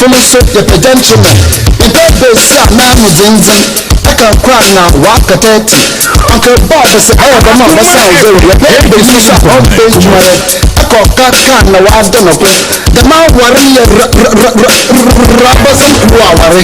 Ebibifo no so yɛpɛ gentleman. Yɛmpɛ basia a n'ano dzendzen, ɛka kor a na ɔaka 30. Uncle Bob se ɔyɛ dɛm a ɔbɛsan wo zero. Yɛpɛ banyin so a ɔmmpɛ edwumayɛ, ɛkɔ ɔka kaa na ɔadɔ no ho. Dɛm awar no yɛ r-r-r-r-rabɔsɛm kurow aware.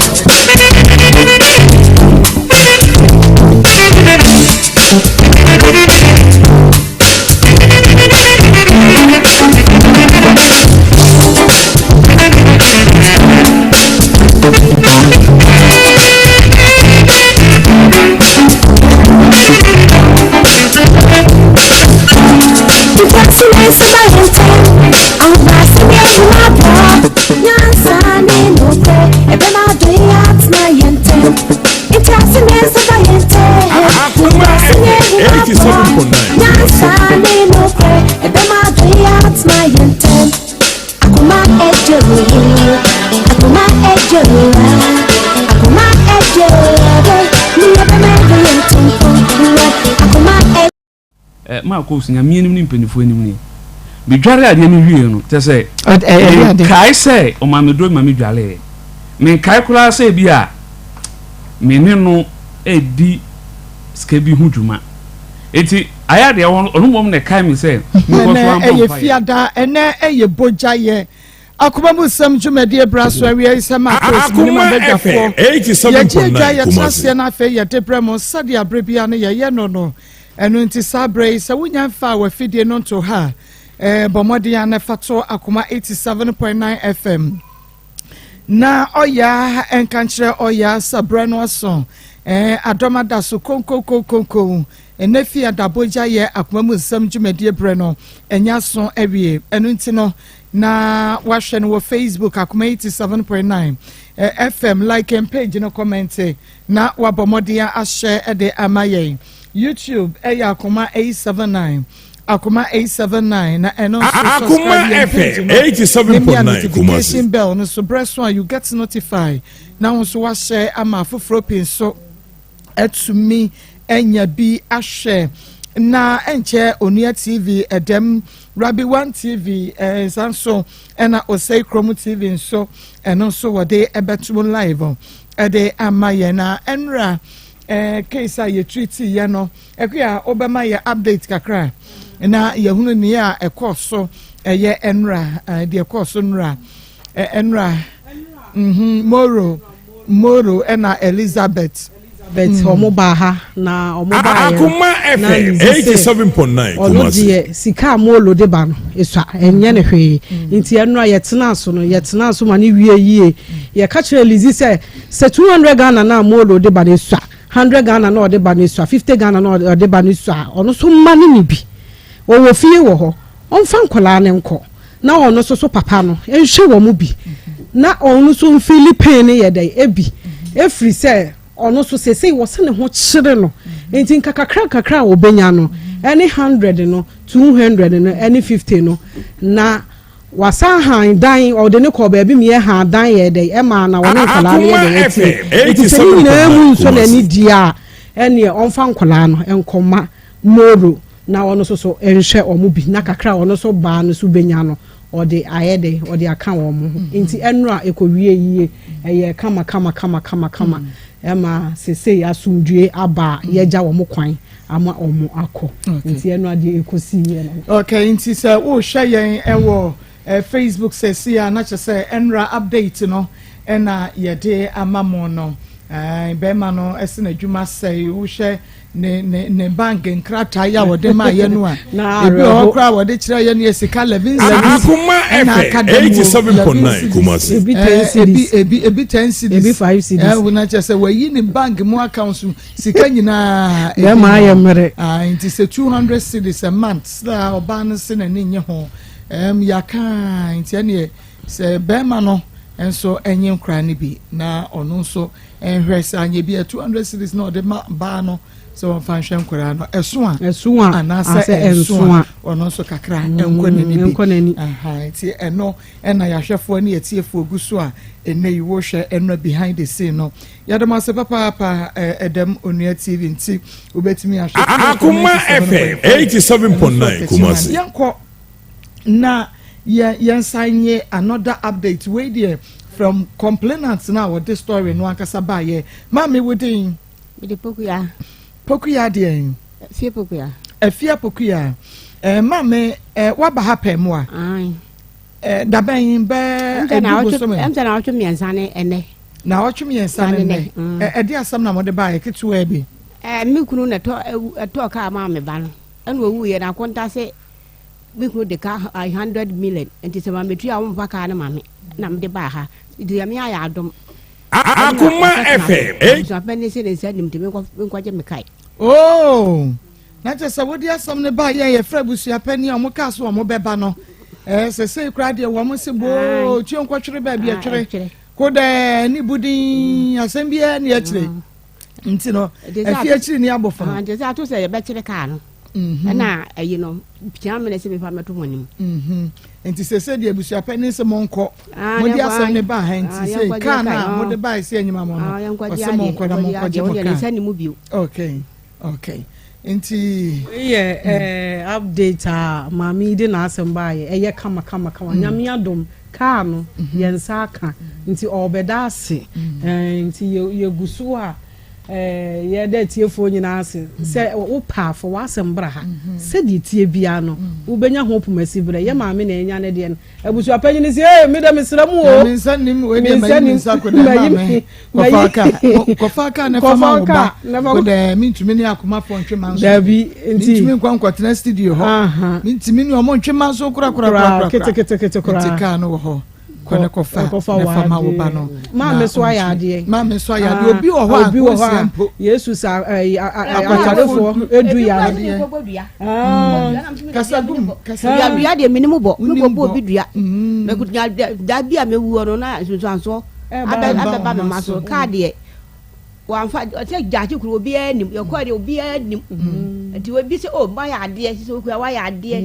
Marcos Nyame anim ne mpanyinfoɔ anim nie. Medware adeɛ no wie no kyɛ sɛ menkae sɛ ɔma me duro ma me dwareɛ. Menkae koraa sɛ bi a me ne no redi sika bi ho dwuma. Enti ayɛ adeɛ ɔno mmom na ɛkae me sɛ menkɔ so Ɛnɛ ara mmɔ ɛyɛ mpaeɛ. Fiada, ɛnɛ ɛyɛ bogyayɛ. Akoma mu nsɛm dwumadie bra so awia yi sɛ Marcos me ne Akoma m'abadwafoɔ FM 87.9 yɛgye adwa yɛtena Kumasi. aseɛ na afei yɛde brɛ mo sɛdeɛ aberɛ biara no yɛyɛ no no. Ɛno nti saa berɛ yi sɛ wonya mfaa w'afidie no nto ha a, eh, bɔ mmɔden a na fa to Akoma 87.9 FM. Na ɔyaa nka nkyerɛ ɔyaa sɛ berɛ no aso, eh, adɔm ada so konkonkonkonko. Ɛnɛ fie adabogya yɛ akoma mu nsɛm dwumadie berɛ no ɛnyɛ aso awie. Ɛno nti no na wahwɛ no wɔ Facebook Akoma 87.9 eh, FM, like and page no, comment na wabɔ mmɔden ahyɛ de ama yɛn. YouTube ɛyɛ Akoma 879, Akoma 879, na ɛno nso Akoma subscribe yɛn page FM no ne mia 87.9 notification Kumasi. bell no so. Berɛ so a you get notify na wo nso wahyɛ ama afoforɔ pii nso atumi anya bi ahwɛ. Na ɛnkyɛ Onua TV, ɛdɛm Rabi One TV, ɛnsa nso ɛna Osei Kurom TV nso, ɛno nso wɔde ɛbɛto live ɛde ama yɛn. Na ɛnra case a yɛtreat yɛ no, ɛkò a wobɛma yɛ update kakra na yɛhunu nea ɛkɔɔ so. Ɛyɛ ɛnra deɛ ɛkɔɔ so nra ɛnra Moro ɛna Elizabeth. But ɔmo baa ha na ɔmo baa yɛ Akoma na FM Lizzy sɛ 87.9 ɔno Kumasi. deɛ, sika a Molo de ba no esua, ɛnyɛ ne hwee. Nti ɛno a yɛtena so no, yɛtena so ma ne wie yie. Yɛka kyerɛ Lizzy sɛ 200 Ghana na Molo de ba no esua, 100 Ghana na ɔde ba no esua, 50 Ghana na ɔde ba no esua, ɔno nso mma ne ne bi wɔwɔ fie wɔ hɔ, ɔmfa nkɔlaa ne nkɔ na ɔno nso so papa no nhwɛ wɔn mu bi na ɔno nso mfili pain no yɛ dɛ ebi efiri sɛ ɔno nso sese wɔsɛ ne ho kyerɛ no. Nti nka kakra kakra a ɔbɛnya no, ɛne 100 no, 200 no, ɛne 50 no, na wasan han dan, ɔde ne kɔ baabi mi yɛ han dan yɛ dɛ ɛma na wɔne nkɔlaa no yɛ dɛ ɛtie. Nti sɛ ne nyinaa mu nsɔ n'ani di a, ɛneɛ ɔmfa nkɔlaa no nkɔma Moro na ɔno nso so nhwɛ ɔmo bi, na kakra a ɔno nso baa no so benya no, ɔde ayɛ dɛ ɔde aka wɔn ho. Nti ɛnora ɛkɔwie yie, ɛyɛ kama kama kama kama kama, ɛma sesei asomdue aba a yɛgya wɔn kwan ama wɔn akɔ. Nti ɛnora deɛ ɛkɔsi yɛ no. Okay, nti sɛ wohwɛ yɛn ɛwɔ Facebook sɛsi a, na kyerɛ sɛ ɛnra update no ɛna yɛde ama mo no. Bɛrima no ɛsɛ n'adwuma sɛe. Wohwɛ ne bank nkrataa yi a wɔde maa yɛ no a, Na ebi wɔ hɔ awerɛho. koraa a wɔde kyerɛ yɛ no yɛ sika 11 cedis. Akoma Ɛna FM aka dɛm wɔ 87.9 11 Kumasi. Ebi 10 ebi cedis. ebi 10 cedis. Ebi 5 cedis. Ɛwɔ na kyerɛ sɛ wɔayi ne bank mu account so sika nyinaa ebi Bɛrima ayɛ wɔ. mmerɛ. Ah, nti sɛ 200 cedis a month sɛ ɔbaa no se n'ani nye ho yaka. Nti ɛneɛ sɛ bɛrima no nso ɛnye nkora no bi na ɔno nso nhwɛ sɛ anyɛ bi a, 200 cedis na ɔde ma baa no sɛ wɔmfa nhwɛ nkwaraa no, ɛso a ɛso a anaasɛ asɛ ɛnso ɛnso a a ɔno nso kakra ɛnkɔ n'ani bi. Ɛnkɔ n'ani. Aha, nti ɛno ɛna yɛahwɛfoɔ ne yɛtiefoɔ gu so a ɛnɛ yi wohwɛ ɛno behind the scene no. Yɛde mo ase papaapa. Ɛdɛm Onua TV nti wobɛtumi ahwɛ. Akoma FM 87.9 Kumasi. Yɛnkɔ na yɛnsan nye another update. Wei deɛ From complainant no a wɔde story no ankasa baayɛ. Maame, wo din? Mede Pokuya. Pokuya deɛn? Afie Pokuya. Afie Pokuya. Maame, waba ha pɛn mu a? Ae. Dabɛn bɛɛ edu bosome? Ɛm sɛ naawɔtwe mmiɛnsa ne ɛnɛ. Naawɔtwe mmiɛnsa ne nnɛ. Ɛde asɛm na mode baayɛ ketewa bi? Me kunu na ɛtɔ kaa maa me ba no. Ɛna owu yɛ na akonta sɛ me kunu de ka 100 million, nti sɛ ma metua a wɔmfa kaa no ma me na mede baa ha, nti Nyame ayɛ adom. Akoma FM. Abusuapɛn ne sɛ ne nsa nim, nti menkɔgye me kae. Oh, na kyerɛ sɛ wode asɛm no ba yɛ yɛfrɛ abusuapɛni a ɔmo kaa so ɔmo bɛba no, sɛsei koraa deɛ wɔn se boo tuo nkɔtwere baabi ɛtwere kodɛɛ ne budin asɛm biara ne akyire, nti no afi akyiri ne abɔfo no. Nti sɛ ato sɛ yɛbɛkyere kaa no, ɛna ɛyi no pia mene sɛ mefa mɛto mo anim. Nti sɛsɛ deɛ abusuapɛni sɛ monkɔ, mode asɛm ne ba ha, nti sɛ kaa no a mode bae sɛ anyima mo no, ɔsɛ monkɔ na monkɔgye mo kaa. Nsa ne mu bio. Okay, nti Wei yɛ update a maame yi de n'asɛm baayɛ, ɛyɛ kama kama kama. Nyame adom, kaa no yɛn nsa aka, nti ɔrebɛda ase. Nti yɛgu so a yɛda atiefoɔ nyinaa ase sɛ wopɛ afɔ w'asɛm bra ha. Sɛdeɛ tie biara no, wobɛnya ho pomasi berɛ yɛ maame na ɛnya ne deɛ no. Abusuapanyin sɛ, ee, mi dɛ mesrɛ mu o. Mi nsa nim wei deɛ, mayi mi nsa ko dɛ maame kɔfa kaa, kɔfa kaa ne fama wo ba ko dɛ mi ntumi ne akomafo ntwe ma nso. Dabi, nti mi ntumi nkɔ nkɔtena studio hɔ, mi ntumi ne ɔmo ntwe ma nso kora kora kora. Ketekete kora. Nti kaa no wɔ hɔ, kɔ ne kɔfa ne fama wo ba no. Maame so ayɛ adeɛ. Maame so ayɛ adeɛ. Obi wɔ hɔ a obi wɔ hɔ a Yesu sa ɛyi ayarefoɔ edu yare. Kasa gum kasa. Dua dua deɛ mene mu bɔ mekɔbɔ obi dua da bi a mɛwuo no na nsunsuansoɔ abɛba me ma so. Kaa deɛ wamfa sɛ gyaakye kuro, obiara nim yɛkɔɔ deɛ obiara nim, nti obi sɛ o mayɛ adeɛ sɛ okura wayɛ adeɛ.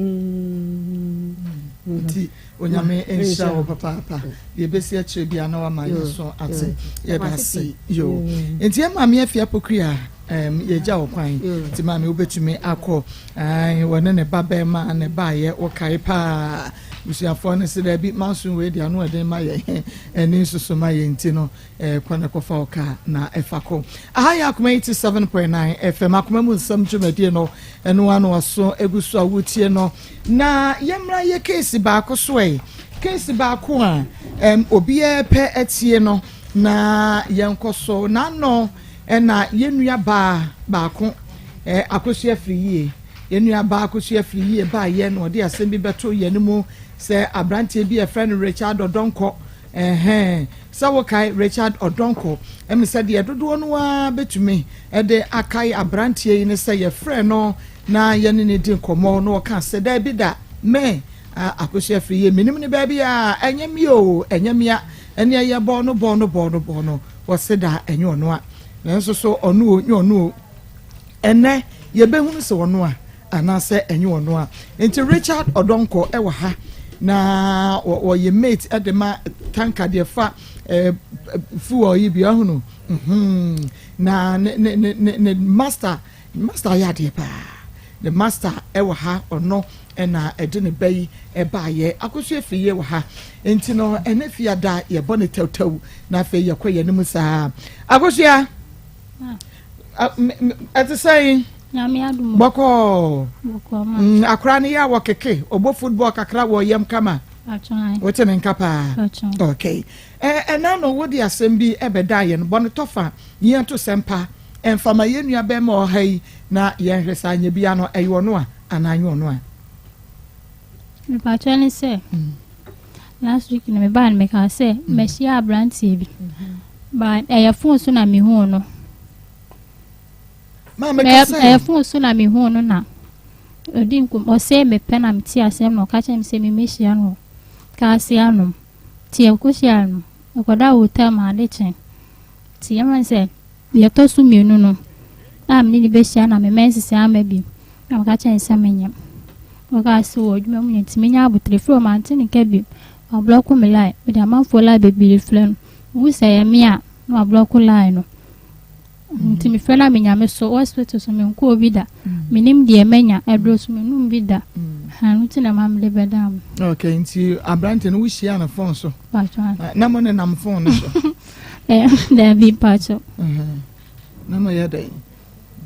Nti Onyame nhyira wo papaapa. Deɛ ɛbɛsi akyerɛ bia na wama yɛ so ate, yɛda ase yo. Nti yɛ maame Afi Apokua, yɛgya wo kwan, nti maame wobɛtumi akɔ. Wɔne ne ba bɛrima ne baayɛ, wokae paa. Busuafoɔ no sɛ daabi, manso wei deɛ ano ɛden ma yɛ ɛne nsoso ma yɛ, nti no kɔ ne kɔfa wo kaa na ɛfa kɔ. Aha yɛ Akoma 87.9 FM, Akoma mu nsɛm dwumadie no, ɛno ano aso egu so a wotie no. Na yɛmmra yɛ case baako so ɛ, case baako a obiara pɛ atie no na yɛnkɔ so n'ano. Ɛna yɛn nua baa baako, Akosua Firi Yie, yɛn nua baa Akosua Firi Yie baa yɛ na ɔde asɛm bi bɛto yɛn mu sɛ aberanteɛ bi a yɛfrɛ no Richard Ɔdɔnkɔ. Ɛhɛn, sɛ wokae Richard Ɔdɔnkɔ, ɛmi sɛ deɛ dodoɔ no ara bɛtumi ɛde akae aberanteɛ yi ne sɛ yɛfrɛ no na yɛne ne di nkɔmmɔ na ɔka sɛ daabi da, me Akosua Firi Yie menim ne baabi a, ɛnyɛ mi o, ɛnyɛ mia. Ɛne ɛyɛ bɔɔ no bɔɔ no bɔɔ no bɔɔ no, wɔse da ɛnyɛ ɔno a, nanso so ɔno o, nyɛ ɔno o. Ɛnɛ yɛbɛhunu sɛ ɔno a anaasɛ ɛnyɛ ɔno a. Nti Richard Ɔdɔnkɔ ɛwɔ ha na wɔyɛ mate ɛde ma tanker deɛ fa fuel yi bi ɔhono na ne ne ne ne master master ayɛ adeɛ paa. The master ɛwɔ ha, ɔno ɛna ɛde ne ba yi ɛbaayɛ. Akosua Efiri Yie wɔ ha, nti no ɛnɛ fiada yɛbɔ ne tɛwtɛw na afei yɛkɔ yɛn anim saa. Akosua, ɛte sɛn? Nyame adom. Bɔkɔɔ. Bɔkɔɔ ma. Akora no yɛ a wɔkeke ɔbɔ football kakra wɔ yam kama. Wote ne nka paa. Okay, ɛna no wode asɛm bi ɛbɛda yɛn bɔ ne tɔfa yɛn to sɛmpa ɛmfama yɛn nua bɛrima ɔha yi na yɛnhwɛ saa nyɛ bia no ɛyɛ ɔno a anaa nyɛ ɔno a. Mepakyɛ ne sɛ last week no mebaa no, mekaa sɛ mahyia aberanteɛ bi ba, ɛyɛ phone so na mehuu no. Maame kasa. Ɛyɛ phone so na mehuu no na ɔdi nkom, ɔsɛ mepɛ na mete asɛm na ɔka kyerɛ me sɛ memɛhyia no kaase anom, nti yɛkɔhyia no, ɛkɔda hotel ma ade kye. Nti yɛma sɛ yɛtɔ so mmienu no a mene ne bɛhyia na mema nsisi ama bi na meka kyerɛ ne sɛ menyɛ. Ɔkaa sɛ wɔ adwuma mu no nti menya abotire firi ɔmante ne nka bi. Wablock me line, mede amanfoɔ line bebree frɛ no, wohu sɛ ɛyɛ me a na wablock line no. Nti mefrɛ no a menya me so hospital so menkɔɔ bi da. Menim deɛ manya aduro so menum bi da. Ɛno nti na ɛma mede bɛdaa mo. Okay, nti aberante no wohyia no phone so? Pacho. Na mo nenam phone no so? Eh, daabi pacho. Na mo yɛ dɛn?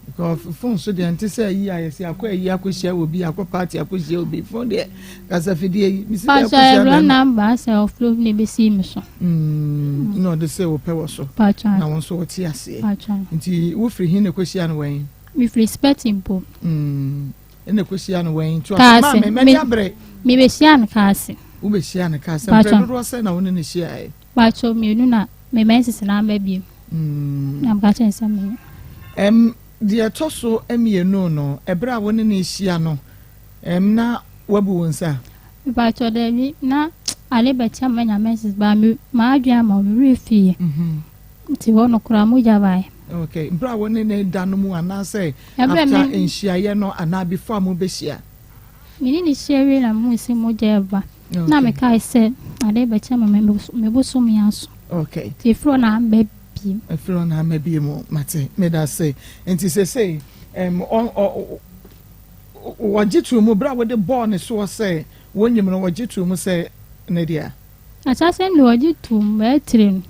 Because phone so deɛ nte sɛ ayi a yɛsi akɔ ayi akɔhyia wɔ bi akɔ party akɔhyia obi phone deɛ kasafidie yi. Mesi deɛ akɔhyia bɛrima. Number asɛ ɔfrɛ obi na ebesi mi so. Mm, na ɔde sɛ wɔpɛ wɔ so. Pacho. Na wɔn nso wɔte aseɛ. Pacho. Nti wofiri hin na ɛkɔhyia no wɛn? Mefiri spɛti mpo. Mm, ɛna ɛkɔhyia no wɛn? Nti ɔsɛ maa me mɛni abere. Mebɛhyia no kaase. Wobɛhyia no kaase. Mpɛ dodoɔ sɛ na wo ne no hyiaeɛ? Pacho mmienu na me menses na aba bio. Mm. Na meka kyerɛ sɛ meyɛ. Ɛm, deɛ ɛtɔ so mmienu no, ɛberɛ a wo ne no rehyia no, ɛm, na wabu wo nsa? Mepakyɛ daabi, na ade bɛkyɛ ma manya menses baa me m'adwene ama me werɛ fiiɛ. Mm-hmm. Nti hɔ no koraa mogya baeɛ. Okay, berɛ a wo ne no da no mu anaasɛ after nhyiaeɛ no anaa before a mobɛhyia? Me ne no hyia wie na mehuu sɛ mogya reba. Na mekae sɛ ade rebɛkyɛ ma me bosome aso. Okay. Nti ɛfiri hɔ na amba biem. Ɛfiri hɔ na amba biem. Mate. Meda ase. Nti sesei um, wɔgye too mu berɛ a wode bɔɔ ne soɔ sɛ wonyim no wɔgye too mu sɛ ne dea? Ahyɛaseɛ no deɛ wɔgye too mu, bɛyɛ tire no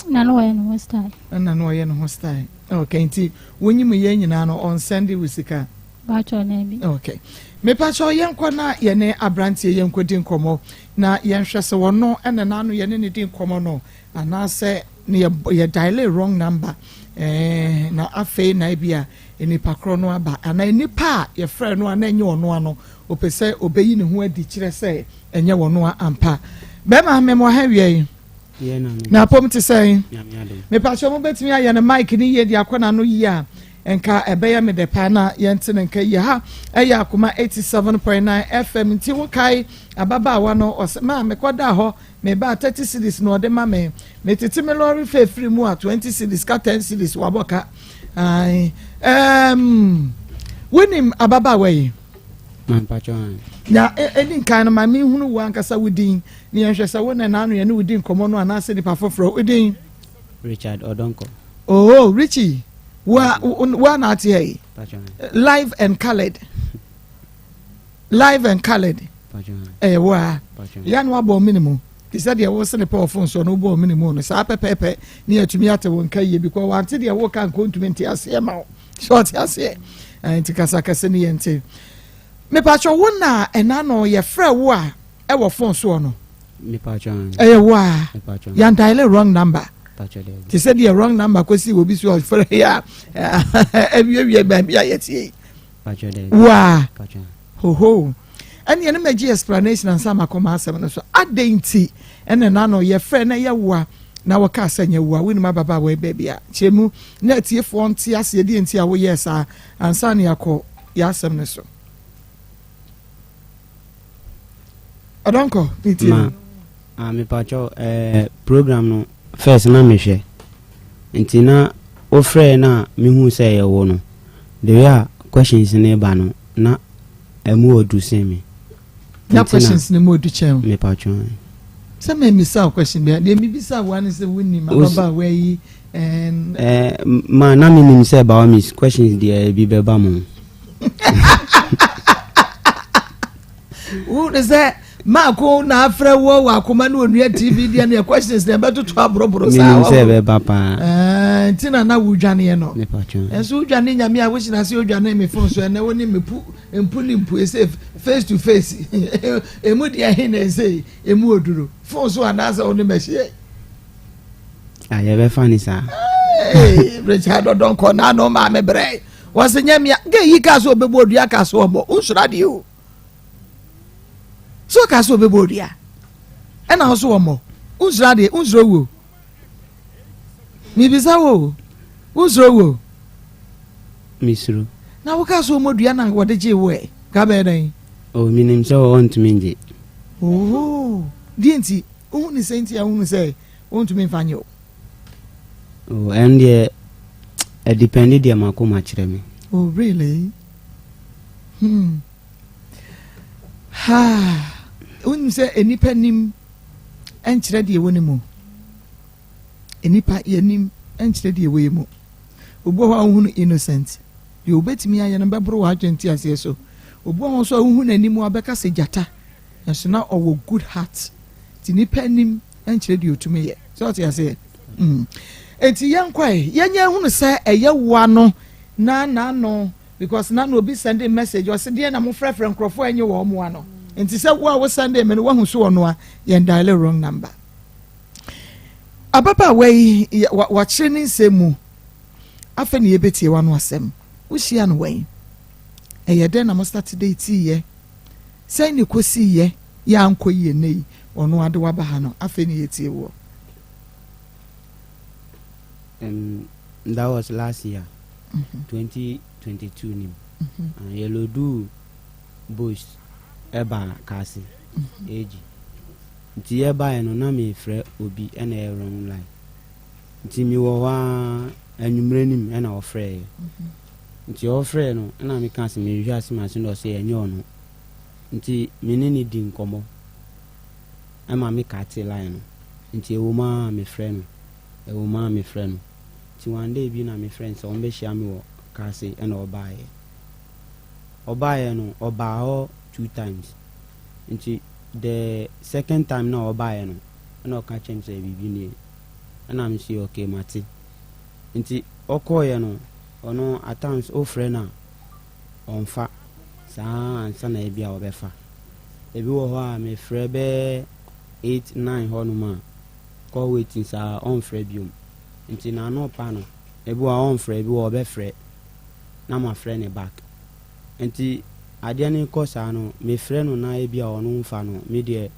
na na ɔyɛ ne ho style. Na na ɔyɛ ne ho style. Okay, nti wonyim yɛn nyinaa no ɔnsɛnde wo sika? Pakyɛw dabi. Okay. Mepakyɛw yɛnkɔ na yɛne abranteɛ yɛnkɔdi nkɔmmɔ na yɛnhwɛ sɛ ɔno ɛna n'ano yɛne ne di nkɔmmɔ no anaasɛ ne yɛ yɛ diale wrong number ɛɛ na afei na ebi a nipa korɔ no aba anaa nipa a yɛfrɛ no a na ɛnyɛ ɔno ano ɔpɛ sɛ ɔbɛyi ne ho adi kyerɛ sɛ ɛnyɛ ɔno a ampa. Bɛrima mɛmɔ ha wia yi. Na apom te sɛn? Mepakyɛw mobɛtumi ayɛ no mic no yie de akɔ n'ano yie a Nka ɛbɛyɛ me dɛ paa na yɛnte ne nka yie. Ha ɛyɛ Akoma 87.9 FM nti wokae ababaawa no ɔsɛ maa mekɔdaa hɔ mebaa 30 cedis na ɔde ma me. Metete me lɔre fɛ firi mu a 20 cedis ka 10 cedis wabɔ ka. Ae. Um, wonim ababaawa yi? Na ɛdi nkan no ma menhunu wo ankasa wo din na yɛnhwɛ sɛ wo na naano yɛne wo di nkɔmmɔ no anaasɛ nipa foforɔ. Wo din? Richard Odonko. Oh, Richie. Wa wa na ate ha yi. Live and colored. Live and colored. Ɛyɛ wo a. Ya no abɔ mene mu. Te sɛ deɛ wo sene pɛ ɔfon so no wobɔ mene mu no saa pɛpɛɛpɛ ne yɛatumi ate wo nka yie because wante deɛ woka nko ntumi nte aseɛ ma wo. Sɛ ɔte aseɛ. Nti kasa kɛse ne yɛnte. Mepatwɔ wo na ɛna no yɛfrɛ wo a ɛwɔ phone soɔ no ɛyɛ wo a yan dial wrong number te sɛ deɛ wrong number kɔsi wɔ bi so ɔfrɛ yɛ a awiewie baabi a yɛtie yi wo a hoho ɛne ɛne magye explanation ansa makɔ ma asɛm no so adɛn nti ɛne na no yɛfrɛ na ɛyɛ wo a na wɔka sɛ nyɛ wo a wonim ababaawa yi baabi a kyerɛ mu na atiefoɔ nte aseɛ deɛ nti a woyɛɛ saa ansa ne akɔ yɛ asɛm no so Ɔdɔnkɔ, me tie. Ma, ah, me pacho, eh, program no, first na me hwɛ. Nti na, wo frɛ na me hu sɛ yɛ wo no. The way a questions ne ba no, na ɛmu odu sen me. Na questions ne mu odu kyɛn. Me pacho. Sɛ me misa wo question bia, deɛ me bisa wo ne sɛ wonim ababaawa yi and. Eh, ma na me nim sɛ by all means questions deɛ ebi bɛba mo. Wo ne sɛ maako na afrɛ wɔ wɔ akoma ne onua tv deɛ ne questions na ɛbɛtoto aborɔborɔ saa menim sɛ ɛbɛba paa eh, nti na na wodwaneɛ no ɛnso wodwane nyame a wohyina sɛ wodwane me fon so ɛnɛ wo ne mepu mpu ne mpu ɛsɛ face to face ɛmu deɛ he na ɛsɛ ɛmu oduro fon so anaasɛ wo ne mahyia Ah, yɛbɛfa ne saa. Richard Odonkor n'ano maame brɛ. Wɔsi nyɛ mia ge yi kaa so ɔbɛbɔ odua kaa so ɔbɔ nsoro adeɛ o. So kaa so ɔbɛbɔ odua ɛna ɔso ɔmɔ nsoro adeɛ nsoro wuo. Mibisa wo nsoro wuo. Mesuro. Na wo kaa so ɔmɔ dua na wɔde gye wo ɛ ka bɛyɛ dɛn? Oh, menim sɛ ɔntumi ngye. Oh, deɛ nti wohu ne sɛ nti a wohu sɛ Wontumi mfa nyɛ o. Oh, ɛno deɛ ɛdepɛnde deɛ m'akoma kyerɛ me. Oh, really? Hmm. Ha. Wonim sɛ nnipa nim nkyerɛ deɛ ɛwɔ ne mu. Nnipa yɛnim nkyerɛ deɛ ɛwɔ yɛ mu. Obi wɔ hɔ a wohu no innocent. Deɛ obetumi ayɛ no bɛboro w'adwene nteaseɛ so. Obi wɔ hɔ nso a wohu n'anim a bɛka sɛ gyata, nanso na ɔwɔ good heart. Nti nipa anim nkyerɛ deɛ otumi yɛ. Sɛ ɔte aseɛ? Nti yɛnkɔe, yɛnyɛ hunu sɛ ɛyɛ woa no na n'ano, because n'ano obi send message, ɔsɛ deɛ na mo frɛfrɛ nkurɔfoɔ a ɛnyɛ wɔn mo ano. Nti sɛ wo a wo send me no, wahu so ɔno a, yɛn dial wrong number. Ababaawa yi wakyerɛ ne nsɛm mu. Afei ne yɛbɛtie w'ano asɛm. Wohyia no wɛn? Ɛyɛ dɛn na mo start date yɛ? Sɛn ne kɔsi yɛ? Yɛ ankɔ yie ne yi, ɔno ade waba ha no, afei ne yɛtie wɔ. That was last year, 2022 nim. Yɛ load boys ɛba Kaase AG. Nti yɛbaeɛ no na mefrɛ obi ɛna ɛyɛ wrong line. Nti mewɔ hɔ a, anwummerɛ nim ɛna ɔfrɛeɛ. Nti ɔfrɛɛ no ɛna meka sɛ mehwehwɛ asɛm ase na ɔsɛ ɛnyɛ ɔno. Nti me ne ne di nkɔmmɔ ɛma me cut line no. Nti ɛwɔ mu a mefrɛ no, ɛwɔ mu a mefrɛ no. Nti one day bi na mefrɛ no sɛ ɔmbɛhyia me wɔ Kaase, ɛna ɔbaeɛ. Ɔbaeɛ no, ɔbaa hɔ two times. Nti the second time na ɔbaeɛ no, ɛna ɔka kyerɛ me sɛ biribi nie. Ɛna me sɛ okay, mate. Nti ɔkɔɔeɛ no, ɔno at times ɔfrɛ no a ɔmfa saa ansa na ebi a ɔbɛfa. Ebi wɔ hɔ a mefrɛ bɛyɛ 8, 9 hɔnom a, call waiting saa, ɔmfrɛ biom. Nti n'anɔpa no, ebi wɔ a ɔmfrɛ, ebi wɔ ɔbɛfrɛ na mafrɛ ne back. Nti adeɛ no kɔ saa no, mefrɛ no na ebi a ɔno mfa no, me deɛ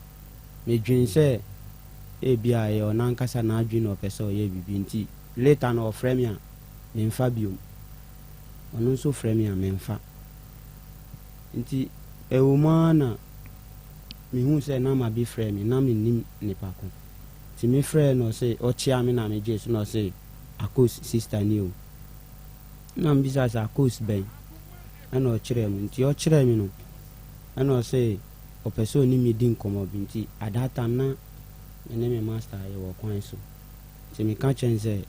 medwen sɛ ebi a ɛyɛ ɔno ankasa n'adwene na ɔpɛ sɛ ɔyɛ biribi, nti later no ɔfrɛ me a memfa biom. Ɔno nso frɛ me a memfa. Nti ɛwɔ mu ara na mehu sɛ nama bi frɛ me na mennim nipa ko. Nti mefrɛ no, ɔse ɔkyea me na megye so na ɔse Akos sister ni o. Na mbisa sɛ Akos bɛn? Ɛna ɔkyerɛɛ mu. Nti ɔkyerɛɛ me no, ɛna ɔse ɔpɛ sɛ ɔne me di nkɔmmɔ bi. Nti at that time na me ne me master yɛwɔ kwan so. Nti meka kyerɛ no sɛ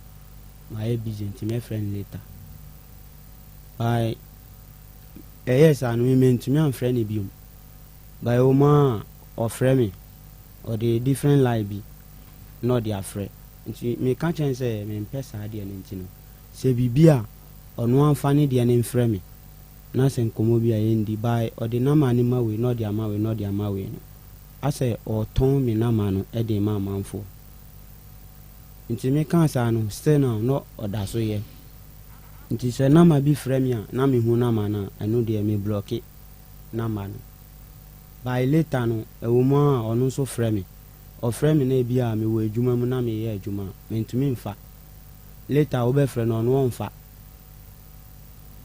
mayɛ busy nti mɛfrɛ no later. By ɛyɛɛ saa no, me mantumi amfrɛ no biom. By ɛwɔ mu a ɔfrɛ me, ɔde different line bi na ɔde afrɛ. Nti meka kyerɛ no sɛ mempɛ saa adeɛ no, nti no sɛ biribi a ɔno amfa ne deɛ no mfrɛ me na sɛ nkɔmmɔ bi a yɛndi. By ɔde nama no ma wei na ɔde ama wei na ɔde ama wei no, asɛ ɔretɔn me nama no de ma amanfoɔ. Nti meka saa no, still now na ɔda so yɛ. Nti sɛ nama bi frɛ me a na mehu nama no a, ɛno deɛ me block nama no. By later no, ɛwɔ mu a ɔno nso frɛ me. Ɔfrɛ me na ebi a mewɔ adwuma mu na meyɛ adwuma a, mentumi mfa. Later wobɛfrɛ no, ɔno ɔmfa.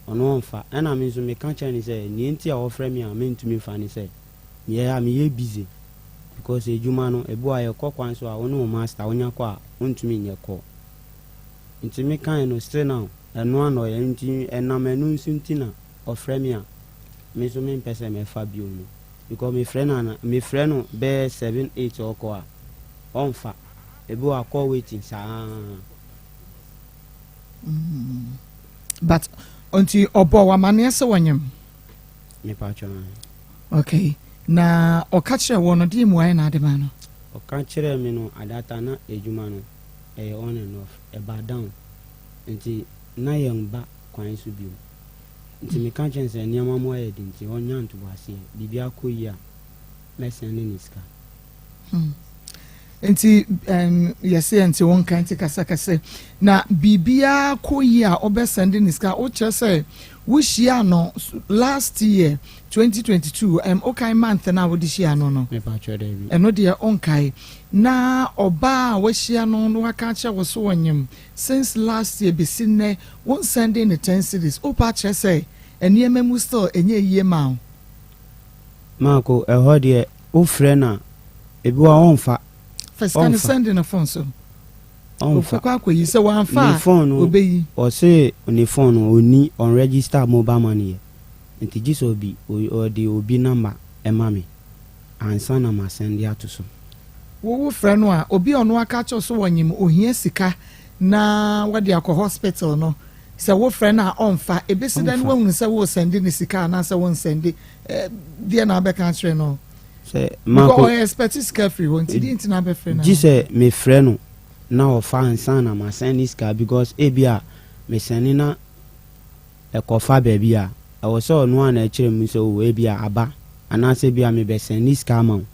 Ɔno ɔmfa. Ɛna me nso meka kyerɛ no sɛ nea nti a ɔfrɛ me a mentumi mfa ne sɛ meyɛ a meyɛ busy because adwuma no, ebi wɔ a yɛkɔ kwan so a wo ne wo master wonya kɔ a wontumi nyɛ call. Nti mekae no, still now ɛno ano ɔyɛ, nti ɛnam ɛno nso nti na ɔfrɛ me a me nso mempɛ sɛ mɛfa biom no, because mefrɛ no ana mefrɛ no bɛyɛ 7, 8 ɔkɔ a ɔmfa. Ebi wɔ a call waiting saa. But nti ɔbɔ w'amanneɛ sɛ wɔnyem? Mepatwɔ. Okay, na ɔka kyerɛ wɔ no deɛ mmuaeɛ na ade ma no? Ɔka kyerɛɛ me no, adata na adwuma no ɛyɛ on and off, ɛba down, nti na yɛn ba kwan so biom. Nti meka kyerɛ no sɛ nneɛma mu ayɛ den nti ɔnya ntoboaseɛ, biribi akɔ yie a mɛsɛn ne sika. Nti yɛsɛ yɛnte wo nka nti kasakasa na biribiara kɔ yie a ɔbɛsɛnde ne sika. Wokyerɛ sɛ wohyia no last year 2022, wokae month no a wode hyia no? Mepatwɔ, daabi. Ɛno deɛ ɔnkae. Na ɔbaa a wahyia no na waka akyerɛ wo so wɔnyem since last year bɛsi nnɛ wonsɛnde ne 10 cedis, wopa akyerɛ sɛ nneɛma mu still ɛnyɛ yie ma wo? Maako, ɛhɔ deɛ wofrɛ no a ebi wɔ a ɔmfa. Fa sika no Ɔmfa. sɛnde ne phone so. Ɔmfa. Ɔkɔ akɔyi sɛ wamfa Ne a phone no obɛyi. Ɔse ne phone no ɔni ɔnregister mobile money yɛ, nti gye sɛ obi ɔde obi number ɛma me ansa na ma send ato so. Wowo frɛ no a, obi a ɔno aka kyerɛ so wɔnyem, ohia sika na wɔde akɔ hospital no. Sɛ wofrɛ no a ɔmfa. Ebesi dɛn na wahunu sɛ woresɛnde no sika anaasɛ wonsɛnde? Deɛ na abɛka akyerɛ no? Sɛ mako. Because ɔyɛ expect sika firi hɔ nti deɛ nti na abɛfrɛ no? Gye sɛ mefrɛ no na ɔfa ansa na masɛnde sika because ebi a mesɛnde na ɛkɔfa baabi a, ɛwɔ sɛ ɔno ara na ɛkyerɛ mu sɛ oh ebi a aba anaasɛ ebi a mebɛsɛnde sika ama wo.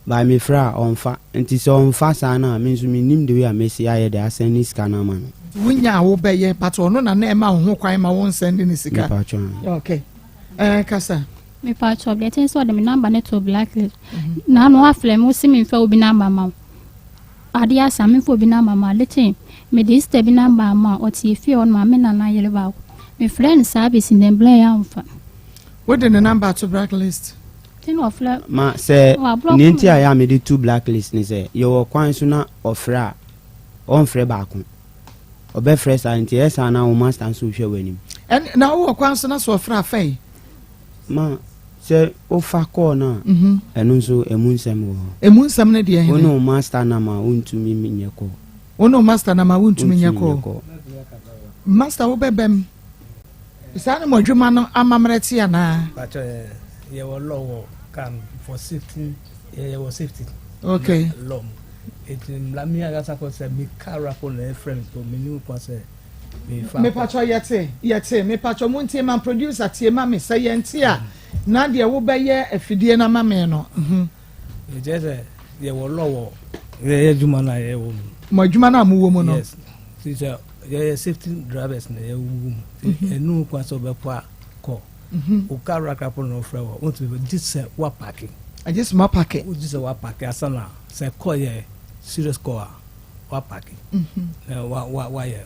But mefrɛ a ɔmfa nti sɛ ɔmfa saa no a me nso mennim the way a mɛsi ayɛ dɛ asɛnde sika no ama no. Nti wonya a wobɛyɛ but ɔno na na ɛma wo ho kwan ma wo nsɛnde no sika? Mepaatwɔ aane. Ok ɛɛ kasa. Mepaatwɔ deɛ ɛte ne sɛ ɔde me number no too blacklist na ano wafrɛ me wose memfa obi number ma wo adeɛ asa memfa obi number ma wo ade kyee mede sister bi number ama wo ɔte efie hɔ nom a me nana yere baako mefrɛɛ no saa bɛsi nnɛ mbrɛ yɛ amfa. Wode ne number ato blacklist? Ma sɛ nea nti a ɛyɛ a mede to blacklist ne sɛ yɛwɔ kwan so na ɔfrɛ a ɔmfrɛ baako ɔbɛfrɛ saa nti ɛyɛ saa na wo master nso rehwɛ w'anim. Ɛne na wowɔ kwan so na sɛ ɔfrɛ a fɛn. Ma sɛ wofa call no a ɛno nso ɛmu nsɛm wɔ hɔ. Ɛmu nsɛm no deɛ hene? Wo ne wo master nam a wontumi nyɛ call. Wo ne wo master nam a wontumi nyɛ call. Master wobɛbɛm. Saa na mo adwuma no amammerɛ te anaa? Pakyɛ yɛ yɛwɔ law wɔ car no for safety yɛ yɛwɔ safety. Okay. Law mu eti mmla mi ankasa kɔ sɛ mi car rapo na ɛfrɛ mi so mi ni kwan sɛ mi fa. Mepakyɛ yɛte yɛte mepakyɛ mo ntie ma producer tie ma me sɛ yɛnte a na deɛ wobɛyɛ afidie no ama me no. Ɛkyerɛ sɛ yɛwɔ law wɔ yɛyɛ adwuma no a yɛwɔ mu. Mo adwuma no a mowɔ mu no. Yes ti sɛ yɛyɛ safety drivers na yɛwɔ mu ɛnu kwan sɛ ɔbɛkɔ a kɔ wo car wura krapo na ɔfrɛ wɔ wontumi bɛ gye sɛ woapake. Agye sɛ moapake. Gye sɛ woapake asa na sɛ kɔ yɛ serious call a woapake na wa wa wayɛ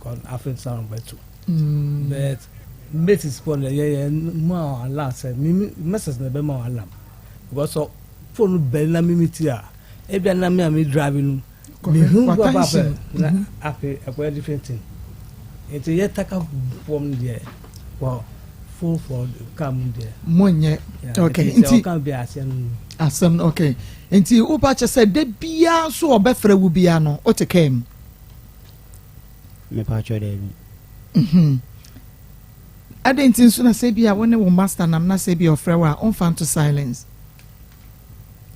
kɔ afei nsa no bɛto. But mates kɔ na yɛyɛ mu a alarm sɛ mimi message na ɛbɛma wo alarm because phone no bɛn na mimi ti a ebia na me a me drive no mehu ba ba pɛ na afei ɛkɔyɛ different thing nti yɛ taka fam deɛ wɔ phone for car mu deɛ. mo nyɛ okay nti ɔka bi asɛm no. Asɛm no okay nti woba kyɛ sɛ da biara nso ɔbɛfrɛ wo biara no wote kaa mu. Mepa kyɛ daabi. Mhm. Adɛn nti nso na sɛ bi a wo ne wo master nam na sɛ bi a ɔfrɛ wo a ɔmfa nto silence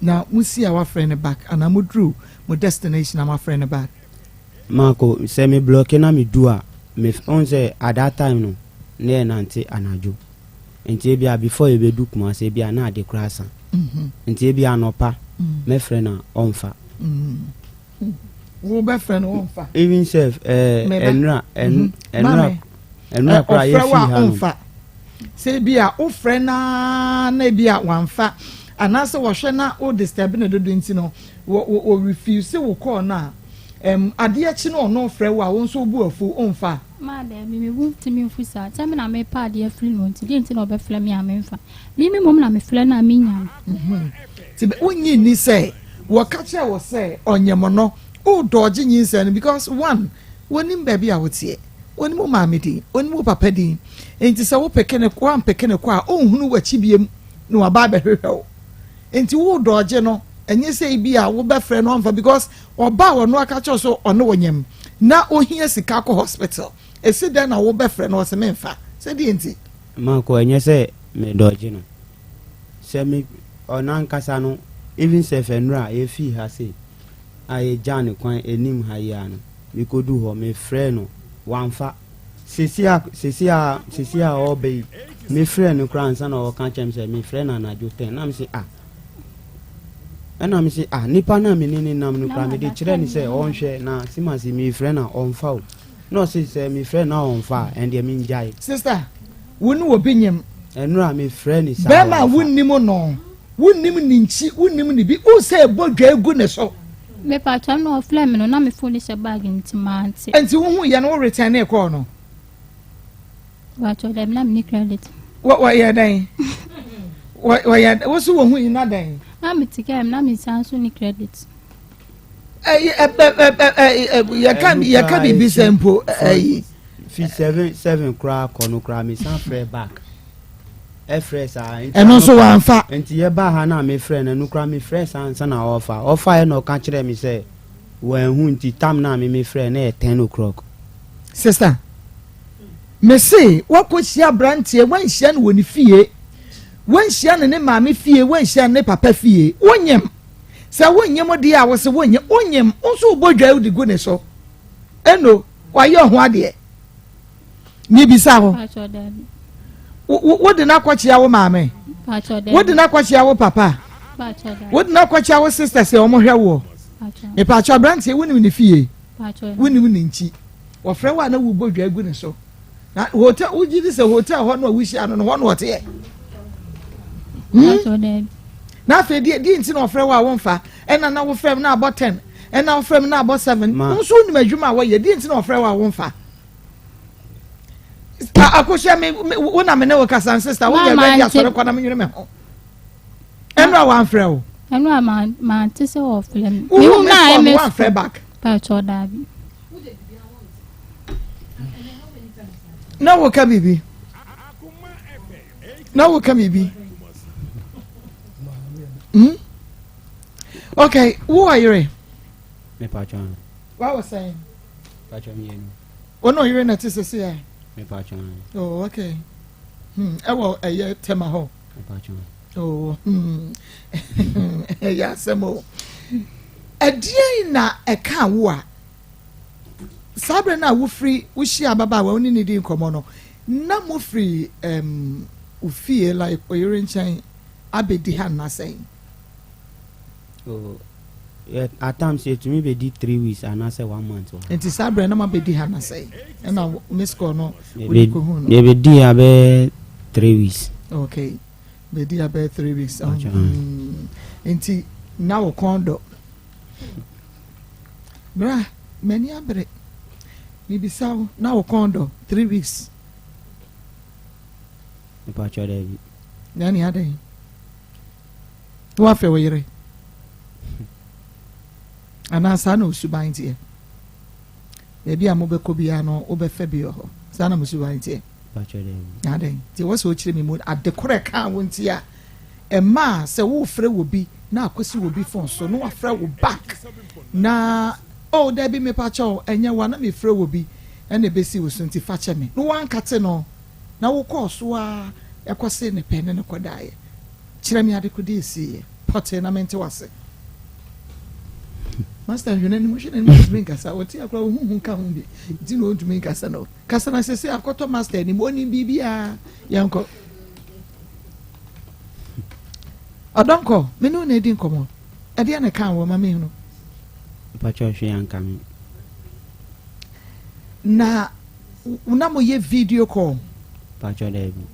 na mo si a wafrɛ no back anaa mo duru mo destination a moafrɛ no back? Marco, sɛ me blocke na me du a, me wohu sɛ at that time no na yɛ nante anadwo nti ebia before yɛbɛdu Kumasi ebia na ade koraa asa nti ebia anɔpa mɛfrɛ no a ɔmfa. Wo bɛfrɛ no ɔmfa. Even sef ɛɛ ɛnura ɛnura ɛnura koraa yɛ fi ha no. Sɛ ebi a wofrɛ naa na ebi a wamfa anaasɛ wɔhwɛ na wo disturb no dodo nti no wɔ wɔ refuse wo call no a ɛm adeɛ kye no ɔno frɛ wo a wo nso wo bo afu womfa. Maa daabi me bo ntumi mfu saa sɛ me na mepɛ adeɛ afiri no nti deɛ nti na ɔbɛfrɛ me a memfa me me mmom na mefrɛ no a menya no. Nti wonnye nni sɛ wɔka kyerɛ wo sɛ ɔnyem no wo dɔɔgye nyinsɛn no because one wɔnim baabi a woteɛ wɔnim wo maame din wɔnim wo papa din nti sɛ wo peke no woampeke no kɔ a ɔnhunu w'akyi biem na waba abɛhwehwɛ wo nti wo dɔɔgye no ɛnyɛ sɛ ebi a wobɛfrɛ no ɔmfa because ɔba a ɔno aka kyerɛ so ɔne wo nyem na ohia sika kɔ hospital esi dɛn na wobɛfrɛ no ɔsɛ memfa sɛ deɛ nti. Marco ɛnyɛ sɛ me dɔɔgye no Sɛ me ɔno ankasa no even sɛ fɛ nnora a yɛfii ha sei a yɛgyaa no kwan anim ha yi ara no mekɔduu hɔ mefrɛɛ no wamfa sesi a sesi a sesi a ɔreba yi mefrɛɛ no koraa ansa na ɔreka kyerɛ me sɛ mefrɛ no anadwo ten na mese ah ɛna mese ah nipa no a me ne ne nam no koraa mede kyerɛ no sɛ ɔnhwɛ na simasi mefrɛ no a ɔmfa o na ɔse sɛ mefrɛ no a ɔmfa a ɛndeɛ mengyae. Sister, Wo ne obi nyem. Ɛnora me frɛ ne saa Bɛɛma a wo nnim no, wo nnim ne nkyi, wo nnim ne bi, wo sɛ bɔ dwa gu ne so. Me pakyɛw na ɔfrɛ me no na me phone hyɛ bag mu nti mante. Nti wo hu yɛ no wo returnee call no? Pakyɛw dabi na me ni credit. Wɔ wɔ yɛ dɛn? Wɔ wɔ yɛ wo so wɔ hu yi na dɛn? Na me te kaa mu na me san so ni credit. Yɛka yɛka biribi sɛ mpo ɛyi. Fi seven koraa kɔ no koraa mesan frɛ back ɛfrɛ saa. Ɛno nso wamfa. Nti yɛbaa ha na mefrɛ no ɛno koraa mefrɛ saa ansa na ɔfa ɔfaeɛ na ɔka kyerɛɛ me sɛ wanhu nti tam no a me mefrɛ no yɛ ten o'clock. Sister. Mese woakɔhyia aberanteɛ, woanhyia no wɔ ne fie, woanhyia no ne maame fie, woanhyia no ne papa fie, wonyem. Sɛ wonyem deɛ a wose wonyem, wonyem, wo nso wobɔ dwa de gu ne so. Eno, wayɛ ɔho adeɛ. Mebisa wo. Wode no akɔkyea wo maame? Wode no akɔkyea wo papa? Wode no akɔkyea wo sister sɛ wɔn hwɛ woɔ? Mepaakyɛ aberanteɛ wonim ne fie? Wonim ne nkyi? Wɔfrɛ wo a na wobɔ dwa gu ne so. Na hotel wogye di sɛ hotel hɔ no a wohyia no no hɔ na ɔteɛ. Hmm? Na afei deɛ deɛ nti na ɔfrɛ wo a womfa ɛna na wofrɛ m na abɔ 10 ɛna wofrɛ m na abɔ 7 wo nso wonim adwuma a wɔyɛ deɛ nti na ɔfrɛ wo a womfa akosua me wo na me ne wo kasa sista woyɛ ready asɔre kɔ na menwene me ho ɛno a wamfrɛ wo ɛno a mante sɛ wɔfrɛ me wohu me kɔ no wamfrɛ back pakyɛ daabi na woka biribi na woka biribi hmm? okay wo ɔyere wawɔ sɛn wo ne ɔyere na te sese a oh okay hmm ɛwɔ ɛyɛ tɛma hɔ oh hmm ɛyɛ asɛm o ɛdeɛn na ɛka wo a saa berɛ no a wofiri wohyia ababaawa wo ne ne di nkɔmmɔ no na mofiri um, ofie like ɔyere nkyɛn abɛdi ha nna sɛn? Oh, at times yɛtumi bɛdi 3 weeks anaasɛ one month wɔ ha. Nti saa berɛ na mabɛdi ha nna sɛn ɛna miss call no wode kɔhu no? Yɛbɛdi abɛyɛ 3 weeks. Okay, bɛdi abɛyɛ 3 weeks. Nti na wo kɔn dɔ bra m'ani abere mebisa wo na wo kɔn dɔ 3 weeks? Mepakyɛ, daabi. Na ne adɛn na wafɛ wo yere anaa saa na osuban teɛ? Baabi a mobɛkɔ biara no wobɛfɛ bi wɔ hɔ, saa na mo suban teɛ? Mepakyɛ, daabi. Na adɛn nti wɔ sɛ wokyerɛ me mu ade korɛ kaa wo nti a ɛma a sɛ wofrɛ wɔ bi na akɔsi wɔ bi phone so na wafrɛ wo back na oh dabi, mepakyɛw, ɛnyɛ wa na mefrɛ wɔ bi ɛna ɛbɛsi wo so nti fa kyɛ me na wankate no na wokɔɔ so a ɛkɔse ne pɛ ne ne kɔdaeɛ? Kyerɛ me ade kode ɛsiiɛ pɔtee na mente wase. Master, hwɛ n'anim, hwɛ n'anim, ɔntumi nkasa. Ɔte akora ohuhu ka ho bi nti na ɔntumi nkasa no. Kasa na sese akɔtɔ master anim, ɔnim biribiara. Yɛnkɔ ɔdɔnkɔ, me ne wo na edi nkɔmmɔ. Ɛdeɛ na ɛka wɔ ma mehunu. Mepakyɛ, hwee anka me. Na moyɛ video call? Mepakyɛ, daabi.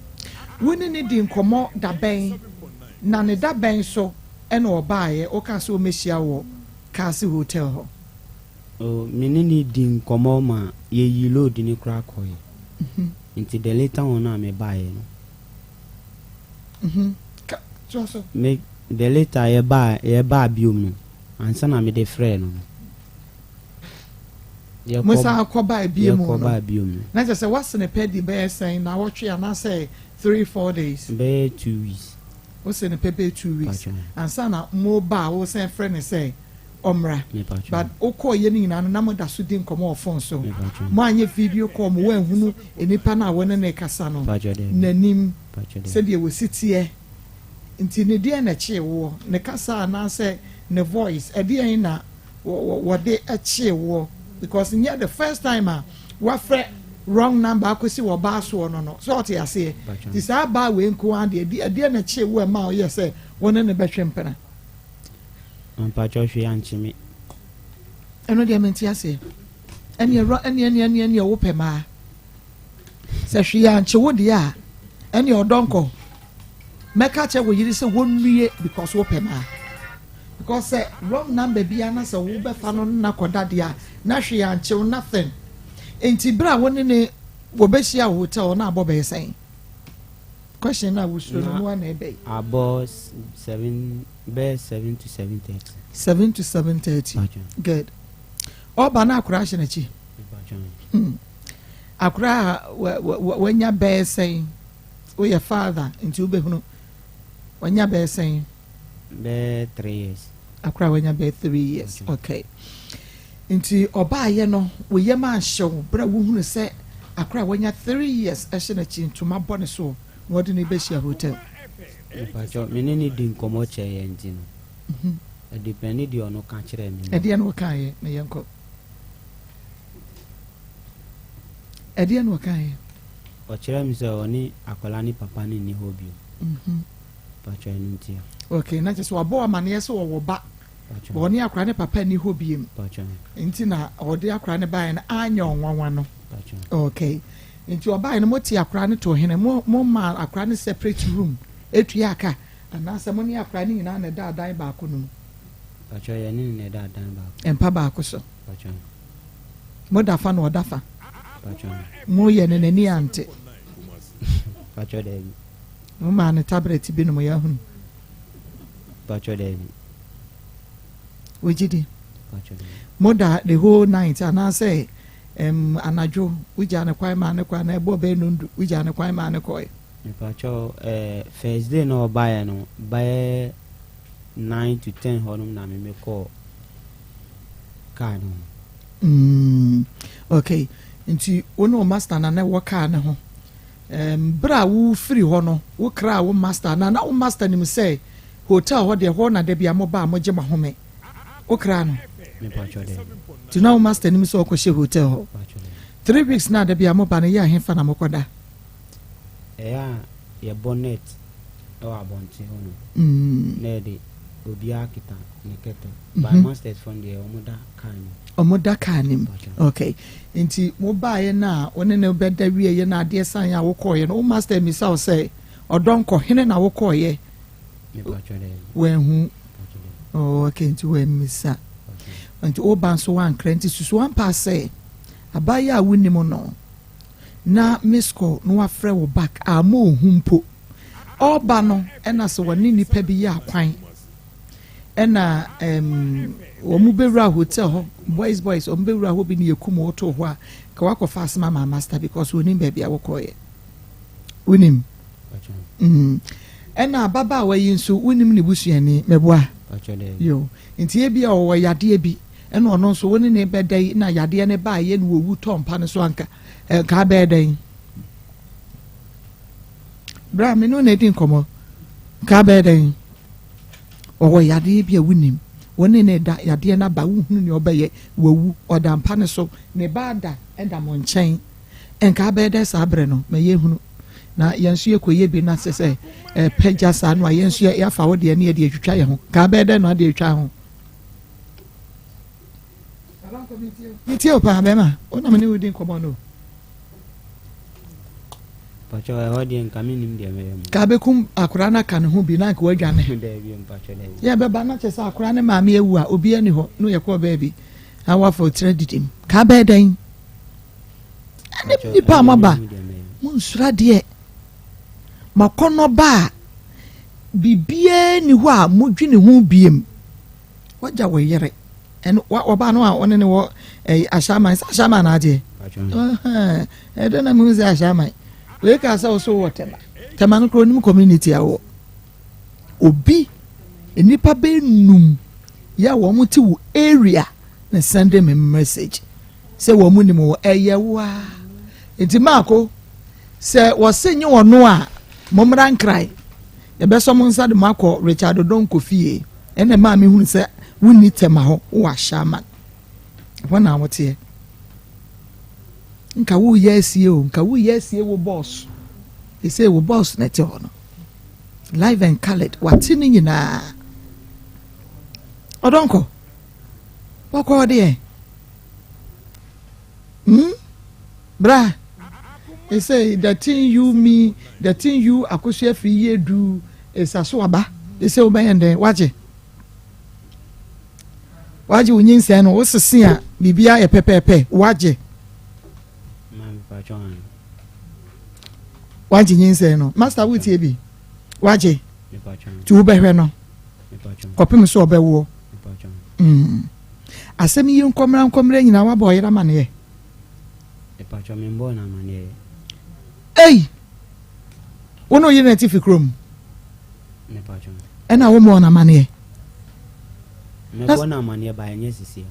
Wo ne ne di nkɔmmɔ dabɛn na ne dabɛn so ɛna ɔbaeɛ woka sɛ wɔmɛhyia wɔ Kaase Hotel hɔ? Oh, me ne ne di nkɔmmɔ ma yɛyi load ne koraa kɔɛ. Nti the later on a mebaeɛ no, Toa so. Me the later yɛbaa biom no ansa na mede frɛɛ no. Mo san kɔbaa bie mu no? Yɛkɔbaa biom no. Na kyerɛ sɛ woasene pɛ di bɛyɛ sɛn na wɔtwe anaasɛ 3, 4 days? Bɛyɛ 2 weeks. Wose ne pɛ bɛyɛ 2 weeks Pakyɛ. ansa na mo ba a wosan frɛ ne sɛ ɔmmra. Mepakyɛ. But wokɔɔyɛ no nyinaa no na moda so di nkɔmmɔ wɔ phone so? Mepakyɛ. Mo anyɛ video call mo woanhunu nipa no a wɔne ne kasa no Pakyɛ, daabi. n'anim? Pakyɛ, daabi. Sɛdeɛ wɔsi teɛ nti ne deɛ na ɛkyee woɔ ne kasa anaasɛ ne voice, ɛdeɛn na wɔde kyee woɔ? Because nyɛ the first time a wafrɛ wrong number akɔsi wɔ baa soɔ no sɛ ɔte aseɛ. Pakyɛ. Nti saa baa wei nko ara deɛ ɛdeɛ na ɛkyee woɔ ɛma ɔyɛ sɛ wɔne ne bɛtwe mpena? Mepakyɛ, hwee ankye me. Ɛno deɛ mente aseɛ. Ɛneɛ wrɔ ɛneɛ wopɛ maa sɛ hwee ankye wo deɛ a, ɛneɛ ɔdɔ nkɔ mɛka kyerɛ wo yere sɛ wɔnnue because wopɛ maa, because sɛ wrong number bi ana sɛ wobɛfa no na kɔda deɛ a na hwee ankye wo, nothing. Nti berɛ a wo ne ne wɔbɛhyia wɔ hotel na abɔ bɛyɛ sɛn? Question na wosuro no no ana ɛbɛyi. Abɔ 7, bɛyɛ 7 to 7:30. 7 to 7:30. Pakyɛ. Good. Ɔba na akora ahyɛ n'akyi? Mepakyɛ. Akora a wanya bɛyɛ sɛn? Woyɛ father nti wobɛhunu wanya bɛyɛ sɛn? Bɛyɛ 3 years. Akora a wanya bɛyɛ 3 years, okay. Nti ɔbaayɛ no woyɛ ma anhyew berɛ a wohunu sɛ Akora a wanya 3 years hyɛ n'akyi, ntoma bɔ ne soɔ na ɔde no rebɛhyia hotel. Mepakyɛw, me ne no di nkɔmmɔ kyɛeɛ nti no, ɛdepɛnde deɛ ɔno ka kyerɛɛ me no. Ɛdeɛn na ɔkaeɛ? Na yɛnkɔ. Ɛdeɛn na ɔkaeɛ? Ɔkyerɛɛ me sɛ ɔne akwadaa no papa no nni hɔ bio. Mepakyɛw, ɛno nti a. Okay, na kyerɛ sɛ wabɔ wo amaneɛ sɛ ɔwɔ ba. Ɔne akwadaa no papa nni hɔ bio. Nti na ɔde akwadaa no baeɛ no anyɛ ɔnwanwa no. Okay. Nti ɔbaeɛ no mote akwadaa no too hene? Mo mo maa akwadaa no separate room etua aka anaasɛ mo ne akwadaa no nyinaa na ɛda adan baako no mu? Pakyɛ yɛne no na ɛda adan baako. Mpa baako so. Pakyɛ. Mo da fa na ɔda fa. Pakyɛ. Mo yɛ no n'ani ante. Pakyɛ daabi. Mo maa no tablet bi nom yɛahunu. Pakyɛ daabi. Wogye di? Mo da the whole night anaasɛ um, anadwo wogyaa ne kwan maa ne kɔ anaa ɛbɔɔ bɛyɛ nondu wogyaa ne kwan maa ne kɔe? Mepakyɛw, eh, first day na ɔbaeɛ no bɛyɛ 9 to 10 hɔnom na me mekɔɔ kaa no ho. Okay, nti wo ne wo master na na ɛwɔ kaa no ho. Bere a wofiri hɔ no, wo kraa wo master anaa na wo master nim sɛ hotel hɔ deɛ hɔ na da bi a moba a mogye mo ahome? Wo kraa no? Mepakyɛw daabi. Nti na wo master nim sɛ ɔkɔhyɛ hotel hɔ? Mepakyɛw daabi. 3 weeks na da bi a moba no yɛ ahefa na mokɔda? Ɛyɛ a yɛbɔ net ɛwɔ abɔnten hɔ nom na yɛde obiara kita ne kɛtɛ. By masters fo deɛ wɔn da kaa no. Ɔmo da kaa no mu. Mepakyɛw. Okay. Nti mobaeɛ no a wo ne no bɛda wieɛ na adeɛ san a wokɔɔeɛ no, wo master mmisa wo sɛ ɔdɔ nkɔ hene na wokɔɔeɛ? Mepakyɛw daabi. Wanhu. Mepakyɛw daabi. Oh, okay, nti wammisa. Mepakyɛw. Nti woba nso wankra nti susu ampa sɛ abaayewa a wonim no na miss call na wafrɛ wo back a ma ohu mpo ɔba no ɛna sɛ wɔne nipa bi yɛ akwan ɛna wɔn bɛwura hotel hɔ, boys boys wɔn bɛwura hɔ bi ne yɛkum wɔtoo hɔ a ka wakɔfa asɛm ama master because onim baabi a wɔkɔɔyɛ wonim. Mepakyɛw. Ɛna ababaawa yi nso wonim ne busuani mɛboa? Mepakyɛw daabi. Yo, nti ebi a ɔwɔ yadeɛ bi ɛna ɔno nso wo ne ne bɛda yi na yadeɛ ne baayɛ ne wɔwu tɔ mpa no so anka nka abɛyɛ dɛn? Bra me ne wo na edi nkɔmmɔ, nka abɛyɛ dɛn? Ɔwɔ yadeɛ bi a wonim wo ne ne da, yadeɛ no aba, wohunu nea ɔbɛyɛ, wawu, ɔda mpa no so, ne ba da ɛda mo nkyɛn, nka abɛyɛ dɛn saa berɛ no? Ma yɛhunu na yɛn nso yɛkɔyɛ bi na sɛ sɛ ɛpɛgya saa no a yɛn nso yɛafa wo deɛ ne yɛde atwitwa yɛn ho, nka abɛyɛ dɛn no ade atwa ho? Metie wo paa bɛrima, wo na me ne wo di nkɔmmɔ no. Mepakyɛw, ɛhɔ deɛ nka mennim deɛ mɛyɛ mu. Ka bɛkum akwaraa no aka ne ho bi na anka wadwane. Daabi, mepakyɛw daabi. Yɛ bɛba na kyerɛ sɛ akwaraa ne maame awu a obi ani hɔ na yɛkɔɔ baabi na wafa otira didi mu. Ka bɛyɛ dɛn? Ɛne nipa a moaba monsuro adeɛ. Makɔnɔ ba a biribiara ni hɔ a modwene ho biem. Wagya wo yere. Ɛno ɔbaa no a ɔne ne wɔ ɛyi ahyɛaman sɛ ahyɛaman na adeɛ. Ɛdɛ na mehu sɛ ahyɛaman. Wei ka sɛ wo so wɔ Tema. Tema no kora onim community a wɔ. Obi nnipa bɛyɛ num yɛ a wɔn te wo area na send me message sɛ wɔn nim wɔ ɛyɛ waa. Nti maako sɛ wɔse nye ɔno a mommra Nkran yɛbɛsɔ mo nsa de mo akɔ Richard Odonko fie. Ɛna maa mehunu sɛ wonni Tema hɔ, wowɔ Ahyɛaman hɔ na woteɛ. Nka woyɛ asie o, nka woyɛ asie wo boss. Ɛsɛ wo boss na ɛte hɔ no live and colored wate ne nyinaa. Ɔdɔnkɔ bɔkɔɔ deɛ, Bra ɛsɛ the thing you me the thing you Akosua firi yie du ɛsa so aba ɛsɛ wobɛyɛ ndɛn? Wagye wagye wo nyinsɛn no wosese a biribiara yɛ pɛpɛɛpɛ, wagye. Ma mepakyɛw an. Wagye nyinsɛn no, master wotie bi, wagye. Mepakyɛw. Nti wobɛhwɛ no Mepakyɛw. kɔpem sɛ ɔbɛwoɔ. Mepakyɛw. Asɛm yi nkɔmmra nkɔmmra nyinaa wabɔ ɔyere amanneɛ? Mepakyɛw, membɔɔ no amanneɛ. Ei, wo ne ɔyere na ɛte fi kurom? Mepakyɛw. Ɛna wo mmɔɔ no amanneɛ? Mɛbɔ no amanneɛ ba ɛnyɛ sisi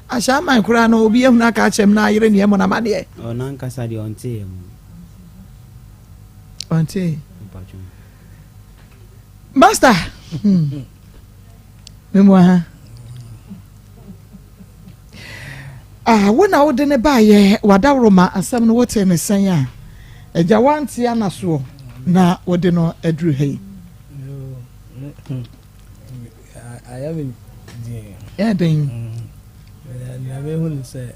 a. Ahyɛaman koraa no obi ahunu aka akyerɛ m na ayere neɛ mmɔ no amaneɛ. Ɔno ankasa deɛ ɔnteeɛ mu. Ɔntee. Master. Hmm. Memu ha. Ah, wo na wode ne baayɛ wadaworo ma asɛm no wote ne sɛn a agya wante anasoɔ na wode no aduru ha yi. Ayɛ me den. Ɛyɛ den. Nea mehu ne sɛ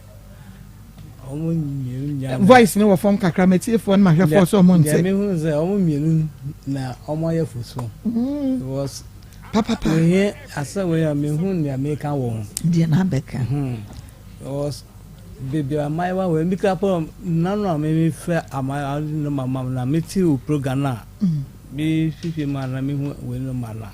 ɔmo mmienu nya. Voice ne wɔ fam kakra matiefoɔ ne mahwɛfoɔ sɛ ɔmo nte. Nea mehu ne sɛ ɔmo mmienu na ɔmo ayɛ fosuo. Mm. Because papapa. Wei asɛ wei a mehu nea meka wɔ ho. Deɛ na abɛka. Hmm. Because beebi a mmaayewa wɔ ebi kura pɔ nanu a mimi fɛ amaayewa no ma ma na mi ti o program na. Mm. Mi fifi ma na mi hu wei no ma na.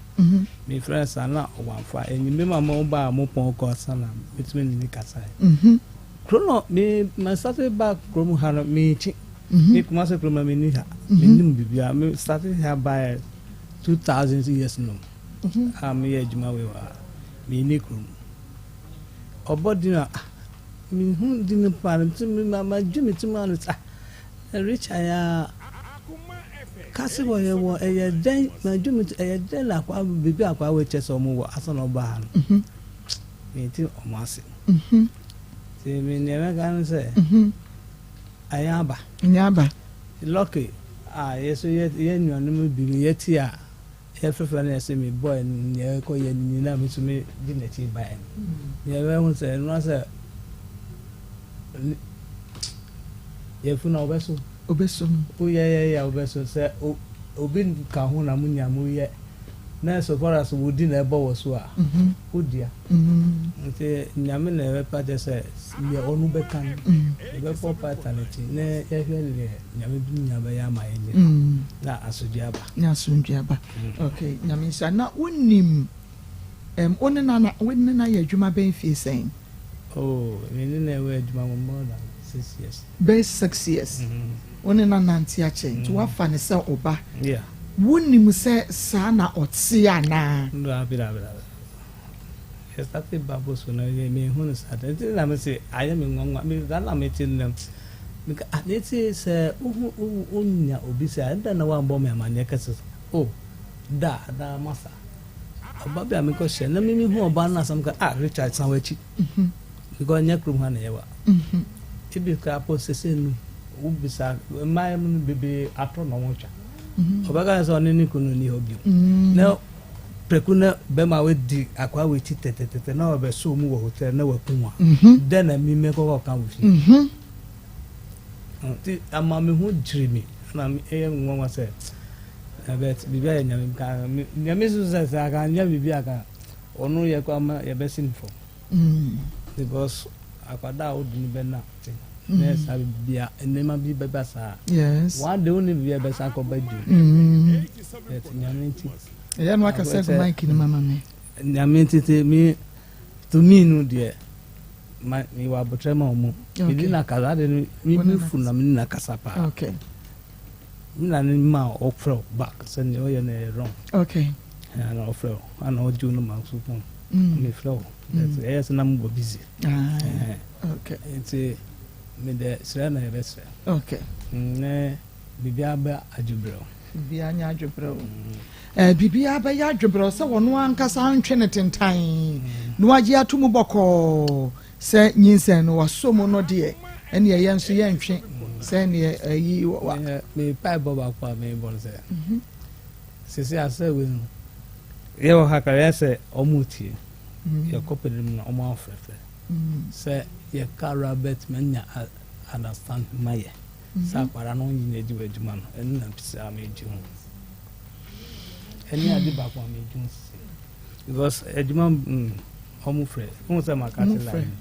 Me frɛ sa na ɔwamfa enyimire ma mo ba a mo pɔn kɔ sa na metumi ne ne kasa yi. Kuro no me ma starte ba kurom ha no me kyi. Me Kumasi kurom na me ni ha. Me nim bibia me starte ha by 2000 years no. A me yɛ adwuma wei wɔ ha. Me ni kurom. Ɔbɔ din a ah me hu din no paa no me ma ma dwi me ti mu ano ah Richard ya Kase wɔ yɛ wɔ ɛyɛ dɛn na dwom nti ɛyɛ dɛn na akwa biribi akwa wɔ kyɛ sɛ ɔmo wɔ asa na ɔba ha no me ti ɔmo ase ti me nea mɛka no sɛ ɛyɛ aba ɛyɛ aba lɔki a yɛ so yɛ yɛ nuanom bi no yɛ ti a yɛ fɛfɛ no yɛ sɛ me bɔ nea ɛkɔ yɛ nyinaa me so me di n'akyi baeɛ no nea ɛbɛho sɛ ɛno asɛ Yafunu a wobɛso. Wobɛso mu. Woyɛyɛyɛ a wobɛso. Sɛ obi ka ho na monya moyɛ na so far as wo di na ɛbɔ wɔ so a, wodua. Nti Nyame na ɛbɛpa kyɛ sɛ deɛ ɔno bɛka no, yɛbɛkɔ pata no akyi na yɛhwɛ deɛ Nyame bi nya bɛyɛ ama yɛn nyina na asodwe aba. Na asomdwe aba. Okay, Nyame nhyira. Na wonim, wo ne na wo ne na yɛ adwuma bɛn fie sɛn? Oh, me ne no wɔ adwuma mu more than 6 years. Bɛyɛ 6 years. Wo ne no anante akyɛ, nti woafa no sɛ wo ba. Yeah. Wonim sɛ saa na ɔte anaa? Dabi, dabi, dabi. Yɛ start Bible school no, yɛ me hu no saa. Nti na me se ayɛ me nwanwa. Me saa na me te no. Me ka ah, ne ti sɛ wohu wonya obi sɛ ɛda na wambɔ me amaneɛ kɛse. Oh, da da masa. Ɔba bi a mekɔ hyɛ na mimi hu ɔba no asɛm ka ah Richard san w'akyi because nyɛ kurom ha na yɛwa ebi kora po sese no wobisa mmaa mu no bebree atɔ na wɔn twa ɔbɛka sɛ ɔne ne kunu ni hɔ bio na prɛko na bɛma wadi akwa w'akyi tɛtɛtɛtɛ na ɔbɛso mu wɔ hotel na wakum a dɛn na mi mɛkɔkɔ ka wɔ fie nti ama me ho dwiri mi na ɛyɛ nwanwa sɛ but biribi ayɛ Nyame ka Nyame so sɛ sɛ aka nyɛ biribi aka ɔno yɛ kɔ ama yɛbɛsi ne fam because akwadaa a wode ne bɛna te na saa bibia nneɛma bi bɛba saa one day wo ne biribi bɛsa akɔba bio but Nyame nti ɛyɛ no akasa gu mic no mama me. Nyame nti te me to me no deɛ ma mewɔ abotire ma ɔmo mede na kasa ade no me me fu na me na kasa paa me na ne ma ɔfrɛ wo back sɛ nea ɔyɛ no ɛyɛ wrong. Ɛna ɔfrɛ wo ana ɔgye wo no ma so phone mefrɛ wo ɛyɛ sɛ na mobɔ busy. Nti mede srɛ na yɛbɛsrɛ ne biribiara bɛ adwobrɛw. Biribiara nyɛ adwobrɛw. Biribiara bɛyɛ adwobrɛw sɛ wɔn ankasa ntwe ne tentan na wagye ato mu bɔkɔɔ sɛ nyinsɛn no wasɔ mu no deɛ, ɛne ɛyɛ nso yɛntwe sɛ neɛ ayi wa. Me paebɔ baako a mebɔ no sɛ sese asɛ wei no yɛwɔ ha kra yɛ sɛ ɔmo tie yɛkɔ pɛdɛ mu na ɔmo afrɛfrɛ sɛ yɛka Robert manya understand ma yɛ sɛ akwara no nyina agyi wɔ adwuma no ɛno na pisi a megye ho ɛne ade baako a megye ho sisi because adwuma ɔmo frɛ ɔmo sɛ maka te line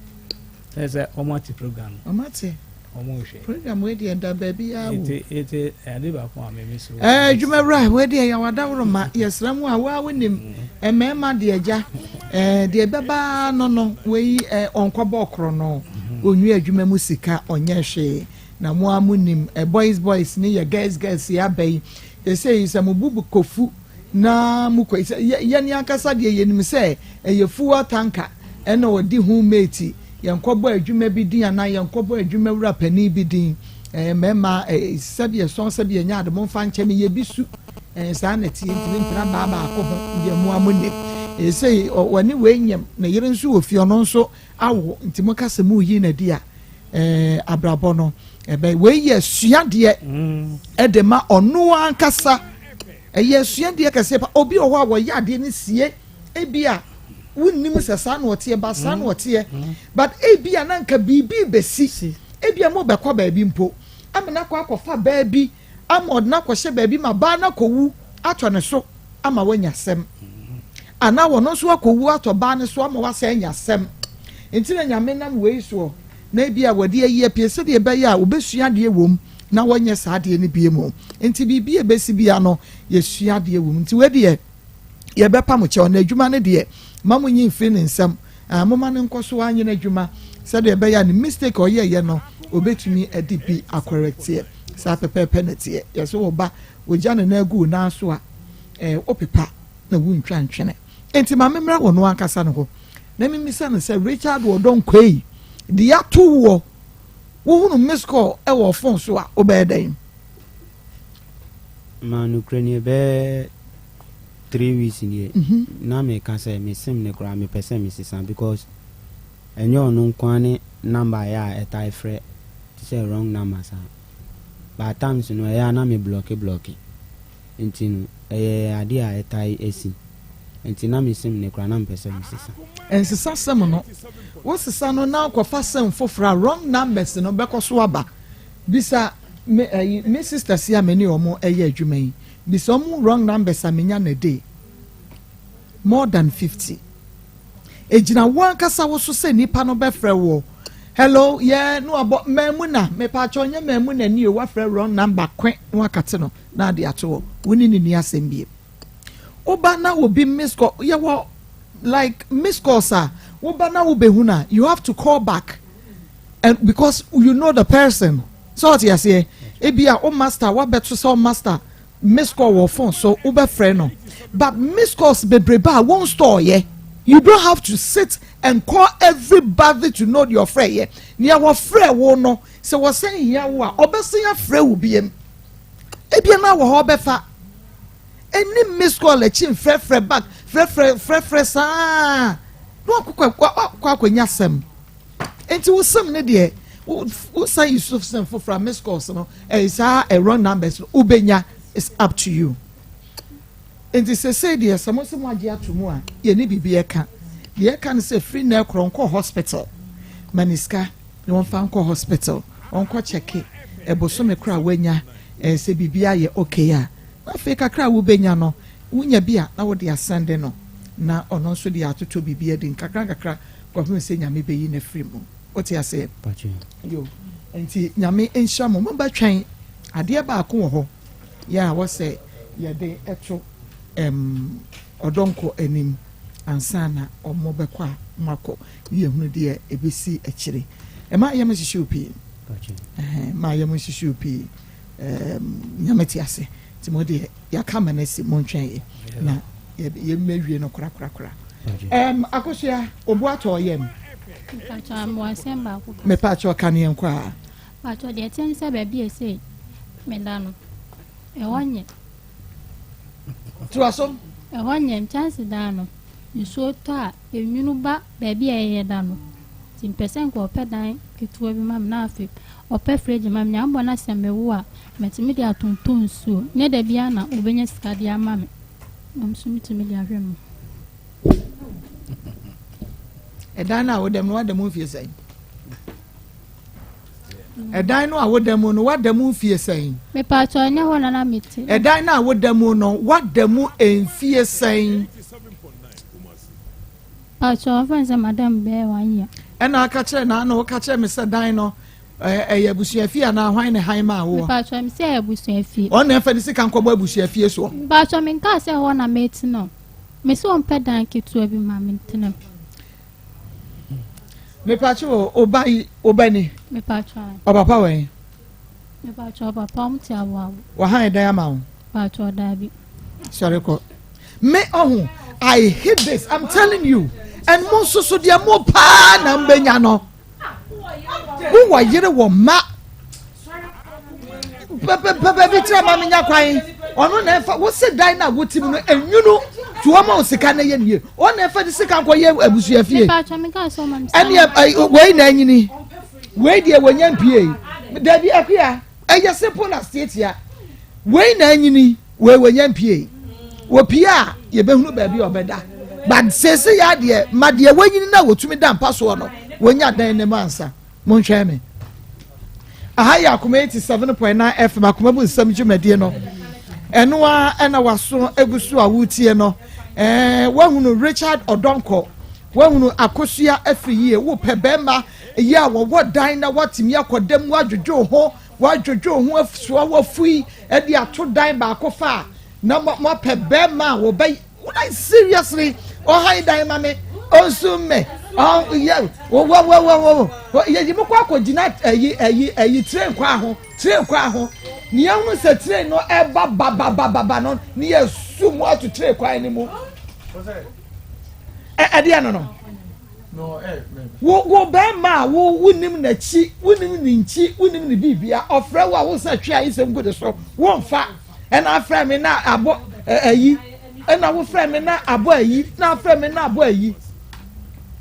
ɛyɛ sɛ ɔmo ate program no. Ɔmo ate. Ɔmo hwɛ. Program wei deɛ da baabi a wo. Ete ete ade baako a mimi so. Adwumawura wei deɛ yɛ wadaworo ma yɛsrɛ mu a waa wonim mmarima deɛ gya deɛ ɛbɛba no wei ɔnkɔbɔ korɔ no onwi adwuma mu sika ɔnyɛ hwee na mo a mo nim boys boys ne yɛ girls girls yɛ aba yi ɛsɛ yi sɛ mo bu kofu na mo kɔ sɛ yɛne ankasa deɛ yɛnim sɛ ɛyɛ fuel tanker ɛna ɔdi ho mate. Yɛnkɔbɔ adwuma bi din anaa yɛnkɔbɔ adwuma wura panin bi din. Ɛɛ mmarima ɛɛ sɛbi ɛsɔn sɛbi ɛnyɛ ade momfa nkyɛ me yɛ bi su. Ɛɛ saa na ɛteɛ ntumi ntena baa baako ho deɛ mo a mo nim. Ɛsei ɔne wei nyam ne yere nso wɔ fie ɔno nso awo nti mo ka sɛ mo yi na di a ɛɛ abrabɔ no ɛbɛ wei yɛ suadeɛ ɛde ma ɔno ankasa ɛyɛ suadeɛ kɛseɛ pa obi wɔ hɔ a wɔyɛ adeɛ no sie ebi a wonnim sɛ saa na ɔteɛ ba saa na ɔteɛ but ebi a na nka biribi bɛsi ebi a mo bɛkɔ baabi mpo ama no akɔ akɔfa baabi ama ɔde no akɔhyɛ baabi ma baa no akɔwu atɔ ne so ama wanya asɛm anaa wɔn nso akɔwu atɔ baa no so ama wasan anya asɛm nti na nyame nam wei soɔ na ebi a wɔde ayi apue sɛdeɛ ɛbɛyɛ a wɔbɛsua adeɛ wɔ mu na wɔnyɛ saa adeɛ no bie mu nti biribi a ɛbɛsi bia no yɛsua adeɛ wɔ mu nti wei deɛ yɛbɛpa mo kyɛw na adwuma no deɛ ma mo nyi mfiri ne nsam ah, moma no nkɔ so anyɛ n'adwuma sɛdeɛ ɛbɛyɛ a ne mistake a ɔyɛɛyɛ no obɛtumi de bi akɔrɛkteɛ saa pɛpɛɛpɛ na teɛ yɛsɛ wɔ ba wɔgya ne nan agu wo nan so a eh, wopepa na wontwa ntwene nti ma memmra wɔ no ankasa no hɔ na memisa no sɛ Richard Wɔdɔ Nkwei de ato woɔ wohunu miss call ɛwɔ phone so a wobɛyɛ dɛn? Ma nokorɛ nie bɛyɛ 3 weeks nie na meka sɛ me sim ne koraa mepɛ sɛ mesesa because ɛnyɛ ɔno nko ara ne number yɛ a ɛtae frɛ te sɛ wrong number saa, but at times no ɛyɛ a na me block block nti no ɛyɛ adeɛ a ɛtae asi nti na me sim ne koraa na mepɛ sɛ mesesa. Nsesa sim no, wosesa no na akɔfa sim foforɔ a wrong numbers no bɛkɔ so aba. Bisa me ɛyi me sisters yi a me ne wɔn ɛyɛ adwuma yi, bisa wɔn wrong numbers a menya na day more than 50. Egyina wo ankasa wo so sɛ nipa no bɛfrɛ wo, "Hello," yɛ no abɔ Maamuna, mepaakyɛw nyɛ Maamuna ni o, wafrɛ wrong number kwe na wakate no na ade ato hɔ, wo ne ne ni asɛm bie. Woba na obi miss call, yɛwɔ like miss calls a woba na wobɛhu na you have to call back and because you know the person sɛ ɔte aseɛ. Ebi a wo master wabɛto sɛ wo master miss call wɔ phone so wobɛfrɛ no, but miss calls bebrebe a wɔn store yɛ, you don't have to sit and call everybody to know your frɛ yɛ. Nea wɔfrɛ wo no sɛ wɔsɛn hia wo a ɔbɛsɛn afrɛ wo biem ebia na wɔ hɔ ɔbɛfa ɛni miss call akyi nfrɛfrɛ back frɛfrɛ frɛfrɛ saa na wakɔ akɔ akɔnya asɛm. Nti wo sim ne deɛ wosan yi so sim foforɔ a miss calls no ɛyɛ saa ɛwrong numbers no wobɛnya, it's up to you. Nti sese deɛ sɛ mo sɛ mo agye ato mu a yɛne biribi ɛka deɛ ɛka no sɛ firi na ɛkorɔ nkɔ hospital ma ne sika na wɔmfa nkɔ hospital ɔnkɔ kyɛke ɛbosome koro a wanya ɛɛ sɛ biribi ayɛ okay a afei kakra a wobɛnya no wonya bi a na wode asɛnde no na ɔno nso de atoto biribi adi nkakra nkakra kɔpem sɛ Nyame bɛyi no afiri mu. Wote aseɛ? Yo, nti Nyame nhyira mo. Mobɛtwɛn adeɛ baako wɔ hɔ yɛ a wɔsɛ yɛde ɛto ɔdɔnkɔ anim ansa na ɔmo bɛkɔ a moakɔ ne yɛhunu deɛ ɛbɛsi akyire. Ɛma yɛm nhyehyɛ wo pii, ma yɛm nhyehyɛ wo pii. Nyame te ase nti mo deɛ yɛaka ma no asi mo ntwɛn yɛ na yɛmmɛwie no korakorakora. Akosua obu atɔ yɛm. Mepa kyɛ ɔka ne yɛnkɔ a. Patɔ deɛ ɛteɛ ne sɛ baabi a ɛsɛ meda no ɛhɔ nyɛ. Toa so. Ɛhɔ nyɛ nkyɛnse dan no nsuo tɔ a enwunu ba baabi a ɛyɛ da no nti mpɛ sɛ nka ɔpɛ dan ketewa bi ma me na afei ɔpɛ fridge ma me nyambɔ na sɛ mewo a mɛtumi de atontɔn nsuo nyɛ da biara na obɛnya sika de ama me na nso metumi de ahwɛ mu. Ɛdan no a woda mu no wada mu mfie sɛn? Ɛdan no a woda mu no wada mu mfie sɛn? Mepatɔ ɛnyɛ hɔ na na mete. Ɛdan no a woda mu no wada mu mfie sɛn? Patɔ ɔfɛn sɛ madam bɛyɛ one year. Ɛna aka kyerɛ na ana woka kyerɛ me sɛ dan no ɛyɛ abusuafie anaa hwan ne han ma awoɔ? Mepatɔ mi sɛ ɛyɛ abusuafie. Ɔno na ɛfɛ ne sika nkɔbɔ abusuafie soɔ. Mepatɔ mi nka sɛ hɔ na mete no, me sɛ ɔmpɛ dan ketewa bi ma me ntena mu. Mepatɔ wɔ ɔba yi ɔba ni? Mepatɔ. Ɔpapa wɛn? Mepatɔ papa ɔmo te aboabo. Wahan dan ama wo? Patɔ daabi. Sɔre kɔ. Me ɔho I hate this, I'm telling you, and mo nso so deɛ mo paa na mbɛnya no. Wowɔ yere wɔ mma. Pɛpɛpɛpɛ bi kyerɛ ma menya kwan. Ɔno na ɛfa wo se dan na wote mu no enwunu to wɔn a sika na yɛ nie. Ɔno na ɛfa de sika nkɔ yɛ abusua fie. Ɛne wei na anyini. Wei deɛ wɔnya mpie. Dabi akuya ɛyɛ simple as tietia. Wei na anyini. Wei wɔnya mpie. Wɔpie a yɛbɛhunu baabi a ɔbɛda. But sese yɛ adeɛ ma deɛ wɔanyini na wɔtumi da mpa soɔ no wɔnya dan ne mu ansa. Monhwɛ me. Aha yɛ Akoma 87.9 FM Akoma mu nsɛm dwumadie no. Ɛno ara ɛna waso egu so a wotie no. Ɛɛ wahunu Richard Ɔdɔnkɔ, wahunu Akosua afiri yie. Wopɛ bɛrima yi a wɔwɔ dan na watumi akɔ dam wadwodwo ho, wadwodwo ho asoa wafui ɛde ato dan baako fa a na moapɛ bɛrima a wɔbɛ Like seriously, ɔhan dan ma me, ɔnsu me, ɔyɛ wɔwɔwɔwɔ yɛyi mo kɔ akɔgyina ɛyi ɛyi ɛyi train kwan ho train kwan ho ne yɛn ho sɛ train no ɛba bababababa no ne yɛ su mu ato train kwan no mu ɛ ɛdeɛ no no wo wo bɛrima a wo wonim n'akyi wonim ne nkyi wonim ne biribia ɔfrɛ wo a wo sɛ twe a yi sɛ ngu de so womfa. Ɛna afrɛ me na abɔ ayi. Ɛna wofrɛ me na abɔ ayi. Na afrɛ me na abɔ ayi.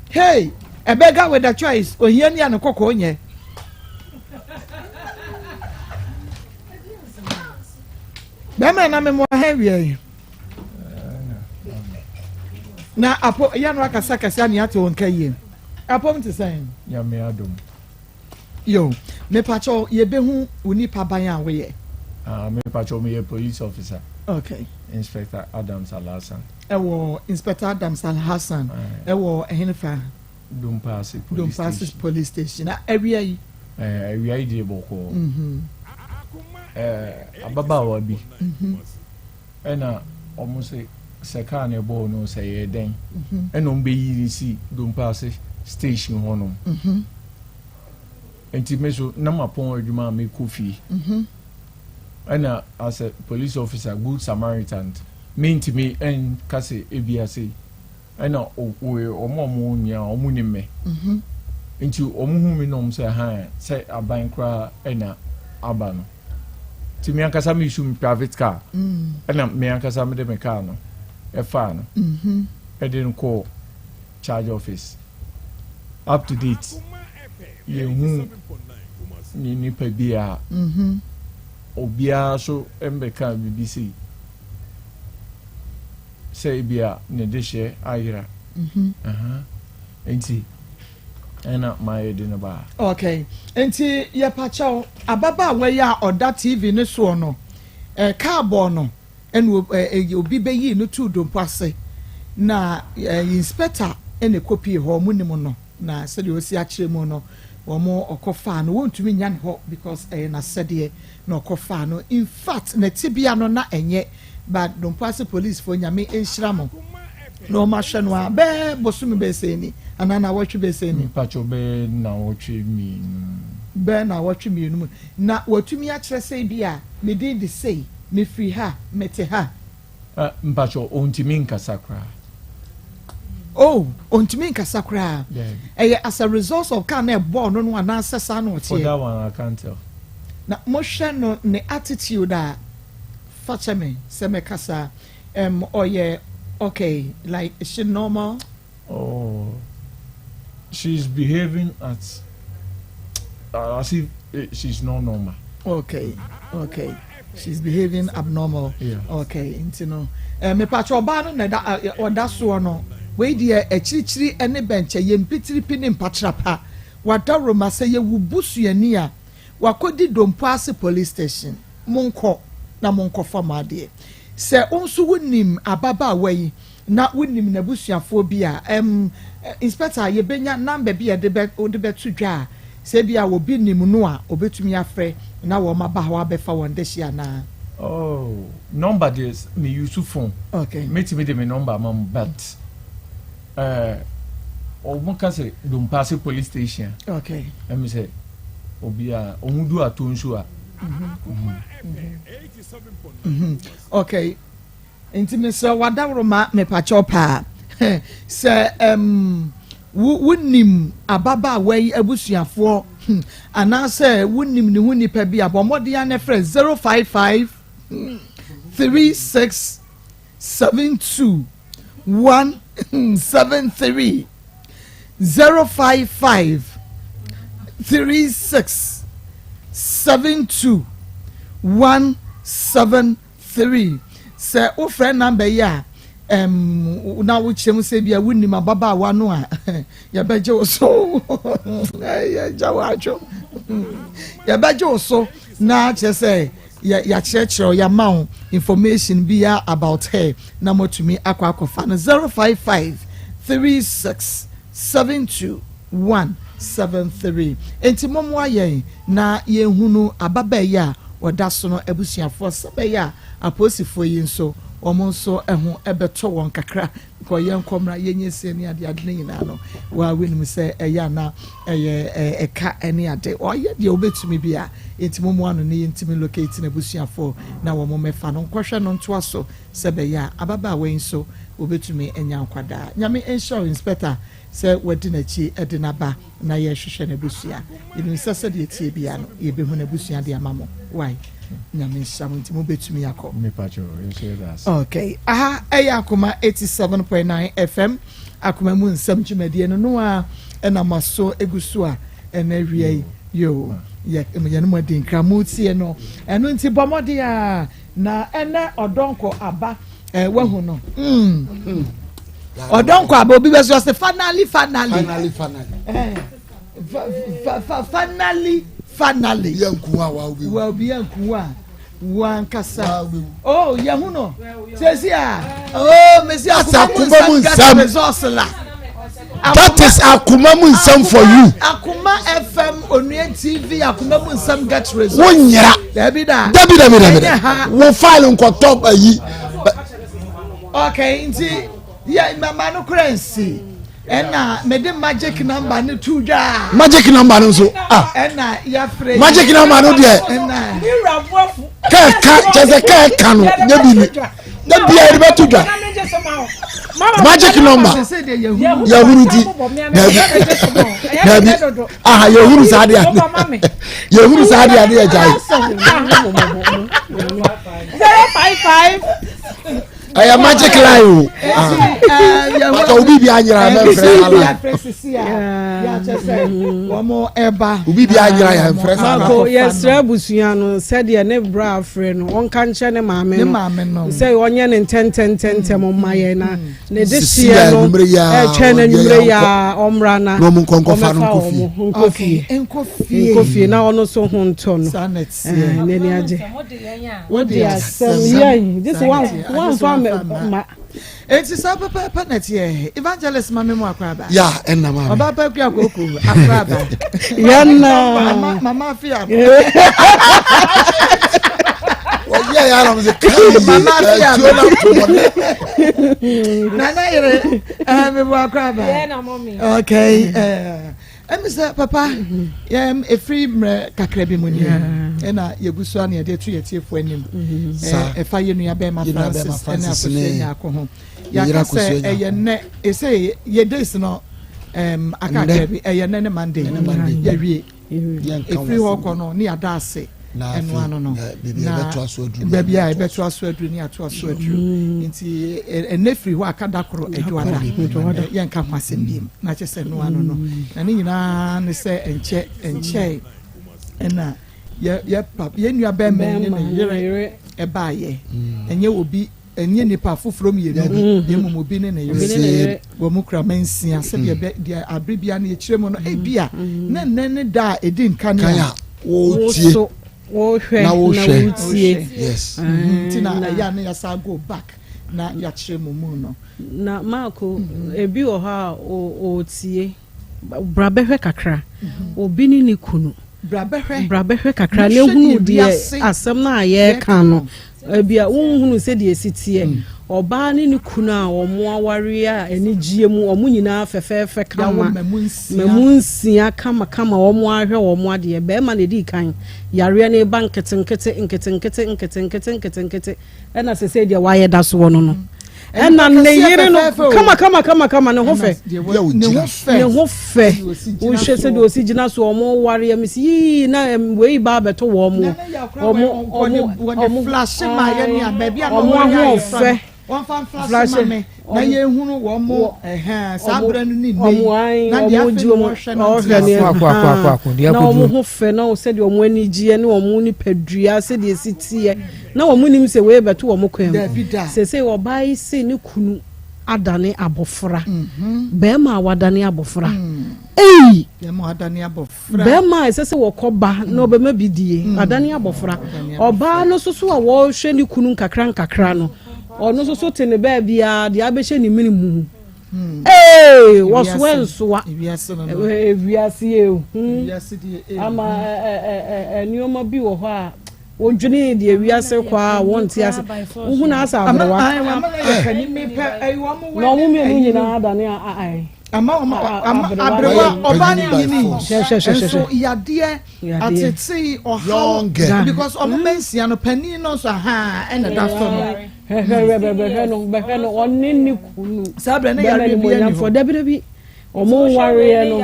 Hey, a beggar with a choice. Ohia ni a ne kɔkɔɔ nyɛ. Bɛrima na memo ha wia yi. Na apo ya no akasa kɛse ani ate wɔn ka yie. Apom te sɛn? Nyame adom. Yo, mepakyɛw yɛbɛhu wo nipa ban a woyɛ? Ah, mepakyɛw meyɛ police officer. Okay. Inspector Adams Alhassan. Ɛwɔ Inspector Adams Alhassan. Ɛwɔ ɛhene fa? Dompaase police station. Dompaase police station. Na awia yi? Eh, awia yi deɛ bɔkɔɔ. Mm-hmm. Eh, ababaawa bi. Mm-hmm. Ɛna wɔn se sɛ kaa na ɛbɔɔ no sɛ ɛyɛ dɛn. Mm-hmm. Ɛna wɔn bɛyi ne si Dompaase station hɔnom. Mm-hmm. Nti me so na mapɔn adwuma a mekɔ fie. Ɛna as a police officer, good Samaritan, mentumi nka sɛ ebia sei. Ɛna wɔn a wɔn nyinaa wɔn nim me. Nti wɔn hu me na wɔn sɛ han sɛ aban koraa ɛna aba no. Nti me ankasa me use me private car. Ɛna me ankasa me de me car no ɛfaa no. Ɛde no kɔɔ charge office. Up to date yɛnhu ne nipa biara. Obiara nso mbɛkaa biribi sei sɛ ebia ne dehyeɛ ayera. Nti ɛna mayɛ de no baa. Okay, nti yɛpakyɛw ababaawa yi a ɔda TV no soɔ no, eh, kaa bɔɔ no. Ɛna obi bɛyii no too dompo ase, na inspector na ɛkɔpie hɔ, wɔn nim no, na sɛdeɛ ɔsi akyerɛ mu no, wɔn ɔkɔfaa no, wɔntumi nnya ne hɔ because ɛyɛ n'asɛdeɛ na ɔkɔfaa no, in fact ne tebea no na ɛnyɛ, but dompo ase policefoɔ Nyame nhyira mo na wɔn ahwɛ no a, bɛɛ bosome bɛyɛ sɛn ni, anaa naawɔtwe bɛyɛ sɛn ni? Mpakyɛw bɛyɛ naawɔtwe mmienu. Bɛyɛ naawɔtwe mmienu mu, na watumi akyerɛ sɛ ebia me din de sei. Mefiri ha, mete ha. Ah, mpakyɛw, ontumi nkasa koraa. Oh, ontumi nkasa koraa. Daabi. Ɛyɛ as a result of car na ɛbɔɔ no no anaasɛ saa na ɔteɛ? For that one, I can't tell. Na mohwɛ no ne attitude a, fa kyɛ me sɛ mɛka saa, ɛm, ɔyɛ okay, like is she normal? Oh, she's behaving as, as if she's not normal. Okay, okay. She's behaving abnormal. Yeah. Okay, nti no. Eh, me patro ɔbaa no na ɛda eh, ɔda soɔ no. Wei deɛ akyirikyiri ne bɛnkyɛ yɛ mpitiripi ne mpatrapa. Wada Roma sɛ yɛwu busuani a wakɔdi Dompo ase police station. Monkɔ na monkɔfa mo adeɛ. Sɛ wo nso wonim ababaawa yi na wonim n'abusuafoɔ bi a, ɛm, Inspector, yɛbɛnya number bi a yɛde bɛ, wode bɛto dwa a, sɛ ebia obi nim no a, ɔbɛtumi afrɛ na wɔn aba hɔ abɛfa wɔn dehye anaa? Oh, number deɛ, me use phone. Okay. Mɛtumi de me number ama mo, but, eh, wɔn ka sɛ Dompase police station a. Okay. Ɛmi sɛ, obi a, wɔn du ato nso a. Mm-hmm. Mm-hmm. Okay. Nti mesrɛ wo adaworoma mepakyɛw paa sɛ ɛm Wo wonim ababaawa yi abusuafoɔ hmm, anaasɛ wonim ne ho nipa bi a, bɔ mmɔden ara na frɛ 055 36 72 173 055 36 72 173 Sɛ wofrɛ number yi a, ɛm, na wokyerɛ mu sɛ bia wonim ababaawa no a, yɛbɛgye wo so. Yɛgya wo adwo. Yɛbɛgye wo so na kyerɛ sɛ yɛakyerɛkyerɛ wo, yɛama wo information biara about her na moatumi akɔ akɔfa no. 055 36 72 173. Enti mommoa yɛn na yɛnhunu ababaa yi a ɔda so no abusuafoɔ sɛ ɛbɛyɛ a apolisifoɔ yi nso wɔn nso ho bɛtɔ wɔn kakra. Kɔ yɛnkɔ mmra yɛnyɛ sie ne ade ade no nyinaa no waa wonim sɛ ɛyɛ ana ɛyɛ ɛka ne ade ɔyɛ deɛ wobɛtumi bi a enti mommoa no ne yɛntumi locate n'abusuafoɔ na wɔn mmɛfa no nkɔhwɛ no ntoa so sɛ ɛbɛyɛ a ababaawa yi nso wɔbɛtumi anya nkwa daa. Nyame nhyira wo Inspector sɛ wadi n'akyi de no aba na yɛrehwehwɛ n'abusua. Yɛnim sɛ sɛdeɛ ɛteɛ biara no yɛbɛhu n'abusua de ama mo. Wai? Nyame nhyira mo nti mobɛtumi akɔ. Okay, aha ɛyɛ Akoma 87.9 FM Akoma mu nsɛm dwumadie no no a ɛna mo aso egu so a ɛna awia yi yo yɛ yɛne mo adi nkra mo tie no ɛno nti bɔ mmɔden a Na ɛnɛ ɔdɔnkɔ aba ɛ eh, wahu no. Mm. Mm. Ɔdɔnkɔ aba obi bɛ so ɔsɛ finally finally. Finally finally. Eh, fa fa finally finally. Obi ankuwa wa obi. Wa obi ankuwa wankasa. Oh, yɛhu no. Sɛsi a. Oh, mesi akoma mu nsɛm results la. That is akoma mu nsɛm for you. Akoma FM Onua TV akoma mu nsɛm get results. Wo nyera. Dabi da. Dabi dabi dabi da. Wo file nkɔtɔ ayi. Okay, nti yɛ mama no kura nsi. Ɛna mede magic number no to dwa. Magic number no nso ah. Ɛna yɛafrɛ. Magic number no deɛ. Ɛna. Kɛɛka kyɛ sɛ kɛɛka no nyɛ bi ni. Da bia yɛde bɛto dwa. Magic number. Yɛhuru ti. Dabi. Dabi. Aha yɛhuru saa deɛ ade. Yɛhuru saa deɛ ade yɛ gyae. 055. Ɛyɛ magic line o. Pàtó obi bi anyira mɛ nfrɛ saa line. Obi bi anyira yɛ nfrɛ saa line. Mako yɛsrɛ abusua no sɛdeɛ ne bra afrɛ no ɔnka nkyerɛ ne maame no sɛ ɔnyɛ ne ntɛntɛntɛntɛm ɔma yɛn na ne de hyeɛ no ɛtwɛn na nwumere yi a ɔmmra na ɔmɛfa wɔn nkɔ fie nkɔ fie na ɔno nso ho ntɔ no n'ani agye. Wode asɛm yɛn gye sɛ woamfa ma. Enti saa pɛpɛɛpɛ na ɛteɛ. Evangelist ma me mu akɔ aba. Ya ɛnna maame. Ɔbaa pa kura koko akɔ aba. Yɛnna. Mama mama afi ano. Wɔyɛ yɛ anam sɛ kai Mama afi ano. ɛtuo na to bɔne. Nana yere ɛɛ me mu akɔ aba. Yɛn na mɔmi. Okay. ɛɛ. Ɛmi sɛ papa yɛn efiri mmerɛ kakra bi mu ni ɛna yɛgu so a na yɛde ato yɛn tiefo anim ɛfa yɛn nua bɛrima Francis ɛne Akosua Nyarko ho yɛaka sɛ ɛyɛ nnɛ ɛsɛ yɛ days no ɛm aka kakra bi ɛyɛ nnɛ ne Monday yɛwie efiri hɔ kɔ no ne yɛada ase. Na ɛno ano no na baabi a ɛbɛtoa so aduru ne atoa so aduru mm. nti ɛnɛ firi hɔ aka da koro adwoada yɛnka ho asɛm biem na kyɛ sɛ ɛno ano no mm. na ne nyinaa ne sɛ ɛnkyɛ ɛnkyɛe ɛna yɛ yɛ pap yɛn nua bɛrima ne ne yere ɛbaayɛ mm. ɛnyɛ obi Ɛnyɛ nnipa afoforɔ mmienu, na mmom obi ne ne yere. Wɔn kura mansia sɛdeɛ bɛ deɛ abere biara no yɛkyerɛ mu no, ebia na nnɛ ne da a ɛdi nkan a wɔretie wɔhwɛ na wɔhwɛ wotie. Yes. Nti na ɛyɛ a na yɛasa go back na yɛakyerɛ mu mu no. Na Marko, ebi wɔ hɔ a ɔretie. Bra bɛhwɛ kakra. Obi ne ne kunu. Bra bɛhwɛ. Bra bɛhwɛ kakra na ehunu deɛ asɛm no a yɛreka no. Ebia wonhunu sɛdeɛ esi teɛ. Mm. Ɔbaa ne ne kunu a wɔn awareɛ a anigyeɛ mu wɔn nyinaa fɛfɛɛfɛ kama. Mmamu nsia kama kama wɔn ahwɛ wɔn adeɛ. Bɛrima na edi kan. Yareɛ no ba nketenkete nketenkete nketenkete nketenkete ɛna sɛsɛ deɛ wayɛ da soɔ no no. Ɛna ne yere no kama kama kama kama ne ho fɛ. Ne ho fɛ. Wohwɛ sɛ deɛ ɔsi gyina so wɔn wareɛ mesi yii na wei ba abɛto wɔn mo. Wɔn wɔn wɔn wɔn ahoɔfɛ. Wɔmfa mflahye ma me na yɛnhunu wɔn mo ɛhɛn saa berɛ no ne nnɛ yi na deɛ afei na wɔhwɛ no nte aseɛ. Na wɔn ho fɛ na sɛdeɛ wɔn ani gyeɛ ne wɔn nipadua sɛdeɛ ɛsi teɛ na wɔn nim sɛ wei bɛto wɔn kwan mu. Seesei ɔbaa yi se ne kunu adane abɔfra, barima a wadane abɔfra. Ei! Barima a ɛsɛ sɛ wɔkɔ ba na ɔbɛma bi die, adane abɔfra. Ɔbaa no nso so a wɔrehwɛ ne kunu nkakra nkakra no, ɔno nso so te ne baabi a deɛ abɛhyɛ ne mene mu. Ee, wɔsoa nsoa. Ewiase yɛ ehu. Ama nneɛma bi wɔ hɔ a wɔdwene deɛ wiase kɔ a wɔnte ase. Wohu na asa aberewa. Na wɔn mmienu nyinaa adane a. Ama wɔn ama aberewa ɔbaa ne nyini nso yadeɛ atetee ɔhaw because ɔmo mma nsia no panin no nso ahaa ɛna da so no. Hwɛ bɛhwɛ no bɛhwɛ no ɔne ne kunu. Saa abirɛ ne yareɛ bi ɛni hɔ. Dabi dabi ɔmo nwareɛ no.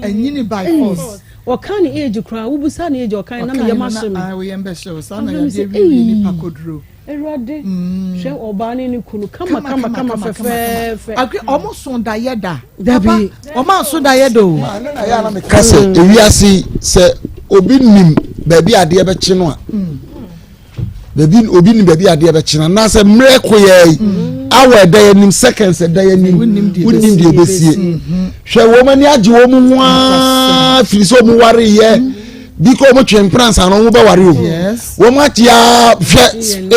Ɛnyini by force. Ɔka ne age koraa wobusa ne age ɔka na meyɛ ma hye me. Ɔka na woyɛ mbɛhyɛ wo saa na yadeɛ wie nipa koduro. Awurade, hwɛ ɔbaa ne ne kunu kama kama kama fɛfɛɛfɛ. Akwi ɔmo so dayɛ da. Dabi. Ɔmo anso dayɛ da o. Ɛno na yɛ a na meka sɛ ewiase sɛ obi nim baabi adeɛ bɛkye no a baabi obi nim baabi adeɛ bɛkye no anaasɛ mmerɛ ko yɛ yi awɔ ɛda yɛ nim seconds ɛda yɛ nim wonim deɛ ɛbɛsie hwɛ wɔn ani agye wɔn ho aa firi sɛ wɔn ware yɛ. Bi kɔ wɔn twe mpena nsa na wɔn bɛ ware o. Wɔn ate aa hwɛ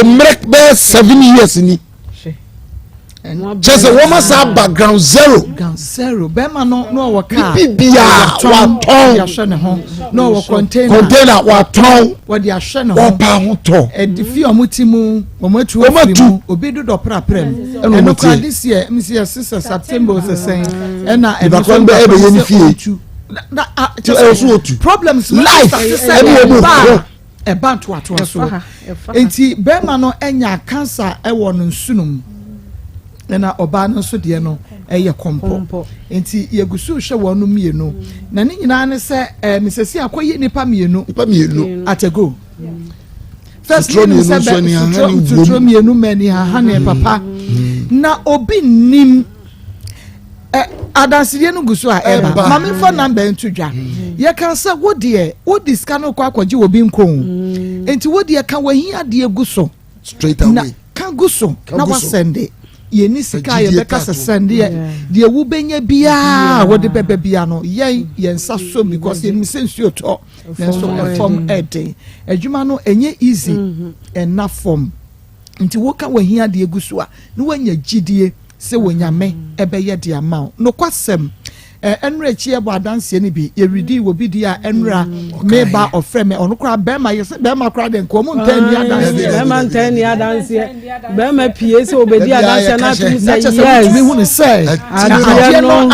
mmerɛ bɛyɛ 7 years ni. Kyɛ sɛ wɔn asa aba ground zero. Ground zero bɛrima no na ɔwɔ kaa. Bibi bia watɔn. Wɔde ahwɛ ne ho na ɔwɔ container. Container watɔn. Wɔde ahwɛ ne ho. Ɔpa ho tɔ. Ɛdi fi wɔn ti mu wɔn atu afiri mu obi dodɔ prapra mu. Ɛna wɔn ti. Ɛno kora this year mi si yɛ sisɛ September sɛsɛn ɛna ɛno nso ɛbɛyɛ ne fie. ti ɛwɔ so otu problems life ɛne wɔn mu ko ɛba ntoatoa so nti bɛrima no anya cancer ɛwɔ no nsono mu ɛna ɔbaa no nso deɛ no ɛyɛ kɔmpɔ nti yɛgu so hwɛ wɔn mmienu na ne nyinaa ne sɛ ɛɛ mesɛsi akɔyɛ nipa mmienu nipa mmienu at a go first suturo ne mmienu sɛ nso bɛ ani suturo suturo hahane wom mmienu mɛ ni hahane papa na obi nim. Ɛ adansedie no gu so a ɛba. Ma me nfa number nto dwa. Yɛka sɛ wo deɛ wode sika no kɔ akɔgye obi nko o. Mm. Nti wo deɛ ka w'ahiadeɛ gu so. Straight away. Na ka gu so na wasɛnde. Yɛni sika a yɛbɛka sɛ sɛndeɛ. Deɛ wobɛnya biara a wode bɛba biara no yɛn yɛn nsa som because yɛnim sɛ nsuo tɔ nanso ɛfam ɛden. Adwuma no ɛnyɛ easy mm-hmm. ɛna fam. Nti woka w'ahiadeɛ gu so a, na woanya gyidie sɛ Onyame bɛyɛ de ama wo. Nokwasɛm, ɛnora akyi yɛbɔ adanseɛ no bi, yɛredii wɔ bi deɛ a ɛnora me ba ɔfrɛ me, ɔno koraa bɛrima, yɛsɛ bɛrima koraa deɛ nka ɔmo ntaa nni adanseɛ. Bɛrima ntaa nni adanseɛ, bɛrima pie sɛ ɔbɛdi adanseɛ na atum sɛ yes. Na kyɛ sɛ wotumi hu no sɛ adeɛ no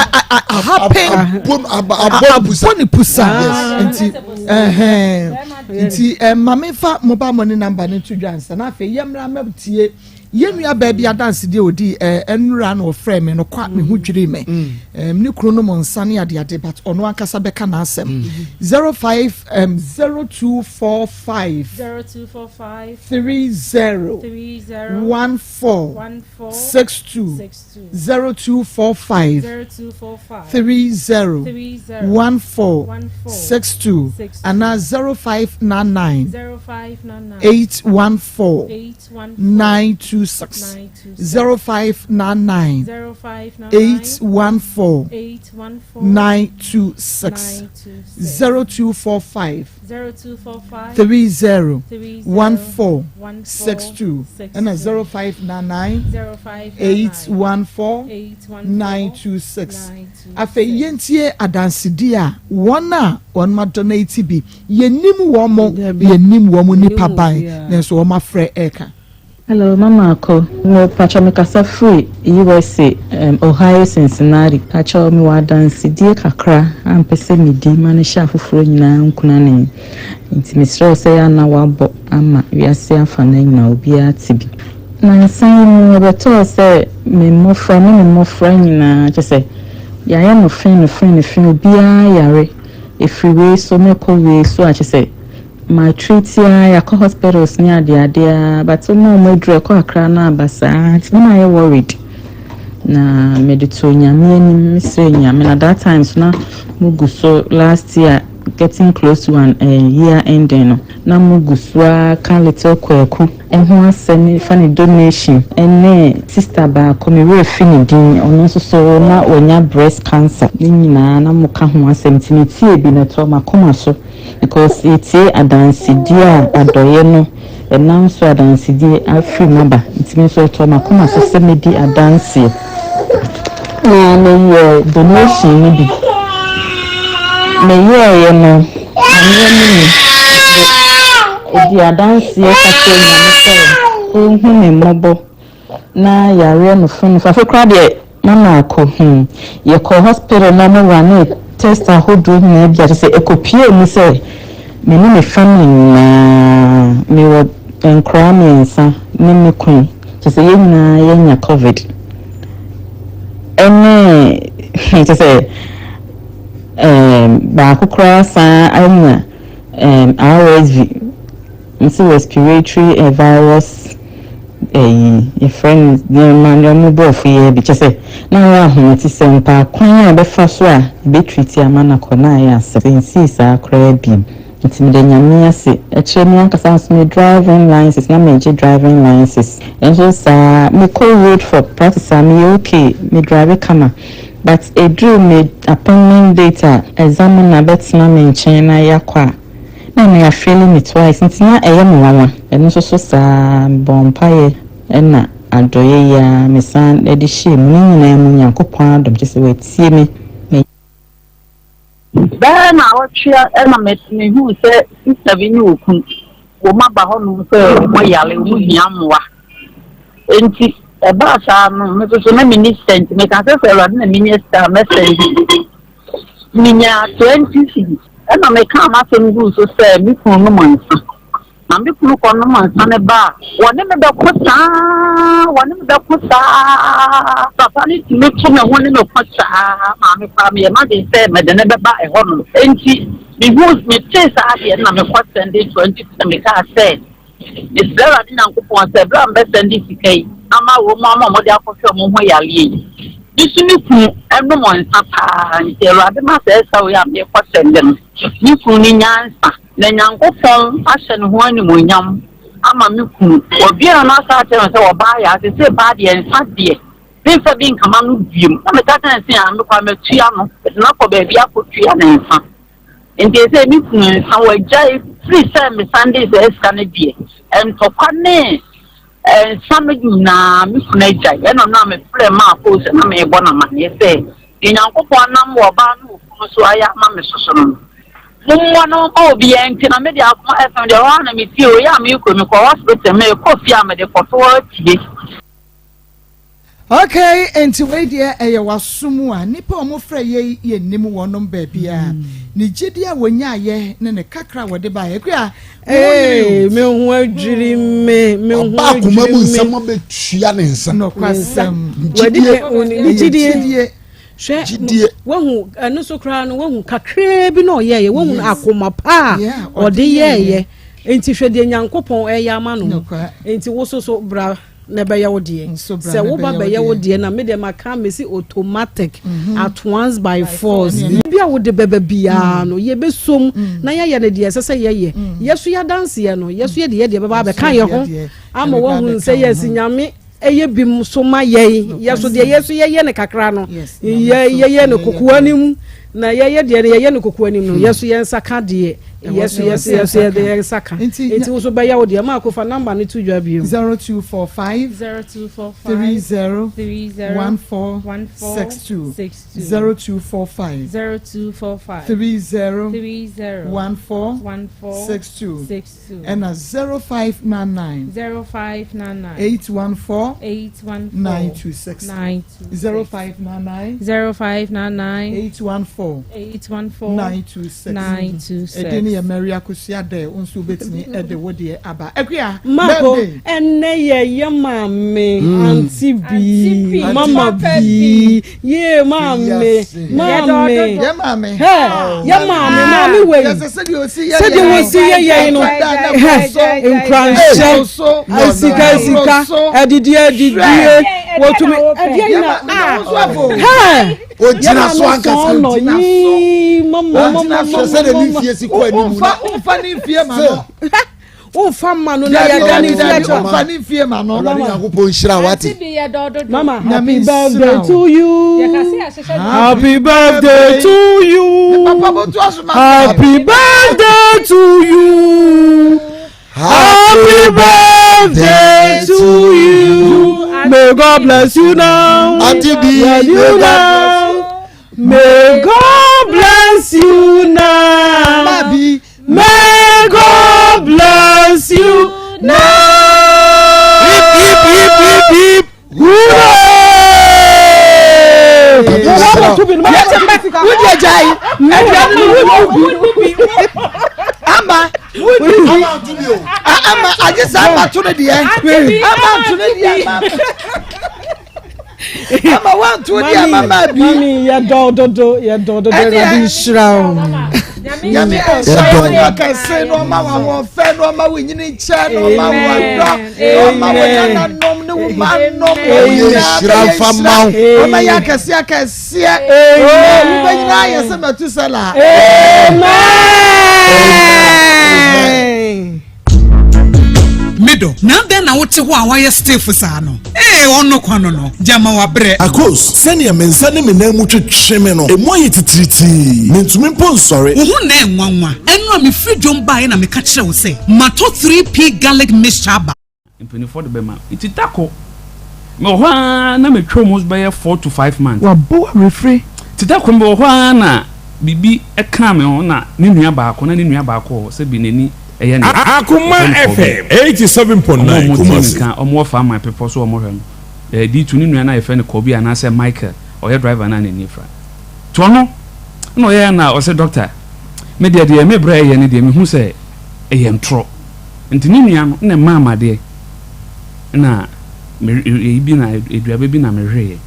ahapen, abɔ ne pusa, nti ɛhɛn. Nti eh, ma memfa mobile money number no nto dwa ansa na afei yɛmmra mmɛtie yɛn nua baa bi adansedie a ɔdii eh, nnora na ɔfrɛɛ me no kwa me ho dwirii me mm. eh, ne kunu nom nsa ne adeade but ɔno ankasa bɛka n'asɛm mm. 05 um, 0245 0245 30 14 62 0245 30 14 62 anaa 0599 814 926 0599 814 926 0245 30 14 62 ɛna 0599 814 926. Afei yɛntie adansedi a wɔn a wɔn adonate bi, yɛnnim wɔn, yɛnnim wɔn nipa ban, nanso wɔn afrɛ ɛreka. Hello mama akɔ mo pakyɛw me kasa firi usa um Ohio Cincinnati pakyɛw me wɔ adansedie kakra a mpɛ sɛ me di ma no hyɛ afoforɔ nyinaa nkunane nti me srɛ wo sɛ yɛ a na wabɔ ama wiase afa no nyinaa obiara te bi. Nansa yi mu ɛbɛtɔɔ sɛ me mmɔfra me ne mmɔfra nyinaa kyerɛ sɛ yɛayɛ no fe no fe no fe obiara yare ɛfiri wei so na ɛkɔ wei so a kyerɛ sɛ ma treat ara yɛakɔ hospitals ne adeade ara but wɔn a wɔn aduru ɛkɔ kakra na aba saa nti na mayɛ worried na mede too Nyame anim mesrɛ Nyame na that time so na mugu so last year getting close to an eh, year ending no na mugu so ara ka little Kwaku ho asɛm fa ne donation ne sister baako me werɛ fi ne din ɔno nso so na wanya breast cancer ne nyinaa na moka ho asɛm nti metie bi na ɛtɔ makoma so Because yɛtie adansedie a adɔeɛ no ɛnam so adansedie afiri mu aba nti me nso ɛtɔɔ m'akoma so sɛ mɛdi adanseɛ na meyɛɛ donation no bi. Meyɛɛeɛ no Nyame anim mede di adanseɛ ka kyerɛɛ Nyame sɛ ɔnhu me mmɔbɔ na yareɛ no fo no fo. Afei koraa deɛ Mama akɔ hmm. Yɛkɔɔ hospital na ɔmo runee test ahodoɔ nyinaa bi a kyerɛ sɛ ɛkɔpuee mu sɛ me ne me family nyinaa, mewɔ nkoraa mmiɛnsa ne me kunu, kyerɛ sɛ yɛn nyinaa yɛanya covid ɛne hmm kyerɛ sɛ ɛɛm baako koraa san anya ɛɛm RSV, nti respiratory virus Ɛyi, yɛfrɛ no nneɛma nneɛma borɔfo yi ara bi, kyerɛ sɛ na ayɛ ahometesɛm paa, kwan a yɛbɛfa so a yɛbɛ treat ama no akɔ na ayɛ asɛm, ɛnsii saa koraa bio, nti meda Nyame ase, ɛkyerɛ me ankasa nso me driving license, na megye driving license nso saa, mekɔ road for practice a meyɛ okay, me drive kama, but ɛduru me appointment date a examiner bɛtena me nkyɛn na yɛakɔ a, Na ɛno yɛafeeli me twice nti na ɛyɛ me nwanwa. Ɛno nso so saa ara, mebɔɔ mpaeɛ ɛna adɔeɛ yi ara mesan de hyɛɛ mu. Ne nyinaa mu Nyankopɔn adom kyerɛ sɛ watie me. Me. Bɛyɛ naawɔtwe na mehuu sɛ sista bi ne okunu wɔaba hɔnom sɛ wɔyare, wɔhia mmoa. Enti ɛbaa saa no, me nso so na menni sika nti mekaa sɛ sɛ Awurade na menya sika a mɛsɛnde bi. Minyaa 20 cedis. Ɛnna mekaa m'asɛm guu so sɛ me kunu nom nsã. Na me kunu kɔnom nsã no ba a, wɔne me bɛko saa, wɔne me bɛko saa. Papa no tumi to me ho ne me ko saa maa me koraa meyɛ m'adwene sɛ mede no bɛba ɛhɔnom. Enti mehuu, metee saa adeɛ no na mekɔ sɛnde 20 cedis na mekaa sɛ, Mesrɛ Awurade Nyankopɔn sɛ berɛ a mebɛsɛnde sika yi ama wɔn ama wɔde akɔhwɛ wɔn ho yareɛ yi, me nso me kunu nom nsa paa nti Awurade ma saa sika wei a merekɔ sɛnde no, me kunu no nya nsa. Na Nyankopɔn ahyɛ ne ho animuonyam ama me kunu. Wɔbue n'ano asa akyerɛ me sɛ ɔbaa yɛ a, seesei paa deɛ nsa deɛ memfa bi nkama no biom. Na meka kyerɛ no sɛ, ah, mekɔ a matua no, mede no akɔ baabi akɔtua ne nsa. Nti ɛsɛ me kunu nsa wagyae firi sɛ mesan de saa sika no deɛ ntɔkwa ne nsa no nyinaa me kunu agyae. Ɛna ɔno a mefrɛ maa post na mebɔ no amaneɛ sɛ deɛ Nyankopɔn nam wɔ ɔbaa no okunu so ayɛ ama me soso no no mommoa no ma obiara nti na mede akoma FM deɛ hɔ a na metie o yɛ a mekɔ mekɔ hospital mekɔ fie a mede kɔto hɔ atie. Okay, enti wei deɛ ɛyɛ w'aso mu a, nnipa a wɔfrɛ yɛ yi yɛnnim wɔnom baabiara. Ne gyedie a wɔnyaeɛ ne ne kakra a wɔde baeɛ. Akua, wo ho nnwiri o. Me ho adwiri me, me ho adwiri me. Ɔba akoma mu nsɛm abɛtua ne nsa. Nokwasɛm. Gyidie. Ne gyidie. Hwɛ, wahu ɛno so koraa no, wahu kakraa bi na ɔyɛɛyɛ, wahu akoma pa a ɔde yɛɛyɛ. Nti hwɛ deɛ Nyankopɔn ɛyɛ ama no. Nti wo so so bra. na ɛbɛyɛ wo deɛ sɛ wo ba bɛyɛ wo deɛ na me deɛ maka mesi automatic mhm. at once by force bi a wode bɛba biara mm. no yɛbɛsom mm. na yɛayɛ no deɛ ɛsɛ sɛ yɛyɛ mm. yɛso yɛadanseɛ no yɛso yɛde yɛ deɛ bɛba abɛka yɛ ho ama woahunu sɛ yɛsi nyame ɛyɛ bi so ma yɛn yɛso deɛ yɛso yɛyɛ no kakra no yɛyɛ no kokoa no mu Na yɛyɛ deɛ no yɛyɛ no kokoa nim no yɛso yɛn nsa ka deɛ yɛso yɛso yɛso yɛde yɛn nsa ka nti wo so bɛyɛ wo deɛ maako fa number no to dwa bio. 0245 30 14 62 0245 30 14 62 ɛna 0599 814 926. 0599. 0599. 814. 814. 926. 926. Ɛdin no yɛ. yɛ Mary Akosua Dɛ, wo nso wobɛtumi de wo deɛ aba. Akua, Mako, birthday. ɛnnɛ yɛ yɛ maame, Auntie Auntie B, B, Mama Papa B, yee maame, maame, Yɛ maame. hɛ, yɛ maame, maame wei, sɛdeɛ wɔsi yɛ yɛn no, hɛ, nkuranhyɛ, sika sika, adidie adidie, wɔtumi, ɛdeɛ nyina, hɛ, yɛ maame sɔn nɔ yii, mama, mama, mama, mama, Womfa ne mfie ma no. Womfa ma no na yɛda ne mfie akyerɛ. Womfa ne mfie ma no. Awurade Nyankopɔn nhyira wate. Mama, happy birthday to you. Happy birthday to you. Happy birthday to you. Happy birthday to you. May God bless you now. Auntie B, Bless you now. May God bless you now. May God bless you now. Hip, hip, hip, hip, hip. Hooray! Wodi agyae aduane no wodi bi ama wodi bi ama agye saa ama to no deɛ ama nto no deɛ ama ama wanto deɛ ama ma bi. Mami yɛ dɔw dodo yɛ dɔw dodo Awurade nhyira o. Nyame ɔsɔ ɔnyɛ ɔkɛse na ɔma wo ahoɔfɛ na ɔma wo nyini kyɛ na ɔma wo ɔdɔ na ɔma wo nananom ne wo ma nom wɔn nyinaa bɛyɛ nhyira ɔma yɛ akɛse akɛseɛ wobɛnyina ayɛ sɛ Matusala. Amen. Me dɔ, na adɛn na wote hɔ a woayɛ stiff saa no? Ee, ɔno kwa no no, gyama wabrɛ. Akos, sɛnea me nsa ne me nan mu twetwe me no, emu ayɛ titiritii. Mintumi mpo nsɔre. Wo ho nnɛ yɛ nwanwa. Ɛno a mefiri dwom baeɛ na meka kyerɛɛ wo sɛ matɔ 3P Garlic Mixture aba. Mpaninfoɔ de bɛma. Nti da ko, mewɔ hɔ ara na metwa mu bɛyɛ 4 to 5 months. Wabɔ awerɛfire. Nti da ko mewɔ hɔ ara na biribi kaa me ho na ne nua baako, na ne nua baako wɔ hɔ sɛbi n'ani yɛ ne ya. Akoma Wɔfrɛ no Kɔbi. FM 87.9 Wɔn a wɔtie me Kumasi. nka, wɔwɔ Faman bepɔ so a wɔhwɛ no. Eh, D2 ne nua no a yɛfrɛ no Kɔbi anaasɛ Michael, ɔyɛ driver no a n'ani afira. Nti ɔno na ɔyɛɛ na ɔsɛ doctor, me deɛ deɛ me brɛ yɛ no deɛ mehu sɛ ɛyɛ ntorɔ. Nti ne nua no na ɛmaa me adeɛ na me eyi bi na aduaba bi na mehweeɛ.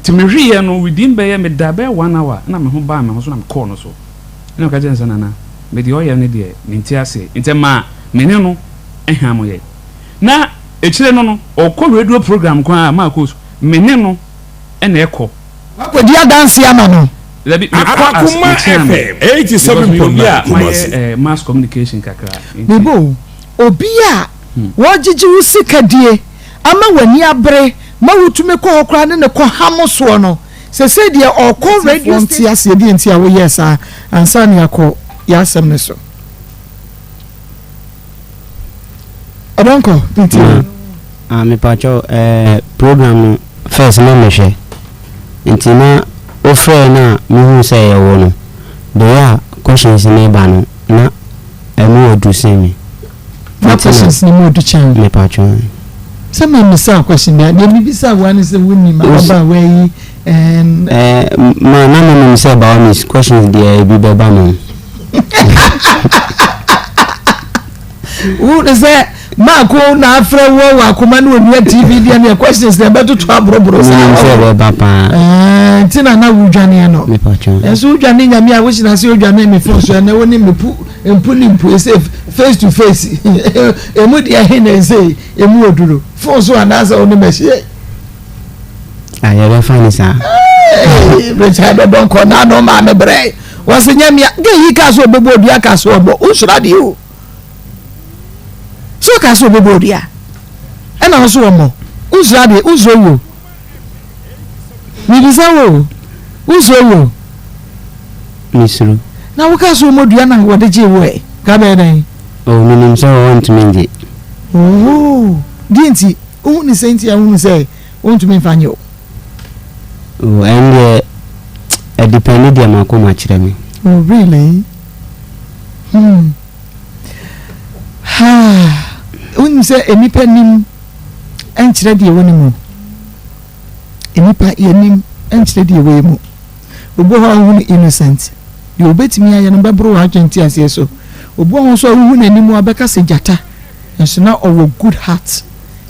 Nti mehweeɛ no within bɛyɛ meda bɛyɛ one hour na me ho baa me ho so na mekɔɔ no so. Ɛna meka kyerɛɛ no sɛ Nana me deɛ ɔyɛ no deɛ mente aseɛ. Nti ɛmaa me ne no ham yɛ. Na akyire no no ɔkɔ radio program koraa a maakɔ so me ne no na ɛkɔ. Wakɔdi adanseɛ ama no. Dabi, mekɔ as Akoma mekyea me FM because meyɛ obi a 87.9 mayɛ Kumasi. eh, mass communication kakra nti. Meba o, obi a wɔgyegye wo sika die ama w'ani abere ma wotumi kɔ hɔ koraa ne no kɔ ham soɔ no, sesei deɛ ɔkɔ radio station. Nte aseɛ deɛ nti a woyɛɛ saa ansa na yɛakɔ yɛn asɛm no so. Ɔdɔnkɔ, nti. Ma, ah, mepakyɛw, eh, program no first na mehwɛ. Nti na wofrɛɛ no a mehuu sɛ ɛyɛ wo no, the way a questions no ba no, na ɛmu wɔ du sen me. Na questions no mu ɔdu kyɛn wo? Mepakyɛw. Sɛ memmisa wo question bia, deɛ mebisa wo ara ne sɛ wonim ababaawa yi and. Eh, ma na menim sɛ by all means questions deɛ ebi bɛba mo. Wo ne sɛ maako na afrɛ wo wɔ akoma ne onua TV deɛ ne questions na ɛbɛtoto aborɔborɔ saa. Menim sɛ ɛbɛba paa. Ɛɛ nti na na wodwaneɛ no. Ɛnso wodwane nyame a wohyina sɛ wodwane me fon so ɛnɛ wo ne me pu mpu ne mpu ɛsɛ face to face emu deɛ he na ɛsɛ emu oduro fon so anaasɛ wo ne mahyia. Ah, yɛbɛfa ne saa. Richard Donkor n'ano maa me brɛ. Wɔsi nyɛ mia gay yi kaa so ɔbɛbɔ odua kaa so ɔbɔ wosoro adeɛ o. So ɔkaa so ɔbɛbɔ odua ɛna ɔso ɔmɔ wosoro adeɛ wosoro wuo. Mibisa wo wosoro wuo. Mesuro. Na wokaa so ɔmɔ dua na wɔde gyee wo ɛ ka bɛyɛ dɛn? Oh, menim sɛ wɔntumi ngye. Oh, deɛ nti wohu ne sɛ nti a wohu sɛ wɔntumi mfa nyɛ o. Oh, ɛndeɛ ɛdepɛnde deɛ m'akoma kyerɛ me. Oh, really? Hmm. Ha. Wonim sɛ nnipa nim nkyerɛ deɛ ɛwɔ ne mu. Nnipa yɛnim nkyerɛ deɛ ɛwɔ yɛ mu. Obi wɔ hɔ a wohu no innocent. Deɛ ɔbɛtumi ayɛ no bɛboro w'adwene nteaseɛ so. Obi wɔ hɔ nso a wohu n'anim a wobɛka sɛ gyata, nso na ɔwɔ good heart.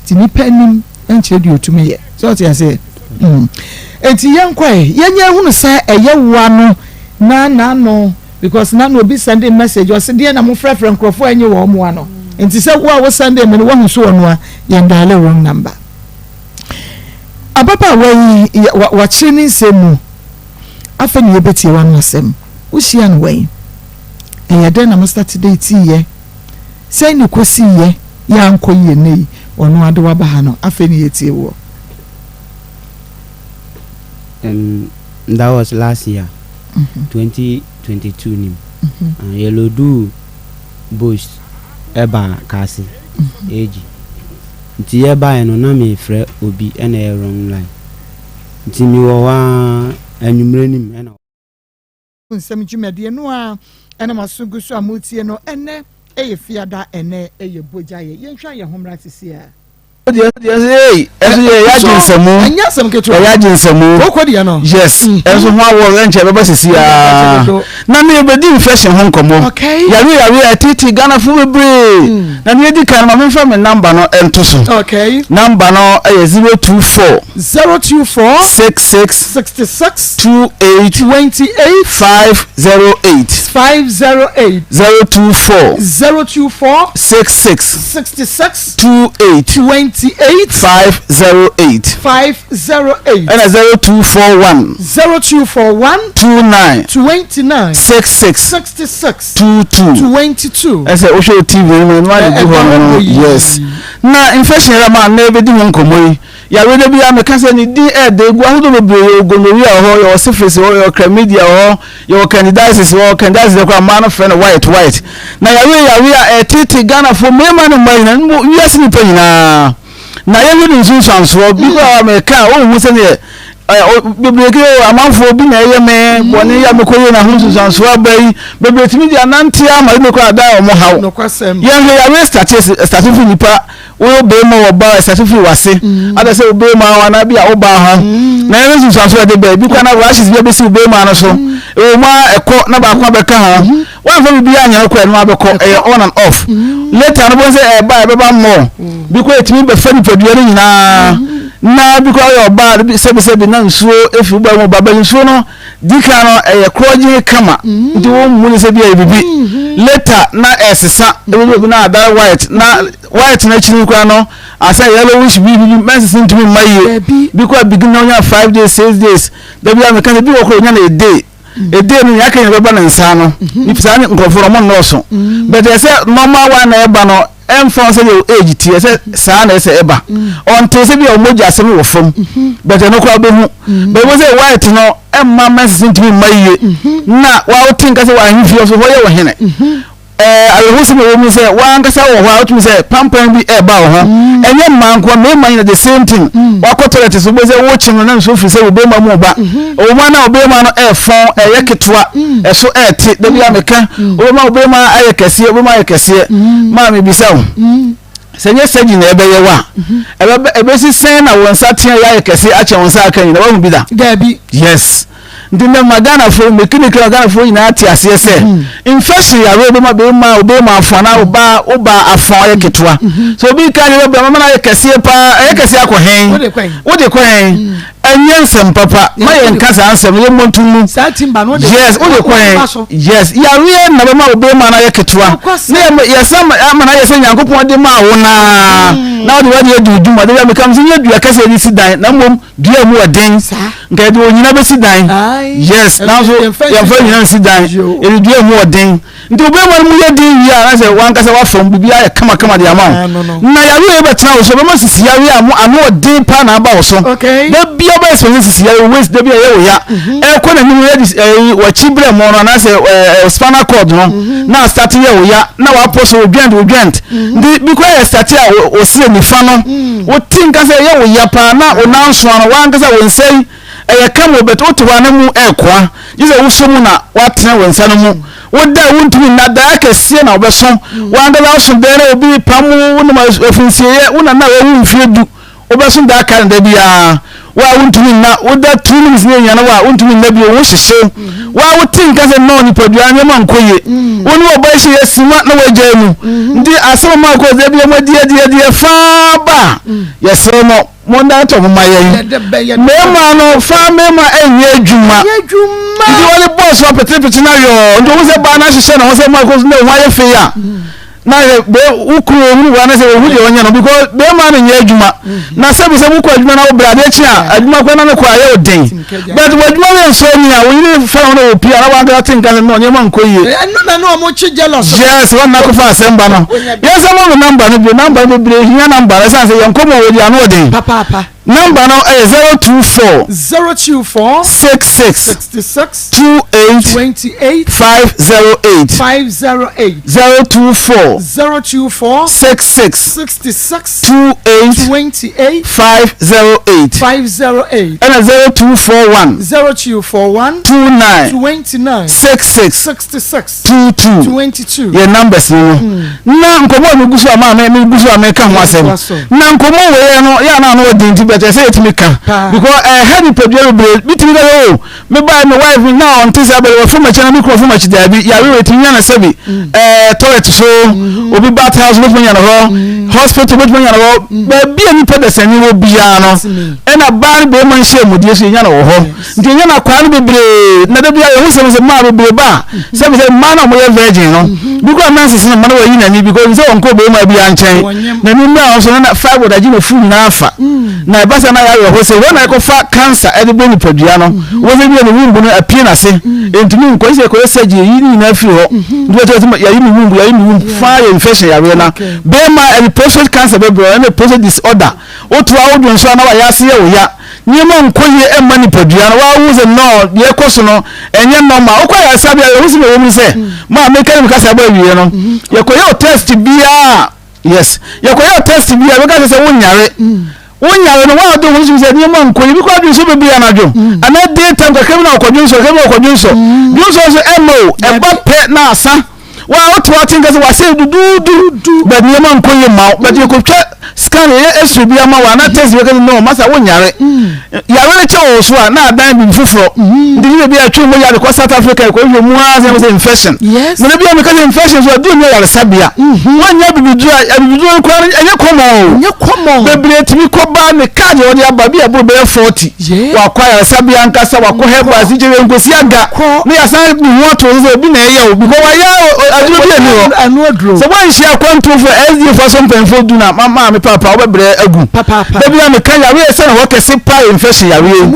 Nti nnipa anim nkyerɛ deɛ ɔtumi yɛ. So wote aseɛ? Mm. Nti yɛnkɔ ɛ, yɛnyɛ hunu sɛ ɛyɛ woa no na n'ano because na na obi sɛnde message ɔse deɛ na mofrɛfrɛ nkurɔfoɔ a ɛnyɛ wɔn moa no. Nti sɛ wo a wo sɛnde me no woahu so ɔno a, yɛn diale wrong number. Ababaawa yi wakyerɛ ne nsɛm mu. Afei na yɛbɛtie w'ano asɛm. Wohyia no wɛn? Ɛyɛ dɛn na mo starte date-yɛ? Sɛn na ɛkɔsiiɛ? Yɛ ankɔ yie nnɛ yi, ɔno ara de wo aba ha no, afei na yɛtie woɔ. Um, that was last year, 2022 nim. Uh, yɛloduu Bush ɛbaa Kaase, AG. Nti yɛbaeɛ no na mefrɛ obi ɛna ɛyɛ wrong line. Nti mewɔ hɔ ara anwummerɛ no mu ɛna. Nsɛm dwumadie no a ɛna maso gu so a motie no ɛnɛ ɛyɛ fiada ɛnɛ ɛyɛ bogya yɛ yɛntwa yɛn ho mmra sisi a. Deɛ ɛso ei ɛso yɛ ɛyɛ agye nsɛmu ɛnyɛ asɛm ketewa ɛyɛ agye nsɛmu koko deɛ no yes ɛso ho awɔ ɛnkyɛ ɛbɛba sisi aa na ne yɛbɛdi infection ho nkɔmmɔ yare yare a ɛtete Ghanafo bebree na ne yɛdi kan no ma memfa me namba no ɛnto so namba no ɛyɛ 024 024 66 66 28 28 508 508 024 024 66 66 28 28 508 508 ɛna 0241 0241 29 29 66 66 22 22 ɛsɛ wohwɛ wo tv no mu no ade gu hɔ no yes na infection yɛrɛ ma na ɛbɛdi ho nkɔmmɔ yi Yare da biara meka sɛ ne din ɛɛdɛ egu ahodoɔ bebree yɛwɔ gonorrhea wɔ hɔ yɛwɔ syphilis wɔ hɔ yɛwɔ chlamydia wɔ hɔ yɛwɔ candidiasis wɔ hɔ candidiasis deɛ koraa mmaa no frɛ no white white na yare yɛ yare a ɛtete Ghanafoɔ mmarima ne mmaa nyinaa mpo wiase nnipa nyinaa na yɛhwɛ ne nsunsuansoɔ bi koraa meka a wonhu sɛdeɛ bebree kɛ amanfoɔ bi na ɛyɛ me bɔne yɛ mekɔ yɛ na ho nsunsuansoɔ aba yi bebree tumi de anante ama ebi koraa da wɔn haw yɛnhwɛ yare state state firi nipa Woyɛ obarima wɔ ɔbaa a ɛsɛ firi w'ase mm. ada sɛ obarima ho anaa bi a wobaa ho mm. na ɛno nsunsuanso ɛde bɛɛ bi kora na rashes bi abɛsi obarima no so mm. ɛwɔ mu a ɛkɔ na baako abɛka ho mm-hmm. wɔamfa biribi anyɛ no kɔ ɛno abɛkɔ ɛyɛ on and off later no bɔn sɛ ɛba ɛbɛba mmɔ bi kora ɛtumi bɛfa nipadua no nyinaa mm-hmm. na bi kora yɛ ɔbaa sɛbisɛbi na nsuo efi wo ba mu ba bɛ nsuo no di kan no ɛyɛ korɔgye kama mm. nti wɔn mu ne sɛ bi ɛyɛ bibi mm-hmm. later na ɛsesa ebi bi na adare white na white na akyiri koraa no asɛ yellowish bi bi mɛnsese ntumi mma yie bi kɔ abigi na onya five days six days dabi a meka sɛ bi wɔ koro onya na a day a day no nea aka nyina bɛba ne nsa no mm-hmm. saa ne nkurɔfoɔ no ɔmo nnɔɔso mm. but ɛsɛ normal one na ɛba no ɛmfa ho sɛdeɛ age teɛ sɛ saa na ɛsɛ ɛba ɔnte sɛ bi a ɔmogya asɛm wɔ fam but ɛno koraa wobɛhu but wobɛhu sɛ white no ɛmma menses ntumi mma yie na wote nka sɛ w'ahemfie so hɔ yɛ wo hene ɛɛ awerɛhosɛm ɛwɔ mu sɛ w'ankasa wɔ hɔ a wotumi sɛ pampan bi ɛɛba wo ho ɛnyɛ mmaa nko mmarima nyina the same thing wakɔ toilet so wobɛhu sɛ wokye no na nsuo firi sɛ wo bɛrima mu ba ɛwɔ mu a na wo bɛrima no ɛɛfɔn ɛyɛ ketewa ɛso ɛɛte da bi a meka wobɛma wo bɛrima ayɛ kɛseɛ wobɛma ayɛ kɛseɛ maa mebisa wo sɛ nyɛ sɛgyi na ɛbɛyɛ wo a ɛbɛbɛ ɛbɛsi sɛn na wo nsa tea yɛ ayɛ kɛseɛ akyɛn wo nsa aka nyina wahu bi da daabi yes nti ndɛ ma Ghanafoɔ mekene kra Ghanafoɔ nyinaa te aseɛ sɛ infection yareɛ wobɛma bɛrima wobɛrima afo anaa wobaa wobaa afo ayɛ ketewa so obi ka ne bɛbrɛ mama no ayɛ kɛseɛ paa ɛyɛ kɛseɛ akɔ hɛn wode kɔ hɛn Ɛnyɛ nsɛm papa ma yɛn nka saa nsɛm no yɛ mmɔ nto mu. Saa timba no wode Yes, wode kɔ kɔ yɛn. Yes, yareɛ na bɛma wo bɛrima no ayɛ ketewa. Nokwasɛm. Ne yɛ yɛsan ama no ayɛ sɛ Nyankopɔn de maa wo naa. Na wode w'adeɛ adi wo dwuma. Da bi a meka sɛ nyɛ dua kɛseɛ de si dan na mmom dua a mu wɔ den. Saa. Nka yɛde onyina bɛsi dan. Ae. Yes, Ɛno nanso yɛmfa nsi yɛmfa dan. onyina nsi dan. Yoo. Yɛde dua a mu wɔ den. Nti wo bɛrima no mu yɛ den wie a na sɛ wankasa wafam biribi ayɛ kamakama de ama wo. Na yareɛ yi bɛtena wo so ɛbɛma sisi yareɛ a mo ano ɔden paa na aba wo so. Da bia bɛyɛ sɛ sisi yareɛ waist da bi a ɛyɛ wo ya. Mhm. Ɛkɔ n'anim yɛ de ɛyi wakyi brɛ mo no anaasɛ ɛɛ spinal cord no mhm. na start yɛ wo ya na wapɔ so wo joint wo joint. Mhm. Nti bi kora yɛ start a wɔsrɛ nifa no wote nka sɛ ɛyɛ wo ya paa na wo nan soa no wankasa wo nsa yi ɛyɛ kama o but wote hɔ a na mu ɛɛkoa gye sɛ wosɔ mu na woatene wo nsa no mu woda a wontumi nna daa kɛseɛ na wobɛso w'ankasa woso dɛn na obi repam wo wonom afinsieɛ wo nana a wawu mfeɛ du wobɛso daa ka no da biara. Wo a wontumi nna, woda 2 minutes ne nyane wo a wontumi nna bio, wo hyehyew. Wo a wote nka sɛ nnɔɔ nipadua nneɛma nkɔ yie. Wo ne ɔba hyɛ yɛ sima na woagyae mu. Nti asɛm ma kɔ sɛ bia mo adi adi adi ɛfaa ba a, yɛsrɛ mo mo nantɔ mo ma yɛn. Mmarima no fa mmarima ɛnyɛ adwuma. Nti wɔde bɔɔso apetepete na yɔɔ. Nti wɔn sɛ baa no ahyehyɛ ne ho sɛ ma kɔ so na ɛho ayɛ fei a. na yɛ bɛ wo kunu ohunu wa na sɛ ohu deɛ ɔnyɛ no because bɛrima no nyɛ adwuma na sɛbi sɛ wokɔ adwuma na wobrɛ adeɛ kye a adwuma kɔ na no kɔ ayɛ wo den but w'adwuma yɛ nsɔ ani a wo yere fa ho na wɔ pii a na wankasa te nka sɛ no nneɛma nkɔ yie. Ɛno na na ɔmo kye jealous. Yes, wɔn na akɔfa asɛm ba no. Yɛn sɛ mo namba no bio namba no bebree hia namba no ɛsan sɛ yɛn nkɔmɔ wɔ di ano ɔden. Papaapa. Number no yɛ 024. 024. 66. 66. 28. 28. 508. 508. 024. 024. 66. 66. 28. 28. 508. 508. Ɛna 0241. 0241. 29. 29. 66. 66. 22. 22. Yɛ numbers no no. Na nkɔmɔ a megu so a maame megu so a meka ho asɛm. Na nkɔmɔ wei yɛ no yɛ ana ano ɔden nti bɛtɛ sɛ yɛtumi ka. Because ɛha nipadua bebree bi tumi ka sɛ o me ba me wife na ɔnte sɛ abɛrɛ wɔfam akyi na me kunu wɔfam akyi daabi yare wei tumi nya no sɛbi ɛɛ toilet so obi bath house bɛtumi anya no hɔ hospital bɛtumi anya no hɔ baabi a nipa dasani wɔ biara no ɛna baa no bɛrima nhyɛ mu deɛ so yɛnya no wɔ hɔ. Nti ɛnyɛ na kwaa no bebree na da biara yɛhu sɛ sɛ mmaa bebree ba a sɛ sɛ mmaa na wɔyɛ virgin no bi kora nurses no mma no wɔyi n'ani because sɛ wɔnkɔ bɛrima bi nkyɛn n'ani mmra wɔn so na fibroid agye ne fu nyinaa afa na ɛba sɛ na yɛayɛ hɔ sɛ wɔn na ɛkɔfa cancer ɛde bɔ nipadua no wɔn sɛ bi yɛ ne womb no apue n'ase ntumi nkɔ sɛ ɛkɔyɛ surgery yi ne nyinaa firi hɔ nti wɔtɛ yɛyi ne womb yɛyi ne womb faa yɛ infection yareɛ na bɛrima ɛde prostate cancer bɛbrɛ ɛne prostate disorder wotoa wodwonsɔ na wayɛ ase yɛ wo ya Nneɛma nkɔ yie mma nipadua no, waa wohu sɛ no deɛ ɛkɔ so no ɛnyɛ normal. Wokɔ ayaresabea yɛhu sɛ ɛwɔ mu sɛ maa meka ne mekasa bɔ awie no yɛkɔyɛ o test biara yes yɛkɔyɛ o test biara bɛka sɛ sɛ wonyare wonyare no waa do ho sɛ nneɛma nkɔ yie bi kɔ adwene so bebree anadwo anaa day time kakra bi na ɔkɔ dwonsɔ kakra bi na ɔkɔ dwonsɔ dwonsɔ nso ɛmma o ɛba pɛ na asa. Wa wote wate nka sɛ wasɛ duduudu but nneɛma nkɔ yie ma wo but yɛkɔtwa scan yɛyɛ x-ray bi ama wo anaa test bi kɛsɛ no masa wonyare yare no kyɛ wɔ so a na adan biribi foforɔ nti ne baabi a ɛtwe mogya de kɔ South Africa ɛkɔhwɛ mu ara sɛ sɛ infection na da bi a meka sɛ infection so aduro nyɛ yaresabea woanyɛ abibiduro a abibiduro no koraa ɛnyɛ kɔmɔ o bebree tumi kɔba ne card a wɔde aba bi a ɛboro bɛyɛ 40 wakɔ ayaresabea ankasa wakɔ herbal si kyerɛ nkosi aga ne yasan ne ho ato sɛ obi na ɛyɛ o because wayɛ aduro bi ani hɔ sɛ wanhyia akwantuofo SDA fo aso mpanyinfo du na maame paapa wobɛbrɛ agu dabi a meka yareɛ sɛ na hɔ kɛse paa infection yareɛ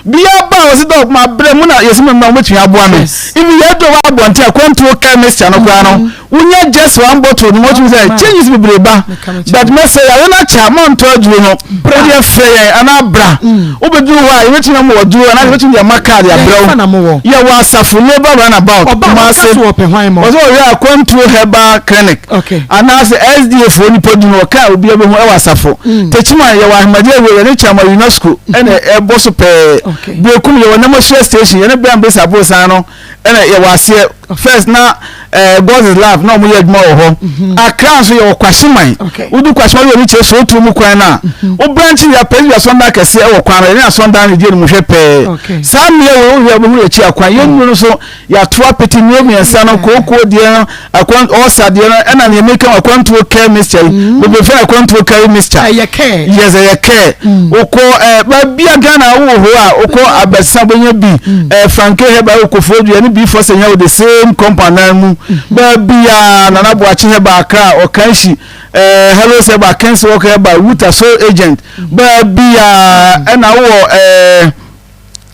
bia ba a wɔsi dɔk ma brɛ mu na yɛsi mu na wɔbɛtumi aboa me even yɛ dɔ wɔ abɔnten akwantuo chemist ano koraa no Wonya just one bottle no wɔtumi sɛ changes bebree ba but mɛsɛ yare no akyɛ a mantɔ aduro no wodeɛ frɛ yɛn anaa bra wobɛduru hɔ a yɛbɛtumi ama waduro anaa yɛbɛtumi de ama card abrɛ wo yɛwɔ asafo labour runabout Kumase wɔsɛ wɔhwɛ akwantuo herbal clinic anaasɛ SDA foɔ nipa du no wɔka obi abɛhu ɛwɔ asafo Techiman yɛwɔ ahemadi awie yɛne Chairman UNESCO ɛna ɛbɔ so pɛɛ Berekum yɛwɔ Namahyia station yɛne Bɛn Besa Abosan no ɛna yɛwɔ aseɛ first na ɛɛ eh, God is love na wɔn yɛ adwuma wɔ hɔ mhm. Accra nso yɛwɔ Kwahyeman wodu Kwahyeman yɛ ɔno kyerɛ so mu kwan na mhm. wo branch yɛ apɛsi asɔndan kɛseɛ ɛwɔ kwan no yɛne asɔndan no di anim hwɛ pɛɛ saa mmea wɔ wohwɛ wobɛhu yɛkyi akwan yɛn nnuro no so yɛato apete nnuro mmiɛnsa no kookoo deɛ no akwan ɔsa deɛ no ɛna nea meka akwantuo care mixture yi mm. bebree fɛ akwantuo care mixture ɛyɛ care yes ɛyɛ care mm. wokɔ ɛɛ baabi a Ghana wowɔ hɔ a wokɔ mm. abɛsa bɛnya bi ɛɛ franke herbal wɔ kofoɔ dua ne bi fɔ sɛ nya wɔ the same compound nan mu baabi a nana boakye herbal akra ɔkanhyi ɛɛ hello herbal kens work herbal wuta so agent baabi a ɛna wowɔ ɛɛ.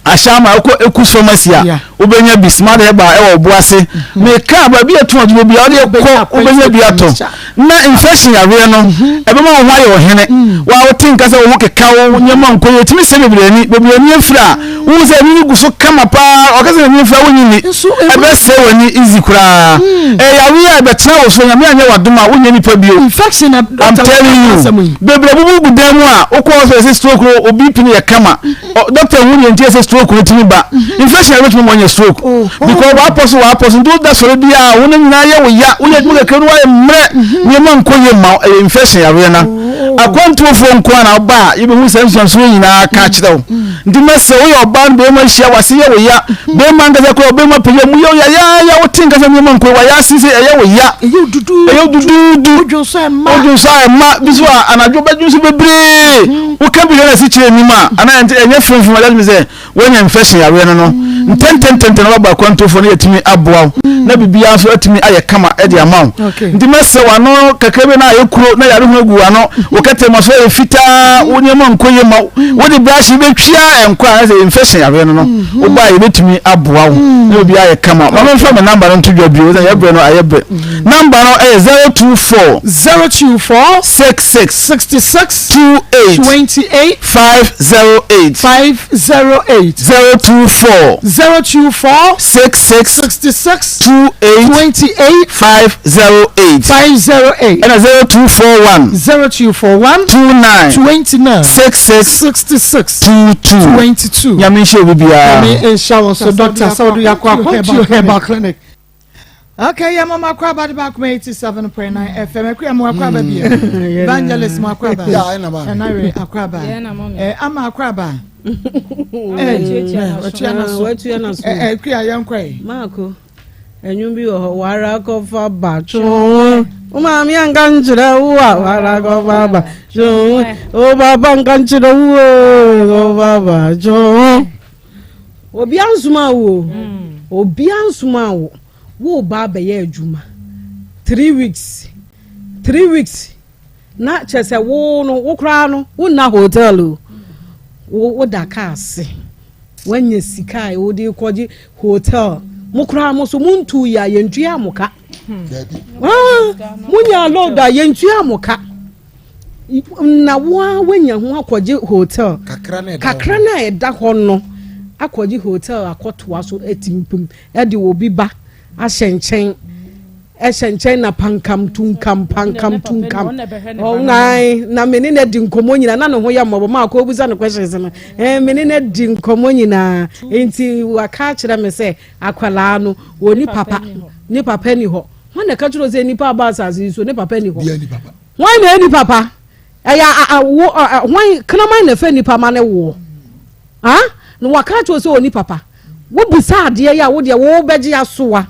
Ahyɛama wokɔ Ekus pharmacy a wobɛnya bi smart herbal ɛwɔ ɔbo ase mhm. meka baabi a ɛtɔn adwuma bi a wode kɔ wobɛnya bi atɔ na infection yareɛ no mhm. ɛbɛma wo ho ayɛ ɔhene mm. wa wote nka sɛ wo ho keka wo nneɛma nkɔ yɛ ɛtumi sɛ bebree ani bebree ani afiri a wohu sɛ ani no gu so kama paa ɔka sɛ n'ani afiri a wonyi ni ɛbɛsɛe w'ani easy koraa mm. ɛyɛ a ɛbɛtena wo so nyame anyɛ w'adom a wonyɛ nipa bio I'm telling you bebree bubu gu dan mu a wokɔ hospital sɛ stroke no obi pini yɛ kama doctor hu deɛ nti ɛsɛ stroke no tumi ba mhm. infection a ɛbɛtumi ma ɔnyɛ stroke oh, oh. because wapɔ so wapɔ so nti woda sɔre bi a wo no nyinaa yɛ wo ya woyɛ adwuma kakra no woayɛ mmerɛ mhm. nneɛma nkɔ yie ma ɛyɛ infection yareɛ na oh. Akwantuofoɔ nko ara na woba a yɛbɛhu saa nsuansoɔ nyinaa ka akyerɛ wo. Nti mɛsrɛ woyɛ ɔbaa no bɛrima hyia wase yɛ wo ya. Bɛrima ankasa koraa ɔbɛrima pagya mu yɛ wo yayaaya wote nka sɛ nneɛma nkɔ wayɛ ase sɛ ɛyɛ wo ya. Ɛyɛ wo duduudu. Wodwonsɔ ɛmma. Wodwonsɔ a ɛmma bi so a anadwo bɛdwonsɔ bebree. Woka bi hwɛ na asikyire nnim a anaa ɛnyɛ fromfrom a that means sɛ woanya infection yareɛ no no ntɛntɛntɛntɛn na waba akwantufoɔ no yɛtumi aboa wo na biribiara nso atumi ayɛ kama de ama wo nti mɛsrɛ w'ano kakra bi na ayɛ kuro na yare ho agu w'ano wo kɛtɛ ma so ayɛ fitaa wo nneɛma nkɔ yie ma wode brush bɛtwia nkɔ a ɛsɛ infection yareɛ no no woba a yɛbɛtumi aboa wo na biribiara ayɛ kama ma memfa me namba no nto dwa bio sɛ yɛbrɛ no ayɛ brɛ namba no ɛyɛ 024 024 66 66 28 28 508 508 024 024 66 66 28 28 508 508 ɛna 0241 0241 29 29 66 66 22 22. Nyame nhyɛ obi biara. Nyame nhyɛ wo nso Doctor sɛ wode yɛakɔ Akwantuo Herbal Clinic. Okay, yeah, mama akɔ aba de baako ma 87.9 FM. Akua mo akɔ aba bi. Evangelist mo akɔ aba. Ɛna we akɔ aba. Eh, ama akɔ aba. Eh, watua na so. Watua na so. Eh, akua yɛn kɔ yi. Maako. Ɛnwom bi wɔ hɔ wara kɔfa ba twon. Wo maame anka nkyerɛ wo a wara kɔfa ba twon. Wo papa nka nkyerɛ wo o kɔfa ba twon. Obiara nsomaa wo o. Obiara nsomaa wo. Woreba abɛyɛ adwuma 3 weeks 3 weeks na kyerɛ sɛ wo no wo koraa no wonna hotel o. Wo woda kaa ase. Woanya sika a wode kɔgye hotel. Mo koraa mo so montuu yɛ a yɛntua mo ka. Ah, monya load a yɛntua mo ka. Na wo ara woanya ho akɔgye hotel. Kakra no a ɛda hɔ no akɔgye hotel akɔtoa so atimpim de obi ba ahyɛ nkyɛn ɛhyɛ nkyɛn na pankam tunkam pankam tunkam ɔnan na me ne no di nkɔmmɔ nyinaa na ne ho yɛ mmɔbɔ maa kɔ obusa no questions no ɛɛ me ne no di nkɔmmɔ nyinaa nti waka akyerɛ me sɛ akwadaa no wɔ ni papa ne papa ni hɔ wɔn na ɛka kyerɛ sɛ nipa aba asase yi so ne papa ni hɔ wɔn na ɛni papa ɛyɛ awo wɔn kraman na ɛfɛ nipa ma ne woɔ ah na waka kyerɛ sɛ ɔni papa wobusa adeɛ yi a wodeɛ wobɛgye asoa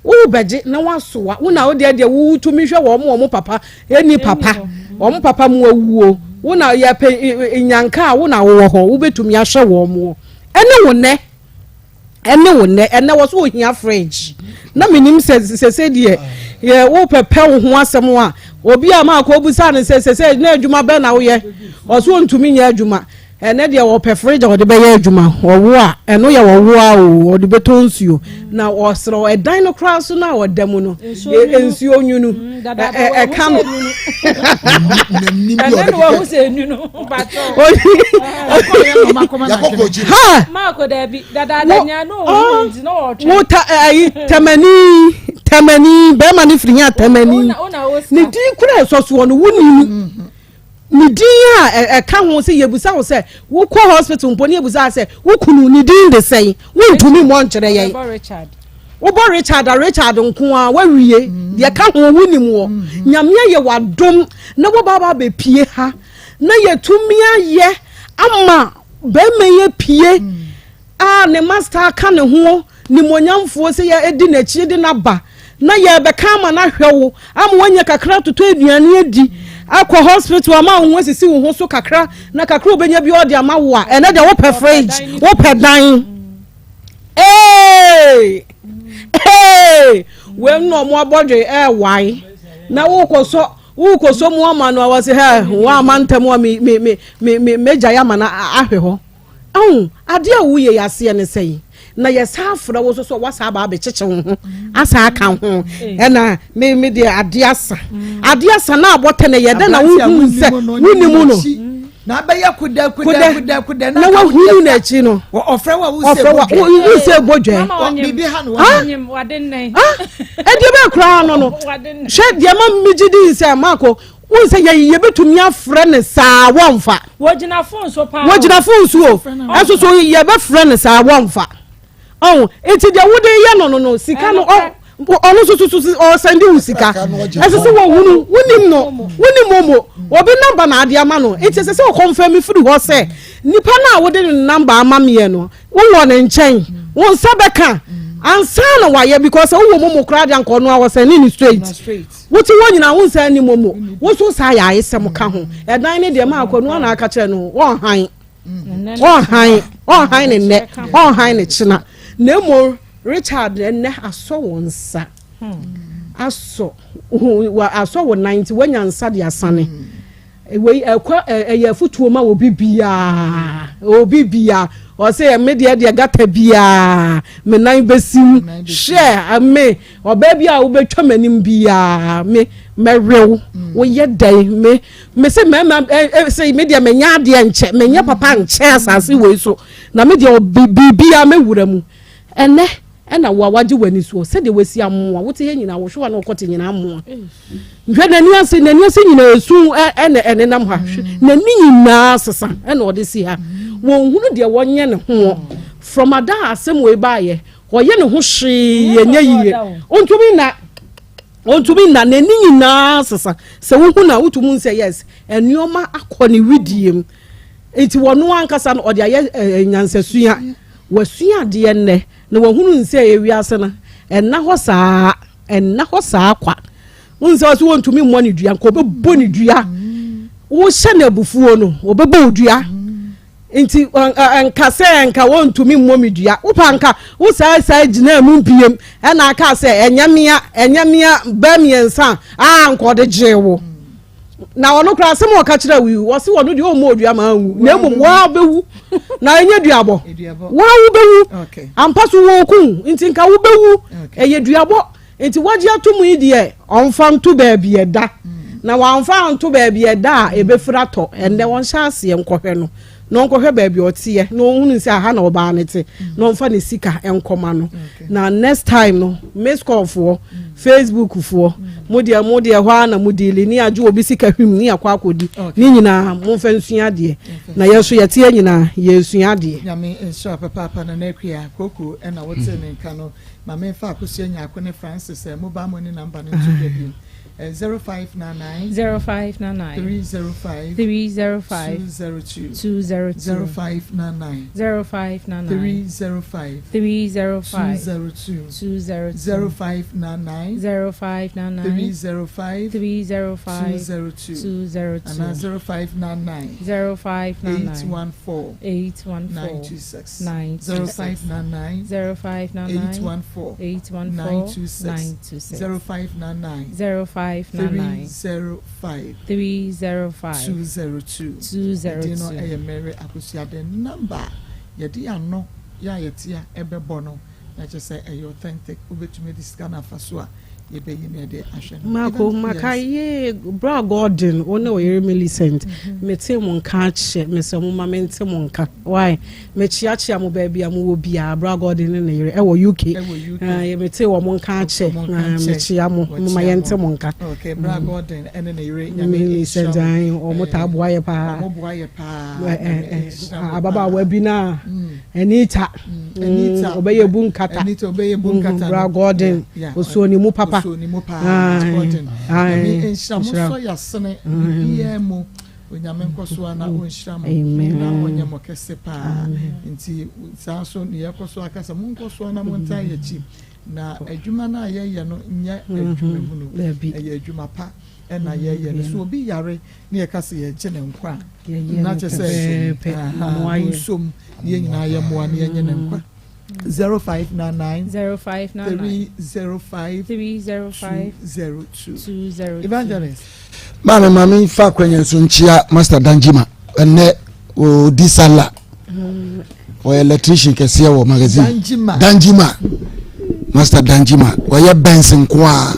wobɛgye na wasoa wo na wodeɛ deɛ wotumi hwɛ wɔn wɔn papa ɛni papa wɔn papa mu awuo wo na yɛpɛ nyanka a wo na wowɔ hɔ wobɛtumi ahwɛ wɔn mo ɛne wo nɛ ɛne wo nɛ ɛnɛ wɔ so ohia fridge na menim sɛ sɛsɛ deɛ yɛ wopɛpɛ wo ho asɛm a obi a maakɔ obusa no sɛ sɛsɛ na adwuma bɛn na woyɛ ɔso ntumi nyɛ adwuma ɛnɛ deɛ wɔpɛ fridge a wɔde bɛyɛ adwuma ɔwo a ɛno yɛ wɔwo a o ɔde bɛtɔ nsuo na ɔserɛ ɛdan no koraa so no a ɔda mu no nsuo nwunu ɛka no. Ɛnɛ na wahu sɛ enwunu ha Maako daabi dadaada nya na ohu nti na ɔtwɛn. wo ta ayi tɛmɛni tɛmɛni bɛrima ne firi hia tɛmɛni ne din kura ɛsɔ soɔ no wunim ne din a ɛka ho sɛ yɛbusa wo sɛ wokɔ hospital mpo ne yɛbusa sɛ wo kunu ne din de sɛn wontumi mmɔ nkyerɛ yɛn wobɔ Richard a Richard nko a wawie deɛ ka ho wonim wɔ Nyame ayɛ wadom na wɔbaaba bɛpie ha na yɛtumi ayɛ ama bɛrima yi apue a ne master ka ne ho nimonyamfoɔ sɛ yɛdi n'akyi de n'aba na yɛbɛka ama no ahwɛ wo ama woanya kakra totɔ aduane adi akɔ hospital ama wo ho asisi wo ho so kakra na kakra wobɛnya bi ɔde ama wo a ɛnɛ deɛ wopɛ fridge wopɛ dan ee ee wei na ɔmo abɔdwe ɛɛwae na wokɔsɔ wokɔsɔ mu ama no a wɔsi hɛ wɔn ama ntɛm a mi mi mi mi mi megya yɛ ama no ahwɛ hɔ ɛho adeɛ a woyɛ yɛ aseɛ ne sɛn na yɛsa afrɛ wo so so wasa aba abɛkyekye wo ho asa aka ho ɛna me me deɛ adeɛ asa adeɛ asa na abɔtɛ na yɛ dɛ na wohu sɛ wonim no na abɛyɛ kodɛ kodɛ kodɛ kodɛ na wahunu n'akyi no ɔfrɛ wa wusɛ ɔfrɛ wa wusɛ bodwɛ biribi ha no ɛdeɛ bɛɛ koraa no no hwɛ deɛ ma megye di sɛ maako wọn sɛ yɛ yɛbɛtumi afrɛ ne saa wɔmfa wɔgyina phone so paa wɔgyina phone so o ɛso so yɛbɛfrɛ ne saa wɔmfa ɔn nti deɛ wode yɛ no no no sika no ɔ. Ɔno nso so so ɔsɛnde wo sika. Ɛsɛ sɛ wɔhunu wonim no wonim momo obi namba na ade ama no nti ɛsɛ sɛ ɔkɔnfɛm firi hɔ sɛ nipa no a wode ne namba ama meɛ no wowɔ ne nkyɛn wo nsa bɛka ansa na wayɛ because sɛ wowɔ momo koraa de anka ɔno a wɔsɛnde ne straight wote hɔ nyinaa wo nsa ni momo wo nso saa yɛ ayesɛm ka ho ɛdan ne deɛ ma akɔnu ana aka kyerɛ no wɔnhan Ɔnhan, ɔnhan ne nnɛ, ɔnhan ne kyena. Na mmom Richard ɛnnɛ asɔ wo nsa. Asɔ, asɔ wo nan nti woanya nsa de asane. Wei ɛkɔ ɛyɛ afutuo ma obi biara, obi biara. Ɔsɛ me deɛ deɛ gata biara, me nan bɛsim. Hwɛ me, ɔbaa bi a wobɛtwa m'anim biara, me mɛwew. Woyɛ dɛn me Me se mmarima ɛ ɛ sɛ me deɛ menyɛ adeɛ nkyɛ menyɛ papa nkyɛ asase wei so na me deɛ biribiara mɛwura mu ɛnɛ ɛna wo a wagye w'ani soɔ sɛdeɛ wasi amoa wote hɛ nyinaa wohwewa na wokɔte nyinaa amoa hwɛ n'ani ase n'ani ase nyinaa esu ɛna ɛnenam ha n'ani nyinaa sesa ɛna ɔde si ha wɔn hunu deɛ wɔnyɛ ne ho from ada asɛm wei baayɛ ɔyɛ ne ho hwee ɛnyɛ yie ntumi na Ɔntumi nna, n'ani nyinaa sesa. Sɛ wohu no a, wotumi hu sɛ yes, nneɛma akɔ ne wedeɛ mu. Nti wɔno ankasa no, ɔde ayɛ eh, nyansasua. Wasua adeɛ nnɛ, na wahunu sɛ ewiase no, ɛnna hɔ saa, ɛnna hɔ saa kwa. Wohu sɛ ɔsɛ wɔntumi mmɔ ne dua, nka ɔbɛbɔ ne dua. Wohyɛ no abufuo no, ɔbɛbɔ wo dua. Nti nka sɛ nka wɔntumi mmɔ me dua. Wopa nka wo saa saa gyinaa mu mpiem ɛna aka sɛ ɛnyɛ mea ɛnyɛ mea bɛɛ mmiɛnsa a nka ɔde gyee wo. Na ɔno koraa asɛm a ɔka kyerɛ wo yi wɔse ɔno deɛ ɔmmɔ odua ma anwu na mmom waa bɛwu na ɛnyɛ duabɔ waa wobɛwu ampa so wɔɔku nti nka wobɛwu ɛyɛ duabɔ. Nti wagye ato mu yi deɛ ɔmfa nto baabi ɛda na wamfa anto baabi ɛda a ɛbɛfiri atɔ ɛnnɛ ɔnhyɛ aseɛ nkɔhwɛ no na ɔnkɔhwɛ baabi ɔteɛ na ɔhunu sɛ aha na ɔbaa no te na ɔmfa ne sika nkɔma no na next time no miss call foɔ facebook foɔ mo deɛ mo deɛ hɔ ara na mo deali ne agye obi sika hwim ne akɔ akɔdi ne nyinaa momfa nsua adeɛ na yɛn nso yɛteɛ nyinaa yɛresua adeɛ. Nyame nhyira papaapa Nana Akua Koko ɛna wotee ne nka no. Ma memfa Akosua Nyarko ne Francis mobile money number no nto dwa bio, 0599 0599 305 305 202 202 0599 0599 305 305 202 202 0599 0599 305 305 202 202 anaa 0599 0599 814 814 926 926 0599 0599 814 814 926 926 0599 0599 305 305 202 202. Edin no yɛ Mary Akosua. The number a yɛde ano yɛ a yɛte a ɛbɛbɔ no na kyerɛ sɛ ɛyɛ authentic. Wobɛtumi de sika no afa so a yɛbɛyi no yɛde ahwɛ no. Mako maka yee bra Gordon wo ne oyere Millicent mete mo nka akyɛ mesɛ mo ma mente mo nka why mekyeakyea mo baabi a mowɔ biara bra Gordon ne ne yere ɛwɔ UK eh, mete wɔ mo nka akyɛ eh, mekyea mo mo ma yɛnte mo nka okay bra mm. Gordon ɛne ne yere nyame Millicent wɔn taa boa yɛ paa wɔn boa yɛ paa ababaawa bi na mm. Anita Anita mm, ɔbɛyɛ bu nkata Anita ɔbɛyɛ bu nkata mm, bra Gordon osuo ne mu papa osuo ne mu paa Gordon nyame nhyira mo sɔ yasene biribiara mu onyame nkɔ so na ɔnhyira mo na ɔnyɛ mo kɛse paa nti saa so ne yɛkɔ so akasa mo nkɔ so na mo ntaa yɛ akyi na adwuma no a yɛyɛ no nyɛ adwuma hunu ɛyɛ adwuma pa ɛna yɛyɛ no so obi yare ne yɛka sɛ yɛgye ne nkwa a na kyɛ sɛ monsom ne yɛn nyinaa yɛmmoa ne yɛnyɛ ne nkwa 0599 0599 305 305 202 202 Evangelist. Maame maame nfa akwanya nso nkyia Master Danjima ɛnɛ ɔdi sala ɔyɛ electrician kɛseɛ wɔ magazine Danjima Danjima Master Danjima ɔyɛ Benz nkoa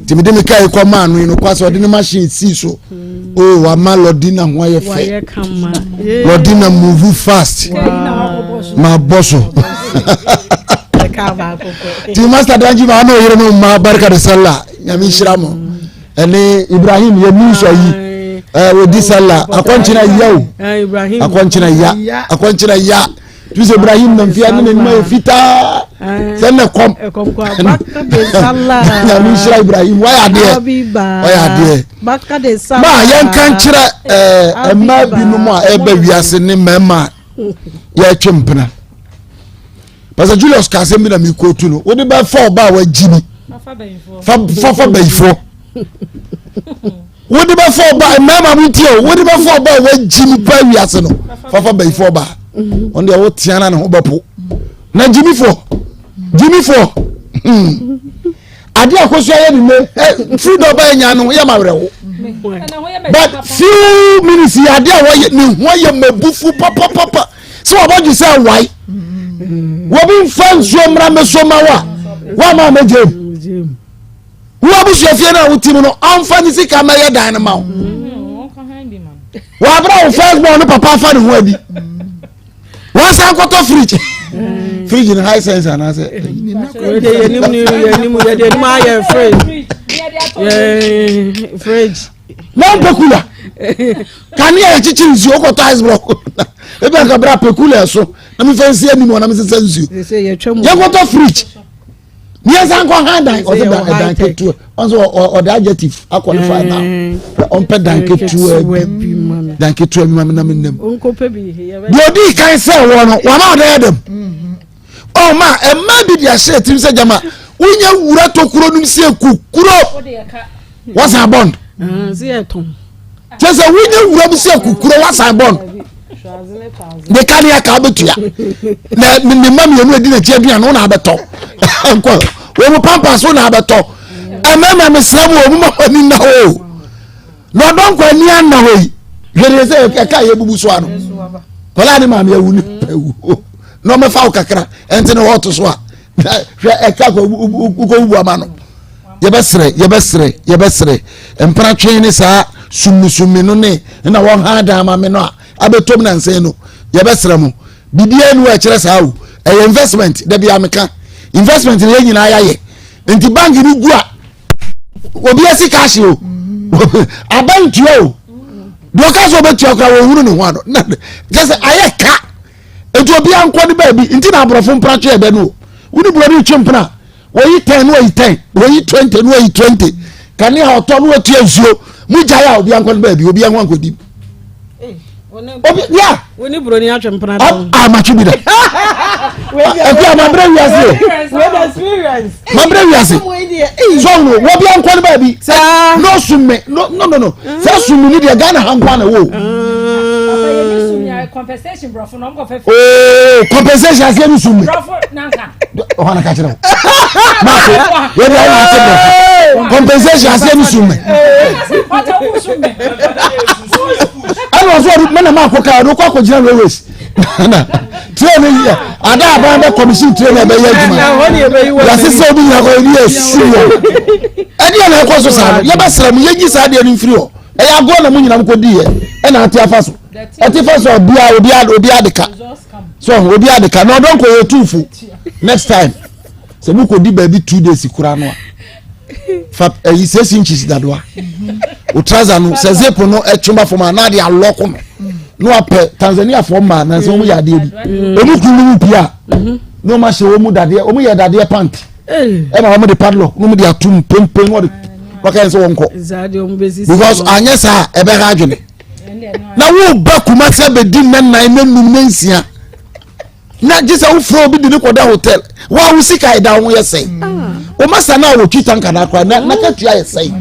nti mede me kaa yi kɔ maa no yi no kwa sɛ ɔde ne machine sii so o oh, wama lɔdina ho ayɛ fɛ lɔdina move fast ma bɔ so nti Master Danjima ɔne ɔyere no mma barika de sallah nyame nhyira mo ɛne ibrahim yɛ news ayi ɛɛ odi sala akɔnkyena ya o akɔnkyena ya akɔnkyena ya. Tu sɛ Ibrahim nam fie ne n'anim ayɛ fitaa sɛ nnɛ kɔm. Nyame nhyira Ibrahim wayɛ adeɛ wayɛ adeɛ. Ma yɛnka nkyerɛ ɛɛ mmaa binom a ɛreba wiase ne mmarima a yɛretwe mpena. Pastor Julius ka asɛm bi na mekootu no wode bɛfa ɔba a wagyi mi fafa bayifoɔ. Wode bɛfa ɔba mmarima mo ntie o wode bɛfa ɔba a wagyi mi pa wiase no fafa bayifoɔ ba ɔno deɛ wotea na ne ho bɛpo na gyimifoɔ gyimifoɔ hmm. Adeɛ akosua yɛ ne ne eh, firi dɛ ɔbɛyɛ nya no yɛ ma werɛwo but few minutes yɛ adeɛ a wɔyɛ ne ho ayɛ mabufu papapapa sɛ wɔbɛgye sɛ wae wɔbi nfa nsuo mmra mɛso ma wo a woama mɛgye mu Wo abusua fie no a wote mu no, ɔmfa ne sika mmɛyɛ dan no ma wo. Wɔabrɛ wo first born no papa afa ne ho adi. Wɔnsan kɔtɔ fridge. Fridge no high sense anaasɛ. Yɛnim ni yɛnim yɛde anim ayɛ fridge. Fridge. Na mpɛ kula. Kanea yɛkyekyere nsuo wokɔtɔ ice block. Ebi anka bra pɛ kula ɛso na mefa nsi anim hɔ na mesesa nsuo. Yɛnkɔtɔ fridge. ní ɛsan kɔ han dan ɔsɛ dan ɛdan ketewa ɔsɛ ɔde adjective akɔlify na ɔmpɛ dan ketewa bi dan ketewa bi ma mi na mi nam deɛ ɔdi kan sɛ wɔ no wɔn a ɔda yɛ dɛm ɔma ɛmma bi de ahyɛ tirim sɛ gyama wonya wura tokuro nom si eku kuro wasan bɔnd kyɛ sɛ wonya wura mu si eku kuro wasan bɔnd ne ka ne aka abɛtua na ne mma mmienu adi n'akyi aduane wo na abɛtɔ nkɔ wɔn mu pampas wo na abɛtɔ ɛmɛɛmɛ mesrɛ mu wɔn mu ma wɔn ani nna hɔ o na ɔdɔ nkɔ ani anna hɔ yi hwɛ deɛ sɛ ɛka yɛ bubu so ano kɔlaa ne maame awu ne awu na ɔmɛfa wo kakra ɛnti ne hɔ to so a hwɛ ɛka kɔ wokɔ wubu ama no yɛbɛsrɛ yɛbɛsrɛ yɛbɛsrɛ mpratwe ne saa sumisumi no ne na wɔn ha dan ama me no a abɛtɔm na nsɛn no yɛbɛsrɛ mo biribiara ni wɔ ɛkyerɛ saa o ɛyɛ investment dabi ameka investment na yɛn nyinaa yɛayɛ nti bank ni gu a obi asi cash o aba ntua o deɛ ɔka sɛ ɔbɛtua koraa wɔhunu ne ho ano na kyɛ sɛ ayɛ ka nti obiara nkɔ ne baabi nti na aborɔfo mpratwe ɛdɛ no o wone buroni twe mpena wɔyi ten no wɔyi ten wɔyi 20 no wɔyi 20 kanea ɔtɔ no wɔtua nsuo mu gyae a obiara nkɔ ne baabi obiara ho ankɔdi obi ya wo ni buroni atwe mpena da a ma twe bi da ɛkú a ma brɛ wiase o ma brɛ wiase so no wɔ bi ankɔ ne baabi no sum me no no no no sɛ sum mi ni deɛ Ghana ha nkwa na wo. ooo compensation aseɛ ni sum mi ɔhɔn na ka kyerɛ o maako wɛde awo na ate brɔfo compensation aseɛ ni sum mi ɛna ɔsɛ ɔde mɛna maako kaa ɔde kɔ akɔgyina railways na train no yɛ ada aban bɛ commission train na ɛbɛyɛ adwuma yasese obi nyina kɔ ebi yɛ su wɔ ɛdeɛ na ɛkɔ so saa no yɛbɛsrɛ mo yɛnyi saa adeɛ no mfiri hɔ ɛyɛ agorɔ na mo nyina mo kɔ di yɛ ɛna ate afa so ɛte fa so obia obia obia de ka so obia de ka na ɔdɔn kɔ yɛ tuufo next time sɛ mo kɔ di baabi 2 days kura no a fa ɛyi 6 inches dadoa o trouser no sɛ zip no ɛtwe ba fam a na de alɔko no na wapɛ Tanzania fɔ mmaa na sɛ wɔn yɛ adeɛ bi wɔn kunu no mu pia na wɔn ahyɛ wɔn mu dadeɛ wɔn yɛ dadeɛ pant ɛna wɔn de padlock na wɔn de atum pempen na wɔde wɔka yɛn sɛ wɔn kɔ because anyɛ saa ɛbɛha adwene na wo ba Kumasi abɛdi nna nnan na num na nsia na gye sɛ wofrɛ obi de ne kɔda hotel wo a wo sika ɛda wo ho yɛ sɛn wo masa no a wɔtwi tanka no akora na nakatua yɛ sɛn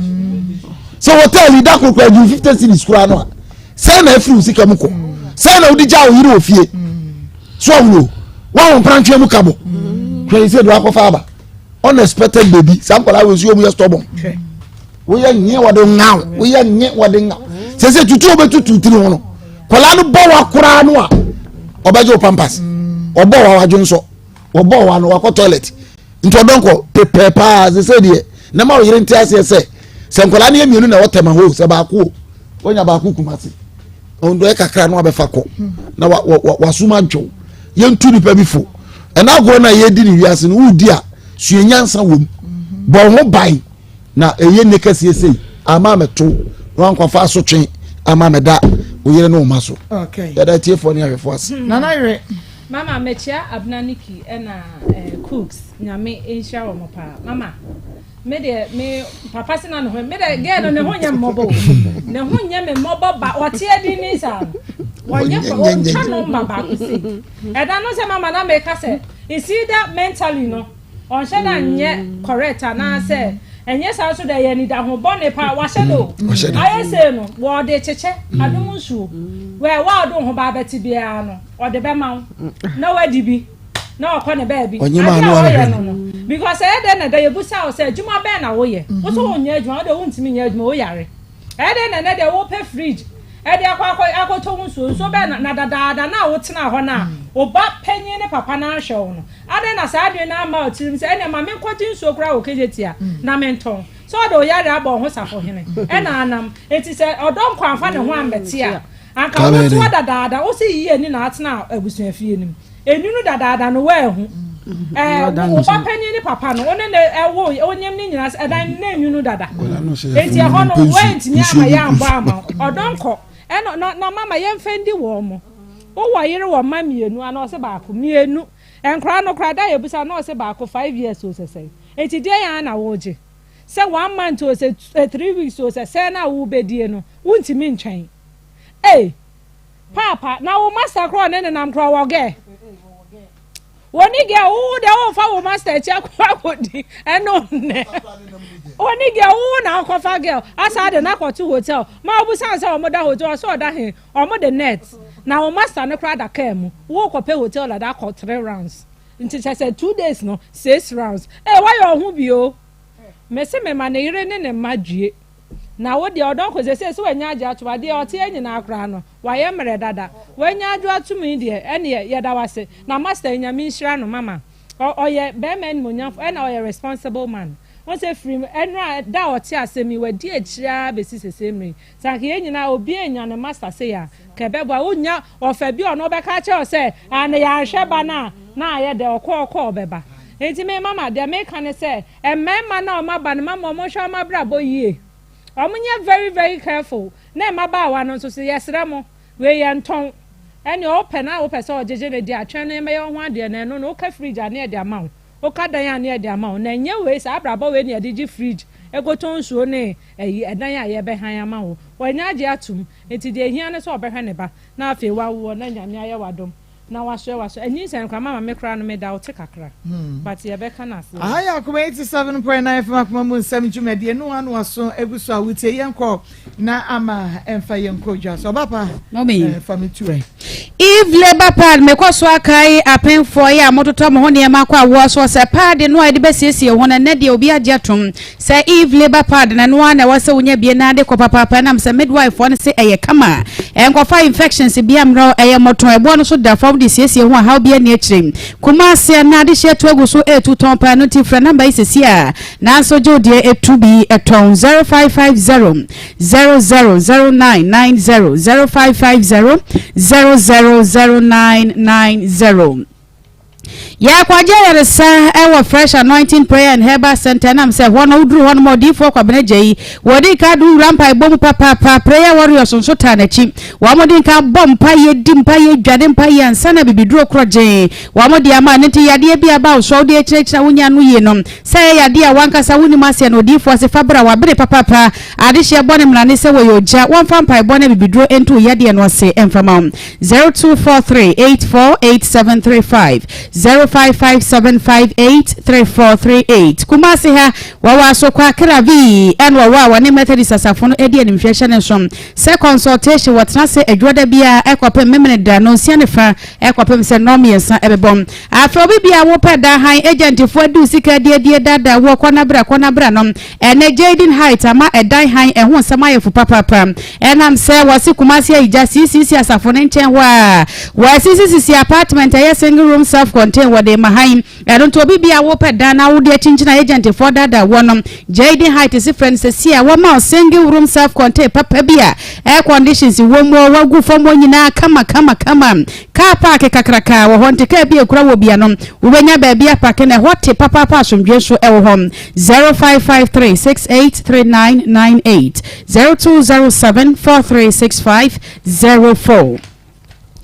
sɛ hotel yi da koro kora gye 50 cedis koraa no a sɛn na afiri wo sika mu kɔ sɛn na wode gya wo yere wɔ fie so ahuno woawo mprantwea mu ka bɔ hwɛ yi sɛ de wakɔfa aba unexpected baby saa nkwadaa wɔ nsuo mu yɛ stubborn woyɛ nye wɔde ŋaw woyɛ nye wɔde ŋaw sɛ sɛ tutu wobɛtutu tiri ho no kwadaa no bɔ wa koraa no a ɔbɛgye wo pampas ɔbɔ wa wadwo nsɔ ɔbɔ wa no wakɔ toilet nti ɔdɔnkɔ pepɛ paa sɛ sɛ deɛ na ma ɔyere nte aseɛ sɛ sɛ nkwadaa no yɛ mmienu na ɛwɔ tɛma hɔ sɛ baako o wɔnya baako Kumase ɔndɔ yɛ kakra no abɛfa kɔ na wa wa wasum adwo yɛntu nipa bi fo ɛna agorɔ no a yɛdi ne wiase no wodi a sua nyansa wɔ mu bɔ ho ban na ɛyɛ nne kɛseɛ sei ama mɛto na wankɔfa asotwe ama mɛda wo yere ne wo ma so. Yɛda atiefoɔ ne ahwɛfoɔ ase. Nana yere. Mama mekyia Abena Nikki ɛna eh, Cooks nyame nhyira wɔn paa mama me deɛ me papa se na ne ho me deɛ girl no ne ho nyɛ mmɔbɔ o ne ho nyɛ me mmɔbɔ ba ɔte adi ne saa no wɔnyɛ ɔntwa nɔmba baako sei ɛda no sɛ mama na meka sɛ it's either mentally no ɔnhyɛ da nyɛ correct anaasɛ ɛnyɛ saa nso dɛ yɛ anidaho bɔne paa wahyɛ da o ayɛ sei no wɔde kyekyɛ adom nsuo wɛ wa ɔde ho ba abɛte biara no ɔde bɛma wo na wadi bi na ɔkɔ ne baabi ade a ɔyɛ no no because ɛyɛ dɛ na da yɛbusa wo sɛ adwuma bɛn na woyɛ wo so wonyɛ adwuma wode wontumi nyɛ adwuma woyare ɛyɛ dɛ na ɛnɛ deɛ wopɛ fridge ɛde akɔ akɔ akɔtɔ wo nsuo nsuo bɛn na na dadaada na wotena hɔ no a wo ba panyin ne papa no anhwɛ wo no Adɛn na saa adwene no amma wo tirim sɛ, 'Ɛnneɛ ma menkɔgye nsuo koraa wɔ Kejetia na mentɔn'? Sɛ ɔde wo yareɛ abɔ wo ho safohene na anam. Enti sɛ ɔdɔ nkwa amfa ne ho ammɛte a, anka wobɛto hɔ dadaada. Wo se yie ni na atena abusuafie no mu. Enwunu dadaada no, woanhu. Ɛɛ, wo ba panin ne papa no, wo ne no woo, wonyem ne nyinaa, ɛdan no na enwunu dada. Enti ɛhɔ no, woantumi amma yɛammɔ amma wo. Ɔdɔ nkɔ. Ɛna, na, na mama yɛmfa ndi wɔn mo. Wowɔ yere wɔ mma mmienu anaa ɔse baako? Mmienu. Nkwadaa no koraa da a yɛbisa no na ɔse baako five years o sɛ sɛn. Enti deɛn ara na wogye? Sɛ one month o sɛ three weeks o sɛ sɛn na wobɛdie no wontumi ntwɛn. Ei! Paapa, na wo master koraa ɔne nenam koraa ɔwɔ gɛɛ? Wɔni gɛɛ wo deɛ womfa wo master akyi akɔ akɔdi ɛno nnɛ. Wɔni gɛɛ wo na akɔfa girl asa de no akɔto hotel ma wobusa sɛ wɔn da hotel ɔsɛ ɔda he? Ɔmo de net na wo master no koraa da car mu wo kɔ pɛ hotel dada akɔ three rounds nti kyɛ sɛ 2 days no six rounds ee wayɛ ɔho bi o me se me ma ne yere ne ne mma due na wo deɛ ɔdɔ nko sese sɛ wanya agye atom adeɛ ɔteɛ nyinaa koraa no wayɛ mmerɛ dada wanya adwo atom yi deɛ ɛneɛ yɛda wase na master yi Nyame nhyira no mama ɔyɛ bɛrima animonyamfo ɛna ɔyɛ responsible man wɔn sɛ firi ɛnora da a ɔte asɛm yi wadi akyire ara bɛsi sese mmerɛ yi. Sɛ anka yɛn nyinaa obiara nya ne master sei a, anka ɛbɛboa. Wonnya ɔfa bi a ɔno ɔbɛka akyerɛ wo sɛ, aane yɛanhwɛ ba no a, na ayɛ dɛ, ɔkɔ ɔkɔ ɔbɛba. Enti me mama, deɛ meka ne sɛ, mmarima no a wɔaba no, mama wɔnhwɛ wɔn abrabɔ yie. Wɔnyɛ very very careful. Na mmabaawa no nso so, yɛsrɛ mo, wei yɛntɔn. Ɛnneɛ wopɛ no a wopɛ sɛ ɔgyegye no deɛ a, twɛn no yɛmmɛyɛ wo ho adeɛ, na ɛno no, woka fridge a, na yɛde ama wo. Woka dan a, na yɛde ama wo. Na ɛnyɛ wei, saa abrabɔ wei na yɛde gye fridge, kɔtɔ nsuo ne Ayi ɛdan a yɛbɛhan ama wo. Wanya agye atom, enti deɛ ɛhia ne sɛ ɔbɛhwɛ ne ba, na afei wawoɔ na Nyame ayɛ w'adom na wasoɛ w'aso. Anyinsɛn koraa mama me koraa no meda wo te kakra but yɛbɛka no aseɛ. Aha yɛ Akoma 87.9 FM Akoma mu nsɛm dwumadie no ano aso egu so a wotie yɛn kɔ na ama ɛmfa yɛn kɔ dwa so ɔba pa Mɔmi. fa me tu ɛ. Eve Labour Pad Mekɔ so akae apemfoɔ yi a mototɔ mo ho nneɛma kɔ awoɔ soɔ sɛ paade no a yɛde bɛsiesie ho no ɛnnɛ deɛ obi agye atom sɛ Eve Labour Pad no ɛno ara na ɛwɔ sɛ wonya bie na de kɔ papaapa ɛnam sɛ midwife foɔ no se ɛyɛ kama ɛnkɔfa infections bia mmerɛ wo ɛyɛ mmɔtɔn ɛboɔ no so da fam de siesie ho a haw bia nni akyire Kumasi ɛnnɛ adehyeɛ to agu so ɛretu tɔn paa ɛno nti frɛ number yi sesie a nanso gye wo deɛ ɛtu bi tɔn 0550 000990 0550 000990. Yɛakɔgye ayaresa wɔ Fresh Anointing Prayer and Herbal Center ɛnam sɛ hɔ no woduru hɔ nom odiyifoɔ Kwabena Gyai wɔdi nka de wura mpaebɔ mu papaapa. Prayer Warriors nso taa n'akyi. Wɔn de nka bɔ mpaeɛ, di mpaeɛ, dwane mpaeɛ ansa na bibiduro korɔ gyee wɔn de ama. Ɛno nti yadeɛ bi aba wo so a wode akyinakyina wonya ano yie no, sɛ ɛyɛ yadeɛ a w'ankasa wonim aseɛ no odiyifoɔ se fa bra wabene papaapa. Adehyeɛ bɔ ne mmara ne sɛ wɔyɛ ogya, wɔmfa mpaebɔ ne abibiduro nto wo yadeɛ no ase mfa ma wo. 0243 848735, 0557 583438. Kumasi ha, wɔwɔ Asokwa, Keravi, ɛna wɔwɔ a wɔne Methodist asafo no adi animhwɛ hyɛ ne nso sɛ consultation wɔtena ase Adwuada biara ɛkɔpem Memeneda nnɔnsia ne fa ɛkɔpem sɛ nnɔnmiɛnsa ɛbɛbɔ. Afei obi biara wopɛ daa hann agyantifoɔ adi wo sika adiadie daadaa woɔ kɔ na bra kɔ na bra no Ɛnnɛ Jayden Heights ama ɛdan hann ɛho nsɛm ayɛ fo papaapa. Ɛnam sɛ wɔse Kumasi Ayigya CCC asafo no nkyɛn hɔ a wɔasisisisi apartment a ɛyɛ single room self contained wɔde rema hann. Ɛno nti obi biara a wopɛ dan na wode akyinkyini a agentfoɔ daadaa woɔ no, Jayden Heights frɛ no sesie a wɔma wo single room self contained papa bi a air conditions wɔ mu, wɔagu fam hɔ nyinaa kama kama kama. Kaa paake kakraka wɔ hɔ nti kaa bi a ekura wɔ bia no, wobɛnya baabi apake na ɛhɔ te papaapa asomdwoe nso wɔ hɔ. 0553 6839 98, 0207 4365 04.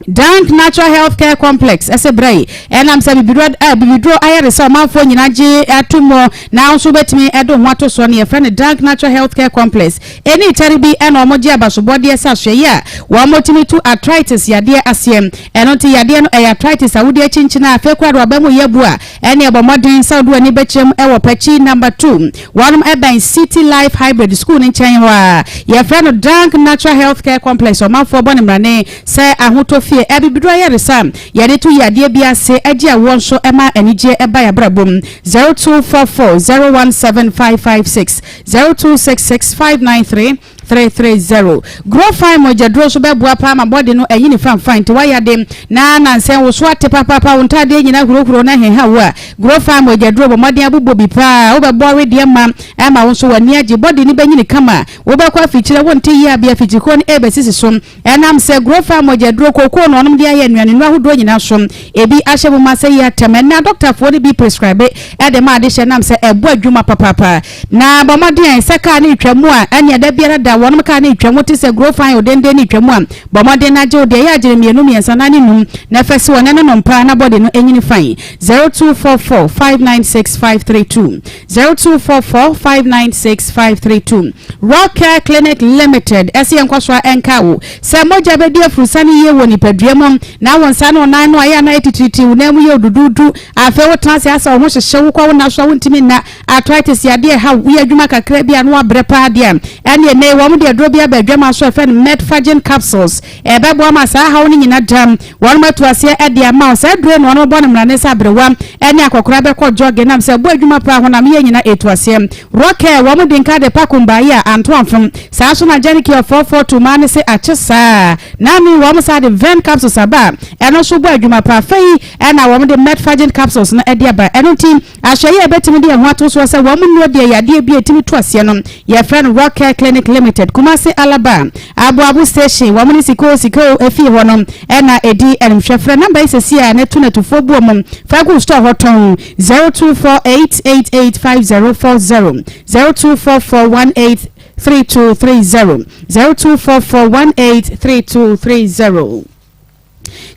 Dank Natural Health Care Complex ɛsɛ berɛ yi ɛnam sɛ bibiduro eh, bibiduro ayaresa ɔmanfoɔ nyinaa gye ato mu na nso wobɛtumi ɛde ho ato soɔ no yɛfrɛ no Dank Natural Health Care Complex. Ɛni kyɛre bi ɛna wɔn gye abasobɔdeɛ sɛ asoɛyɛ a wɔn tumi tu arthritis yadeɛ aseɛ. Ɛno nti yadeɛ no ɛyɛ arthritis a wode akyinkyini a afei koraa de waba mu yɛ bu a ɛne ɛbɔ mmɔden sɛ wode w'ani bɛkyerɛ mu ɛwɔ Pakyi number 2 wɔnom ɛbɛn City Life Hybrid School no nkyɛn hɔ a yɛfrɛ no Dank Natural Health Care Complex. Ɔmanfoɔ bɔ ne mmarane sɛ ahotɔ fie, abibiduro ayaresa a yɛde to yadeɛ bi ase, agye awoɔ nso ɛma anigyeɛ ɛba yɛn abrabɔ mu. 0244 017 556, 0266 593 330. Grow Fine mogyaduro nso bɛboa paa ma bɔde no anyini fanfan nti woayɛ ade na nansɛn wo so ate papaapa, wo ntaadeɛ nyinaa hurohuro na heha wo a, Grow Fine mogyaduro bɔ mmɔden abobɔ bi paa, wobɛbɔ awedeɛ ma ɛma wo nso w'ani agye, bɔde no bɛnyini kama, wobɛkɔ afikyire wonte yea bi afikyirikuo no ɛrebɛsisi so. Ɛnam sɛ Grofa mogyaduro kookoo na wɔnom de ayɛ nnuane nnuro ahodoɔ nyinaa so ebi ahyɛ mu ma sɛ yi atɛm. Ɛnnɛ adɔktafoɔ no bi prescribe de ma adehyɛ nam sɛ ɛbɔ adwuma papaapa. Na bɔ mmɔden sɛ kaa no retwa mu a, ɛnneɛ da biara da wɔnom kaa no retwa mu te sɛ Grofa odenden no retwa mu a, bɔ mmɔden na gye wo deɛ ɛyɛ agyene mmienu, mmiɛnsa, nan ne num na fa si hɔ na ɛno nom paa na body no nyini fine. 0244 596 532 0244 596 532 Rock Care Clinic Limited ɛsɛ yɛn nkɔsoa ɛnka wo sɛ mogya bɛdi afurusane yie wɔ nipadua mu na wo nsa ne wo nan no ayɛ ana ɛtitiriti wo nan mu yɛ oduduudu afei wotena ase asɛ wo ho hyehye wo kɔ wo nna so a wontumi nna arthritis yadeɛ ɛha wo woyɛ adwuma kakra bi a na wabrɛ paa deɛ ɛne ɛnɛ wɔn de aduro bi aba adwama so ɛfɛ no Metforgen capsules Ɛbɛboa ma saa haw no nyina da wɔnom atu aseɛ de ama wo. Saa aduro yi na wɔnom bɔ no mmrane sɛ aberewa ne akɔkora bɛkɔ jɔge nam sɛ ɛbɔ adwuma paa honam yie nyina ɛtu aseɛ. Rockcare wɔnom di nka de pa kumbaye a anto amfom. Saa nso na Genicure 442 maa no se akye saa. Naanu yi wɔnom saa de Ven capsules aba a ɛno nso bɔ adwuma paa. Afei na wɔnom de Metforgen capsules no de aba. Ɛno nti Ahwɛyie a yɛbɛtumi de yɛn ho ato soɔ sɛ wɔn nnuro deɛ yadeɛ bi a ɛtumi to aseɛ no, yɛfrɛ no Rock Care Clinic Limited, Kumasi Alaba, Aboabo Station, wɔn ne Sika o Sika o efie hɔ no na ɛdi animhwɛ. Frɛ namba yi seesei ara na tu no atufoɔ buo mu fa gu store hɔ tɔn, 0248 88 5040, 0244 18 3230, 0244 18 3230.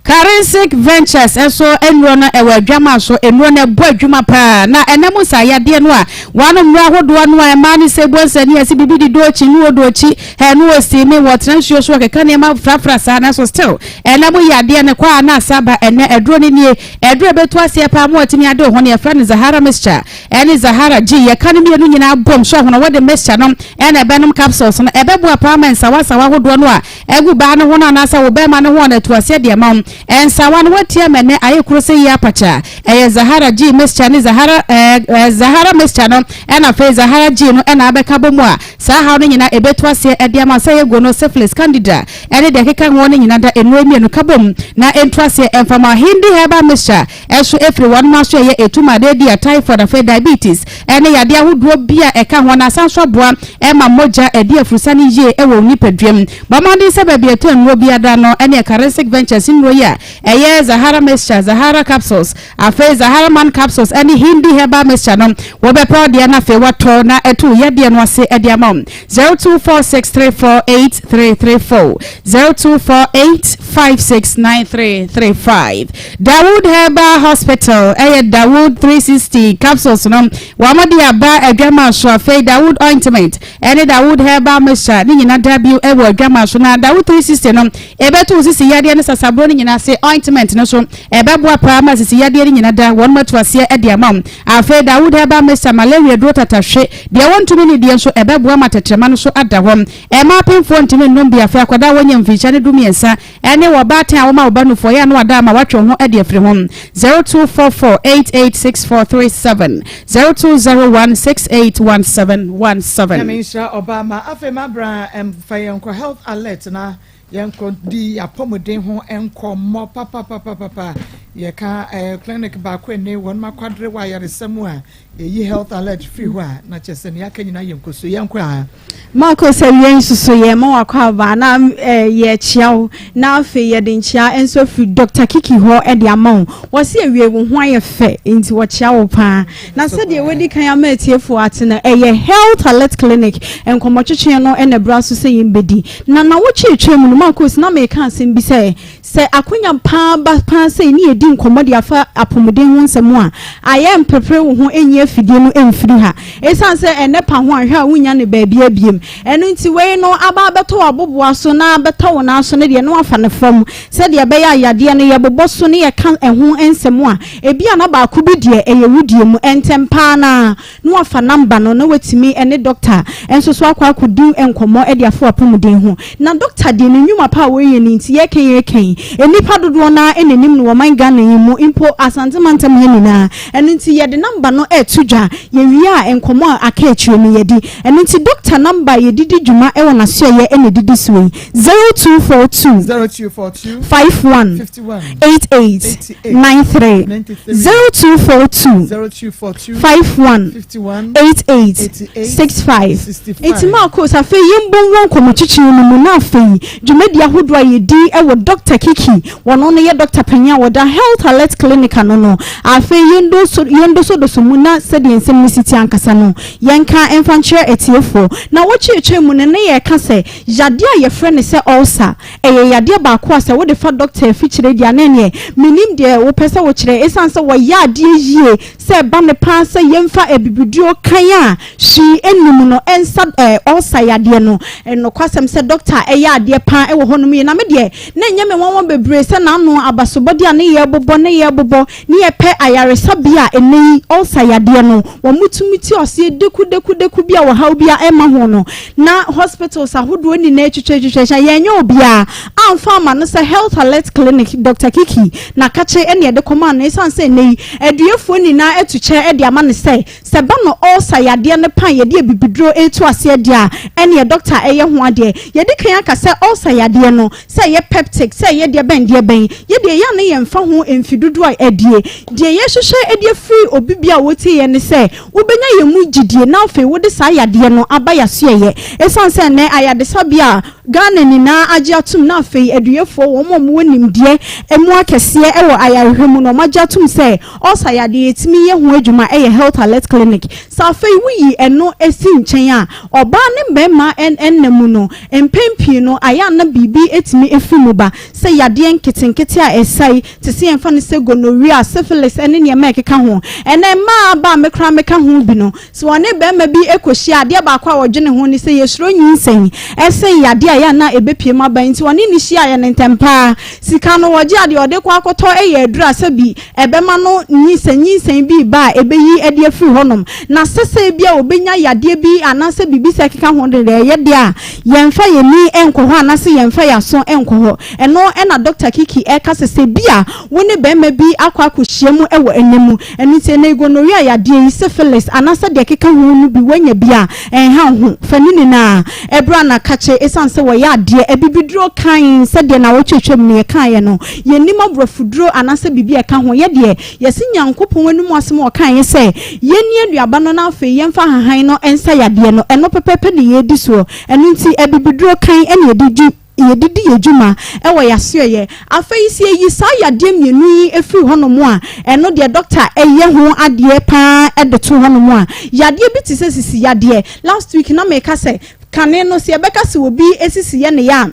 Karensic Ventures nso nnuro no ɛwɔ adwaman so. Nnuro no ɛbɔ adwuma paa na ɛnam mu saa yadeɛ no a wɔanom nnuro ahodoɔ no a ɛmaa ne sɛ bonsa ni ɛsi bibi di dookyi ne odookyi ɛne osiimi wɔtena nsuo so wɔkeka nneɛma frafra saa nanso still ɛnam mu yadeɛ no kɔ a na asa ba. Ɛnɛ aduro no nie, aduro ɛbɛtu aseɛ paa ma wɔatumi ade wo ho no yɛfrɛ no Zahara mixture ɛne Zahara G. Yɛka no mmienu nyinaa bom so ahono wɔde mixture no ɛna ɛbɛnom capsules no ɛbɛboa paa ma nsawansawa ahodoɔ no a Agu baa no ho no anaasɛ wo bɛɛma no ho ɔno atu aseɛ de ama wo. Nsawa no woatia ma ɛnɛ ayɛ kuro sɛ yie apakya. Ɛyɛ Zahara G mixture ne Zahara eh, Zahara mixture no ɛna afei Zahara G no ɛna abɛka bɔ mu a saa haw no nyina ɛbɛtu aseɛ ɛde ama wo sɛ ɛyɛ gono, syphilis, candida ɛne deɛ ɛkeka ho no nyina da nnuro mmienu ka bɔ mu na ɛntu aseɛ ɛmfa ma wo. Hindi herbal mixture Ɛso firi wɔnom aso ɛyɛ etum adeɛ bi a typhoid afei diabetes ɛne yadeɛ ahodoɔ bi a ɛka ho na asan nso aboa ɛma mogya ɛdi afurusane yie ɛwɔ wo nipadua mu. Bɔ mmɔden sɛ baabi a ɛtɔ nnuro biara no ɛne Karensic Ventures nnuro yi a ɛyɛ Zahara Mixture, Zahara Capsules, afei Zahara Man Capsules ɛne Hindi Herbal Mixture no wobɛpɛ wo deɛ na afei woatɔ na ɛtu wo yadeɛ no ase ɛde ama wo. 0246348334, 0248569335. Dawood Herbal Hospital ɛyɛ Dawood 360 capsules no wɔn de aba adwama so. Afei Dawood ointment ɛne Dawood Herbal mixture ne nyina da bio ɛwɔ adwama so. Na Dawood 360 no ɛbɛto wo sisi yadeɛ ne sasaburo no nyina ase. Ointment no so ɛbɛboa paa ma sisi yadeɛ no nyina da wɔn atu aseɛ ɛde ama wo. Afei Dawood Herbal mixture malaria duro tatahwe deɛ wɔntumi ne deɛ nso ɛbɛboa ma tɛtrɛma no so ada hɔ. Ɛma apemfoɔ ntumi nnom bi. Afei akwadaa a wɔnya mfinhyia ne 13 Ɛne wɔ ɔbaatan a woma wo ba nufoɔ yɛ a na wada ama woatwe wo ho de afiri ho. 0244 88 64 37 0201 68 17 17. Nyame nhyira ɔbaa ma afei ma bra mfa yɛn nkɔ health alert na yɛn kɔ di apɔmuden ho nkɔmmɔ papapapapa. Yɛka eh, clinic baako ɛne wɔn akwadere wɔ ayaresa mu a yɛyi health alert firi hɔ a na kyerɛ sɛ nea aka nyinaa yɛ nkoso. Yɛn kɔ a. Marco sɛ wia nso so yɛ ma wakɔ aba na eh, yɛkyia wo na afei yɛde nkyia nso afiri Dr. Kiki hɔ de ama wo. Wɔse awie wo ho ayɛ fɛ nti wɔkyia wo paa. Na sɛdeɛ wadi kan ama atiefoɔ ate no, ɛyɛ Health Alert Clinic nkɔmmɔtwetwe no na ɛbra so sɛ yɛmbɛdi. Na nawɔtwe atwa mu no, Marcos, na meka asɛm bi sɛ, sɛ akonya paa ba paa sɛ ne yɛdi nkɔmmɔ de afa apɔmuden ho nsɛm a, ayɛ mpepere wo ho nyi afidie no mfiri ha. Ɛsiane sɛ ɛnɛ pa ho ahwɛ a wonnya no baabi abiem. Ɛno nti wei no aba abɛtɔ w'aboboa so na abɛtɔ wo nan so no deɛ na wafa no fam sɛdeɛ ɛbɛyɛ a yadeɛ no yɛbobɔ so ne yɛka ɛho nsɛm a ebia na baako bi deɛ ɛyɛ wo deɛ mu ntɛm pa ara na na wafa namba no na watumi ne dɔkta nso so akɔ akɔdi nkɔmmɔ de afa w'apɔmuden ho. Na dɔkta deɛ ne nnwuma pa a ɔreyɛ no nti yɛreka yi reka yi nnipa dodoɔ no ara na ɛnim no wɔ ɔman Ghana yi mu mpo Asante mantam ha nyinaa. Ɛno nti yɛde namba no reto dwa, yɛwie a nkɔmmɔ a aka akyire no yɛdi. Ɛno nti dɔkta namba a yɛde di dwuma wɔ n'asoɛeɛ na ɛdidi soɔ yi, 0242 0242 51 51 88 88 93 93 0242 0242 51 51 88 88 65. 65. Nti Marcos, afei yɛmbɔ nwura nkɔmmɔkyekyere no mu na afei dwumadi ahodoɔ a yɛdi wɔ Dɔkta Kiki Wɔno no yɛ dɔkta panyin a wɔda Health Alert Clinic ano no. Afei yɛndoso yɛndosodoso mu na sɛdeɛ nsɛm no si te ankasa no, yɛnka mfa nkyerɛ atiefoɔ. Nnawɔtwe a atwam mu no, na yɛreka sɛ yadeɛ a yɛfrɛ no sɛ ulcer, ɛyɛ yadeɛ baako a sɛ wode fa dɔkta afikyire deɛ a na ɛneɛ mennim deɛ wopɛ sɛ wokyerɛ. Ɛsiane sɛ wɔyɛ adeɛ yie sɛ ɛba no paa sɛ yɛmfa abibiduro kann a hwee nni mu no nsa ɛɛ ulcer yadeɛ no. Nokwasɛm sɛ dɔkta yɛ adeɛ paa wɔ hɔnom yie. Na me deɛ, Na ɛnyɛ me nwanwa bebree sɛ n'ano abasobɔdeɛ a ne yɛrebobɔ ne yɛrebobɔ ne yɛpɛ ayaresabea a ɛnnɛ yi ulcer yadeɛ no wɔtumi te aseɛ dekudeku bi a ɔhaw biara mma ho no na hospitals ahodoɔ nyinaa twitwatwitwa hyɛ yɛnyɛ obiara amfa ama no sɛ Health Alert Clinic Dr. Kiki na kakye ɛne ɛde kɔmaa no ɛsiane sɛ ɛnnɛ yi aduefoɔ nyinaa atu kyɛ de ama no sɛ Sɛ ɛba no ulcer yadeɛ no pan yɛde abibiduro reto aseɛ deɛ a, ɛneɛ dɔkta ɛyɛ ho adeɛ. Yɛdi kan aka sɛ ulcer yadeɛ no, sɛ ɛyɛ peptic, sɛ ɛyɛ deɛ bɛn deɛ bɛn, yɛ deɛ ɛyɛ a na yɛmfa ho mfi dodoɔ a adie. Deɛ yɛhwehwɛ de afiri obi biara a ɔretie yɛn ne sɛ, wobɛnya yɛn mu gyidie na afei wode saa yadeɛ no aba yɛasoɛeɛ. Ɛsiane sɛ ɛnnɛ ayadesabea a Ghana nyinaa agye atom na afei aduyɛfoɔ, wɔn a wɔwɔ nimdeɛ mu akɛseɛ wɔ ayarehwɛ mu no, wɔagye atom sɛ Ulcer yadeɛ yɛtumi yɛ ho adwuma yɛ Health Alert Clinic. Sɛ afei woyi ɛno si nkyɛn a, ɔbaa ne mmarima nna mu no, mpɛn pii no ayɛ a na biribi tumi firi mu ba, sɛ yadeɛ nketenkete a ɛsɛe te sɛ yɛmfa no sɛ gonorrhea, syphilis ne nneɛma a ɛkeka ho. Ɛnnɛ mmaa aba a me koraa meka ho bi no, Sɛ wɔne barima bi kɔhyia a, adeɛ baako a wɔdwene ho ne sɛ yɛsuro nyinsɛn sen yadeɛ a ɛyɛ a na ɛbɛpue mu aba nti wɔne no hyia yɛ no ntɛm pa ara. Sika no wɔgye a, deɛ ɔde kɔ akɔtɔ yɛ aduru a sɛbi ɛbɛma no sɛ nyinsɛn bi reba a ɛbɛyi de afiri hɔnom. Na sɛ sɛ ebia ɔbɛnya yadeɛ bi anaasɛ biribi sɛ ɛkeka ho de deɛ ɛyɛ deɛ a, yɛmfa yɛn ani nkɔ hɔ anaasɛ yɛmfa yɛn aso nkɔ hɔ. Ɛno na Dɔkta Kiki reka sɛ sɛ ebia wo ne barima bi akɔ akɔhyia mu wɔ ɛnna mu, Ɛno nti, ɛnnɛ yi gonorrhea yadeɛ yi, syphilis, anaasɛ deɛ ɛkeka ho no bi woanya bi a, ɛnha wo ho. Fa ne nyinaa bra na ka kyerɛ ɛsiane sɛ wɔyɛ adeɛ abibiduro kann sɛdeɛ nnawɔtwe atwam no yɛkaeɛ no. Yɛnnim aborɔfoduro anaasɛ biribi a ɛka ho. Yɛ deɛ, yɛse Nyankopɔn anom asɛm a ɔkaeɛ sɛ yɛnni aduaba no na afei yɛmfa ahahan no nsa yadeɛ no, ɛno pɛpɛɛpɛ na yɛredi soɔ. Ɛno nti, abibiduro kann na yɛde di. Yɛde di yɛn dwuma wɔ yɛn asoɛeɛ. Afei sɛ yɛyi saa yadeɛ mmienu yi firi hɔnom a, ɛno deɛ dɔkta yɛ ho adeɛ pa ara de to hɔnom a, yadeɛ bi te sɛ sisi yadeɛ. Last week na meka sɛ, kane no sɛ yɛbɛka sɛ obi sisi yɛ ne ya a,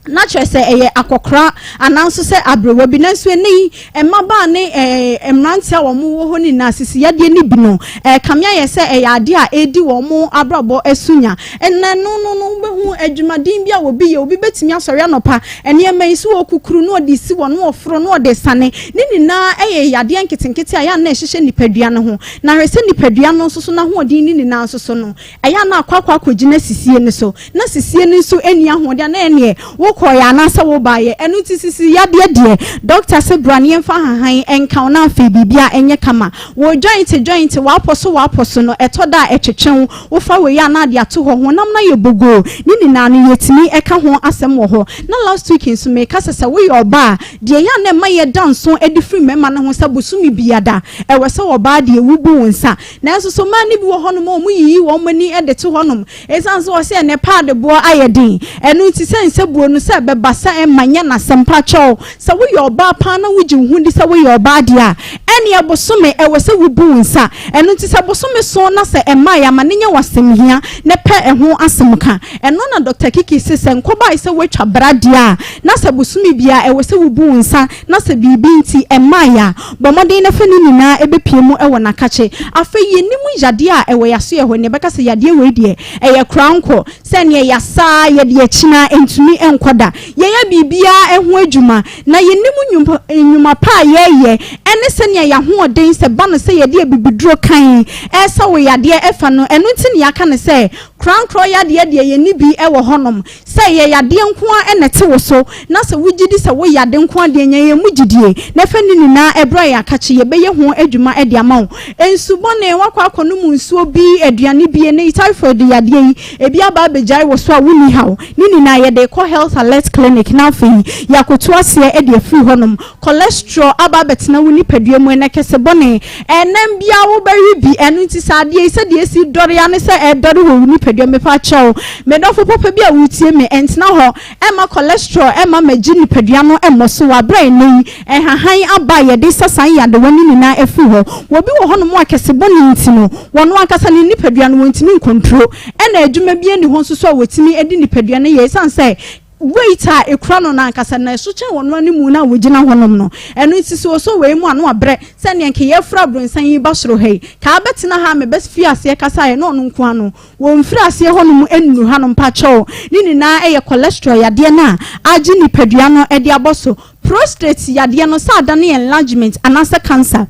na kyerɛ sɛ ɛyɛ akɔkora anaa nso sɛ aberewa bi. Nanso ɛnnɛ yi, Mmabaa ne mmeranteɛ a wɔwɔ hɔ no nyinaa, sisiyadeɛ no bi no, ɛrekame ayɛ sɛ ɛyɛ adeɛ a ɛredi wɔn abrabɔ so nya. Ɛnna no no no, wobɛhu adwumaden bi a obi yɛ, obi bɛtumi asɔre anɔpa, nneɛma yi so ɔkukuru na ɔde si hɔ, na ɔforo na ɔde sane. Ne nyinaa yɛ yadeɛ nketenkete a ɛyɛ a na ɛhyehyɛ nipadua no ho. Na hwɛ sɛ nipadua no nso so n'ahoɔden ne nyinaa nso so no, ɛyɛ a na akɔ akɔ akɔgyina sisie no so. Na sisie no nso nni ahoɔden a, na ɛnneɛ wokɔ. Wokɔeɛ anaasɛ wobaeɛ? Ɛno nti sisi yadeɛ deɛ, dɔkta se bra na yɛmfa ahahan nka wo na afei biribiara nyɛ kama. Wo joint joint, w'apɔ so w'apɔ so no, ɛtɔ da a ɛtwetwe wo, wofa wei a na ade ato hɔ, honam no ayɛ bogoo, ne nyinaa no yɛtumi ka ho asɛm wɔ hɔ. Na last week nso meka sɛ sɛ woyɛ ɔbaa a, deɛ ɛyɛ a na ɛma yɛda nso de firi mmarima no ho sɛ bosome biara ɛwɔ sɛ ɔbaa deɛ wobu wo nsa. Nanso so mmaa no bi wɔ hɔnom a wɔyiyi wɔn ani de to hɔnom esiane sɛ wɔse ɛnnɛ paade boɔ ayɛ den, ɛno nti sɛ nsabuo no sɛ ɛbɛba sɛ ɛmma nyɛ n'asɛm. Mpakyɛw, sɛ woyɛ ɔbaa paa na wogye wo ho di sɛ woyɛ ɔbaa deɛ a, ɛnneɛ bosome ɛwɔ sɛ wobu wo nsa. Ɛno nti sɛ bosome so na sɛ ɛmmaeɛ a, ma no nyɛ w'asɛmhia na pɛ ɛho asɛm ka. Ɛno na Dɔkta Kiki se sɛ nkɔbae sɛ woatwa bra deɛ a, na sɛ bosome biara ɛwɔ sɛ wobu wo nsa na sɛ biribi nti ɛmmaeɛ a, bɔ mmɔden na fa ne nyinaa bɛpue mu wɔ n'akakye. Afei yɛnim yadeɛ a ɛwɔ yɛasoɛ hɔ, nea ɛbɛka sɛ yadeɛ wei deɛ ɛyɛ korankɔ, sɛ neɛ yɛasa ara, yɛde akyini ara, ɛntumi nkɔ da. Yɛyɛ biribiara ho adwuma, na yɛnim nnwuma pa a yɛyɛ ne sɛnea yɛn ahoɔden sɛ ba no sɛ yɛde abibiduro kann resa wo yadeɛ ɛfa no. Ɛno nti na yɛaka no sɛ korankorɔ yadeɛ deɛ yɛnni bi wɔ hɔnom. Sɛ ɛyɛ yadeɛ nko ara na ɛte wo so, na sɛ wogye di sɛ wo yade nko ara deɛ, nya yɛn mu gyidie, na fa ne nyinaa bra yɛn akakye, yɛbɛyɛ ho adwuma de ama wo. Nsu bɔne, woakɔ akɔnom nsuo bi, aduane bi, ɛnnɛ yi typhoid yadeɛ yi, ebi aba abɛgyae wo so a wonni haw. Ne nyinaa yɛde rekɔ Health Alert Clinic na afei yɛakɔtu aseɛ de afiri hɔnom. Cholesterol aba abɛtena wo nipadua mu, ɛnnɛ kɛse bɔne, ɛnam biara wobɛwe bi, ɛno nti sɛ adeɛ yi sɛdeɛ ɛsi dɔre ara ne sɛ ɛredɔre wɔ wo nipadua mu, mepa kyɛw, me dɔfo papa bi a woretie me, ɛntena hɔ ɛmma cholesterol ɛmma magye nipadua no mmɔ so wɔ aberɛ a ɛnnɛ yi nhahan aba a yɛde sa saa nyadewa no nyinaa afiri hɔ. Obi wɔ hɔnom a kɛse bɔne nti no, wɔno ankasa ne nipadua no wɔntumi nkontro, ɛna adwuma biara nni hɔ nso so a wɔtumi de nipadua no yɛ ɛsiane sɛ Weight a ekura no no ankasa na ɛso kyɛn ɔno ara ne mu no a ogyina hɔnom no. Ɛno nti sɛ ɔsɔ wei mu a na wabrɛ. Sɛdeɛ nka yɛreforo aborosan yi ba soro ha yi, ka abɛtena ha a mebɛfiri aseɛ kasaeɛ na ɔno nko ara no, wɔmfiri aseɛ hɔnom nnuru hanom. Mpakyɛw, ne nyinaa yɛ cholesterol yadeɛ no a agye nipadua no de abɔ so. Prostrate yadeɛ no, sɛ adane enlargement anaasɛ cancer.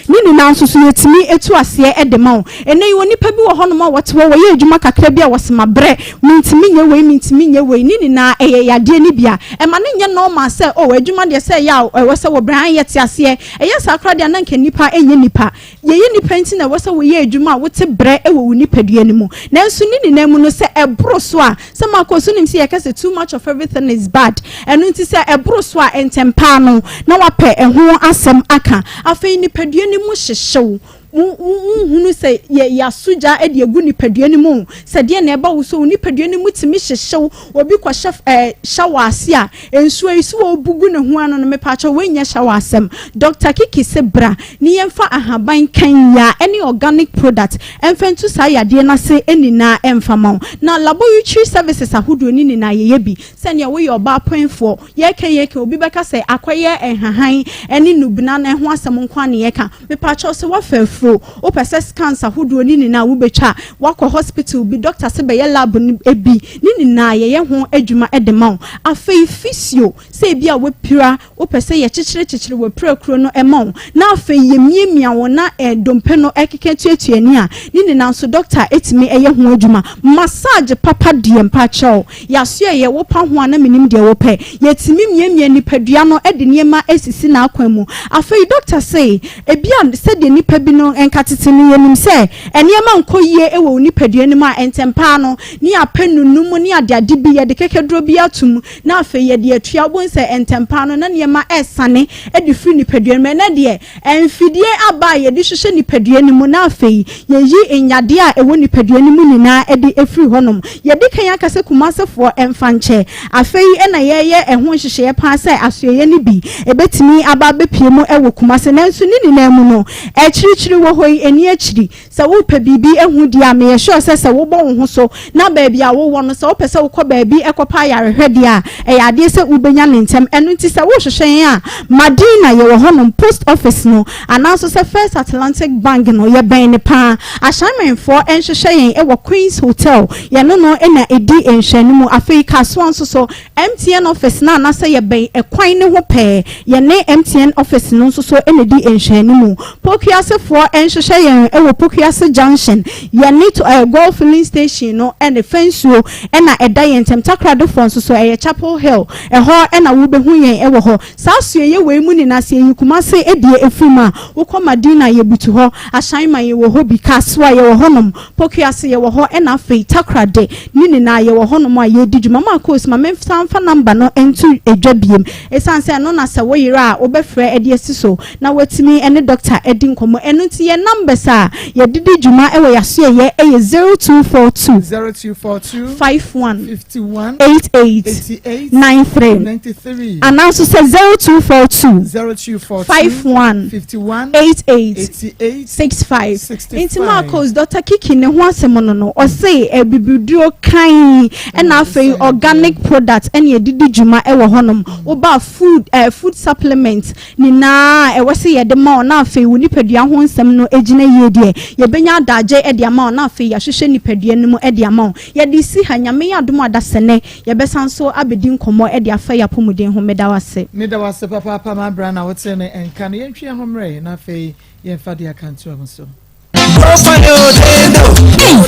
Ne nyinaa nso so yɛtumi tu aseɛ de ma wo. Ɛnnɛ yi onipa bi wɔ hɔnom a wɔte hɔ, wɔyɛ adwuma kakra bi a wɔse mabrɛ, mentumi nyɛ wei, mentumi nyɛ wei. Ne nyinaa ɛyɛ yadeɛ no bi a ɛma no nyɛ normal sɛ oh adwuma deɛ sɛ ɛyɛ a ɛwɔ sɛ wɔbrɛ, aane yɛte aseɛ. Ɛyɛ saa koraa deɛ a na anka nnipa nyɛ nnipa. Yɛyɛ nnipa nti na ɛwɔ sɛ woyɛ adwuma a wote brɛ wɔ wo nipadua no mu. Nanso ne nyinaa mu no sɛ ɛboro so a, Sɛ makɔ so nim sɛ yɛka sɛ too much of everything is bad. Ɛno nti sɛ ɛboro so a, ntɛmpaa no na wapɛ ɛho asɛm aka. Afei nipadua no mu hyehye wo. Wonhunu sɛ yɛ yɛaso gya de agu nipadua no mu. Sɛ deɛ na ɛba wo so, wo nipadua no mu tumi hyehye wo. Obi kɔhyɛ ɛɛ shower ase a, nsuo yi so ɔrebu gu ne ho ano no, mepaakyɛw wei nyɛ shower asɛm. Doctor Kiki se bra ne yɛmfa ahaban kan yi ara ne organic product Ɛmfa ntu saa yadeɛ no ase nyinaa ɛmfa ma wo. Na laboratory services ahodoɔ no nyinaa yɛyɛ bi. Sɛdeɛ woyɛ ɔbaa pɔnfoɔ, yɛreka yɛreka obi bɛka sɛ akɔyɛ nhahan ne nnubena no ho asɛm nko ara na yɛreka. Mepakyɛw sɛ woafa afuro, wopɛ sɛ scans ahodoɔ no nyinaa wobɛtwa, woakɔ hospital bi, doctor se bɛyɛ lab no bi, ne nyinaa yɛyɛ ho adwuma de ma wo. Afei physio, sɛ ebia woapira, Wopɛ sɛ yɛkyekyerekyekyere w'apirakuro no ma wo, na afei yɛmiamia wo na dompe no keka tuatua ani a, ne nyinaa nso dɔkta tumi yɛ ho adwuma. Massage papa deɛ mpakyɛw, yɛasoɛeɛ, wopa ho a na menim deɛ wopɛ. Yɛtumi miamia nipadua no de nneɛma sisi n'akwan mu. Afei dɔkta se, ebia sɛdeɛ nipa bi no nka tete no yɛnim sɛ nneɛma nkɔ yie wɔ wo nipadua no mu a, ntɛm pa ara no ne yɛapɛ nunum ne adeade bi, yɛde kɛkɛduro bi ato mu, na afei yɛde atua. Wobɛhu sɛ ntɛmpa no na nneɛma resane de firi nipadua no mu. Ɛnnɛ deɛ, mfidie aba a yɛde hwehwɛ nipadua no mu na afei yɛyi nyadeɛ a ɛwɔ nipadua no mu nyinaa de firi hɔnom. Yɛadi kan aka sɛ Kumasefoɔ mfa nkyɛ. Afei na yɛreyɛ ɛho nhyehyɛeɛ pa ara sɛ asoɛeɛ no bi bɛtumi aba abɛpue mu wɔ Kumase. Nanso ne nyinaa mu no, akyirikyiri wɔ hɔ yi, ɛnni akyiri. Sɛ worepɛ biribi ahu deɛ a, meyɛ sure sɛ sɛ wobɔ wo ho so na baabi a wowɔ no, sɛ wopɛ sɛ wokɔ baabi kɔpɛ ayarehwɛ deɛ a, ɛyɛ adeɛ sɛ wobɛnya no ntɛm. Ɛno nti sɛ worehwehwɛ yɛn a, Madina, yɛwɔ hɔnom, Post Office no, anaa nso sɛ First Atlantic Bank no, yɛbɛn no pa ara. Ashaimanfoɔ nhwehwɛ yɛn wɔ Queens Hotel, yɛne no na ɛdi nhwɛanimu. Afei Kasoa nso so, MTN office no anaasɛ yɛbɛn ɛkwan no ho pɛɛ, yɛne MTN office no nso so na ɛdi nhwɛanimu. Pokuasefoɔ Kumasifoɔ nhwehwɛ yɛn wɔ Pokuase Junction, yɛne to ɛɛ Goil Filling Station no ne Fɛnsuo na ɛda yɛn ntam. Takoradefoɔ nso so, ɛyɛ Chapel Hill, ɛhɔ na wobɛhu yɛn wɔ hɔ. Saa asoɛeɛ wei mu nyinaa, sɛ yɛyi Kumase deɛ firi mu a, wokɔ Madina, yɛbutu hɔ, Ashaiman yɛwɔ hɔ bi, Kasoa yɛwɔ hɔnom, Pokuase yɛwɔ hɔ, ɛna afei Takoradi ne nyinaa yɛwɔ hɔnom a yɛredi dwuma. Marcos, ma mensan mfa number no nto dwa biom, ɛsiane sɛ ɛno na sɛ woyera a wobɛfrɛ de asi so na woatumi ne dɔkta adi nkɔmmɔ. Ɛno nti yɛn numbers a yɛde di dwuma wɔ yɛn asoɛeɛ yɛ 0242 0242 51 51 88 88 93 93 anaa nso sɛ 0242 0242 51 51 88 88 65 65. Nti Marcos, Dɔkta Kiki ne ho asɛm no no, ɔse abibiduro kann ɛna afei organic product ɛne yɛde di dwuma ɛwɔ hɔnom. Woba food eh, food supplement nyinaa a ɛwɔ sɛ yɛde ma wo na afei wo nipadua ho nsɛm no agyina yie deɛ, yɛbɛnya adagye de ama wo na afei yɛahwehwɛ nipadua no mu de ama wo. Yɛde resi ha, Nyame yɛ adom a dasɛnnɛ yɛbɛsan nso abɛdi nkɔmmɔ de afa yɛn apɔmuden ho. Meda wo ase. Meda wo ase papaapa m'abra na wotee me nka no. Yɛntwe yɛn ho mmerɛ na afei yɛmfa deɛ aka ntoa mu so. Ei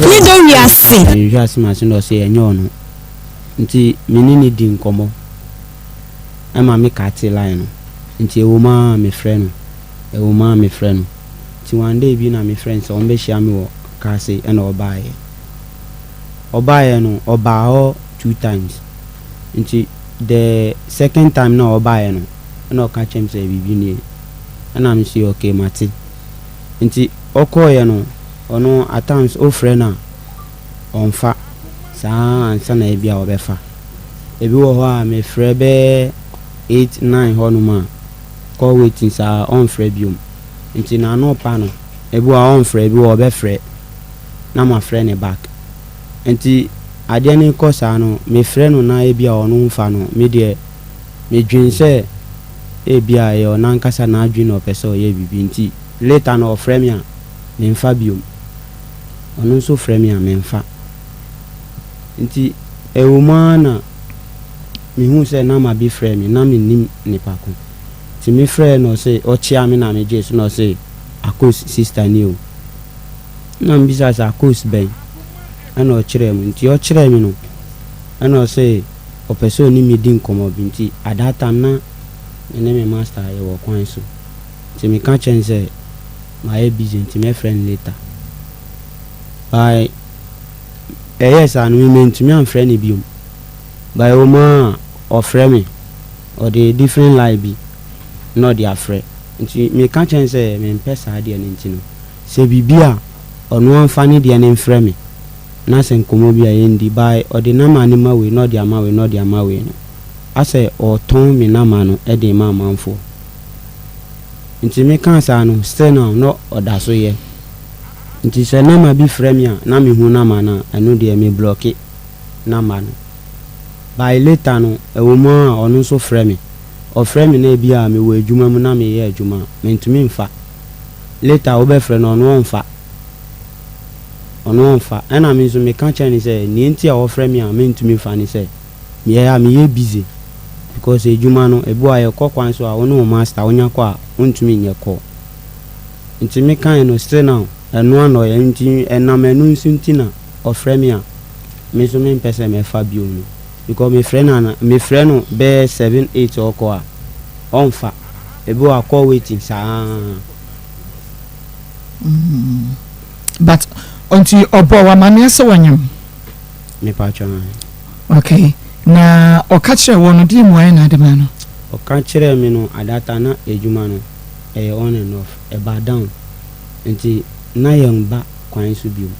me dɔ wiase. Mehwɛ ase ma se na ɔse ɛnyɛ ɔno nti me ne no di nkɔmmɔ ɛma me kate line no nti ɛwom ara me frɛ no ɛwom ara me frɛ no nti one day bi na me frɛ no sɛ ɔmbɛhyia me wɔ car se ɛna ɔbaeɛ ɔbaeɛ no ɔbaa hɔ two times nti the second time na ɔbaeɛ no ɛna ɔka kyerɛ me sɛ biribi nie ɛna me se okay mate. Nti ɔkɔeɛ no ɔno at times wofrɛ no a ɔmfa saa ansa na ebia ɔbɛfa. Ebi wɔ hɔ a mefrɛ bɛyɛ eight nine hɔnom a call waiting saa ɔmfrɛ biom. Nti n'anɔpa no ebi wɔ hɔ a ɔmfrɛ ebi wɔ hɔ a ɔbɛfrɛ na mafrɛ no back. Nti adeɛ no rekɔ saa no mefrɛ no na ebia ɔno mfa no me deɛ medwen sɛ Ebia ɛyɛ ɔno ankasa n'adwene na ɔpɛ sɛ ɔyɛ biribi nti later no ɔfrɛ me a memfa biom. Ɔno nso frɛ me a memfa. Nti ɛwɔ mu ara na mehuu sɛ number bi frɛɛ me na mennim nipa ko. Nti me frɛɛ no ɔse ɔkyea me na megyee so na ɔse Akos sister ni o. Ɛna mebisaa sɛ Akos bɛn? Ɛna ɔkyerɛɛ mu. Nti ɔkyerɛɛ me no ɛna ɔse ɔpɛ sɛ ɔne me di nkɔmmɔ bi nti at that time na me ne me master yɛwɔ kwan so nti me ka kyerɛ no sɛ mayɛ busy nti mɛfrɛ no later by ɛyɛɛ saa no me mantumi amfrɛ no biom by ɛwɔ mu ara ɔfrɛ me ɔde different line bi na ɔde afrɛ nti me ka kyerɛ no sɛ mempɛ saa deɛ no nti no sɛ biribi a ɔno amfa ne deɛ no mfrɛ me na sɛ nkɔmmɔ bi a yɛndi by ɔde number no ma wei na ɔde ama wei na ɔde ama wei no asɛ ɔretɔn me number no de rema amanfoɔ nti me kaa saa no still now na ɔda so yɛ nti sɛ number bi frɛ me a na me hu number no a ɛno deɛ me blocke number no by later no ɛwɔ mu ara ɔno nso frɛ me ɔfrɛ me na ebi a me wɔ adwuma mu na me yɛ adwuma a mentumi nfa later wobɛfrɛ no ɔno ɔnfa. Ɔno ɔmfa. Ɛna me nso meka kyerɛ no sɛ nea nti a ɔfrɛ me a mentumi mfa ne sɛ, meyɛ a meyɛ busy because adwuma no ebi wɔ hɔ a yɛkɔ kwan so a wo ne wo master wonya kɔ a wontumi nyɛ call. Nti mekaeɛ no still now ɛno ara na ɔyɛ nti ɛnam ɛno nso nti na ɔfrɛ me a me nso mempɛ sɛ mɛfa bio no because mefrɛ no ana mefrɛ no bɛyɛ seven eight ɔkɔ a ɔmfa. Ebi wɔ hɔ a call waiting saa. Mm. But nti ɔbɔ wɔ amaneɛ sɛ wɔnyem? Mepatwɔ ae. Okay. Na ɔka kyerɛ wɔ no deɛ mmuaeɛ na ade maa no? Ɔka kyerɛɛ me no at that time na adwuma no ɛyɛ on and off, ɛba down nti na yɛn ba kwan so biom.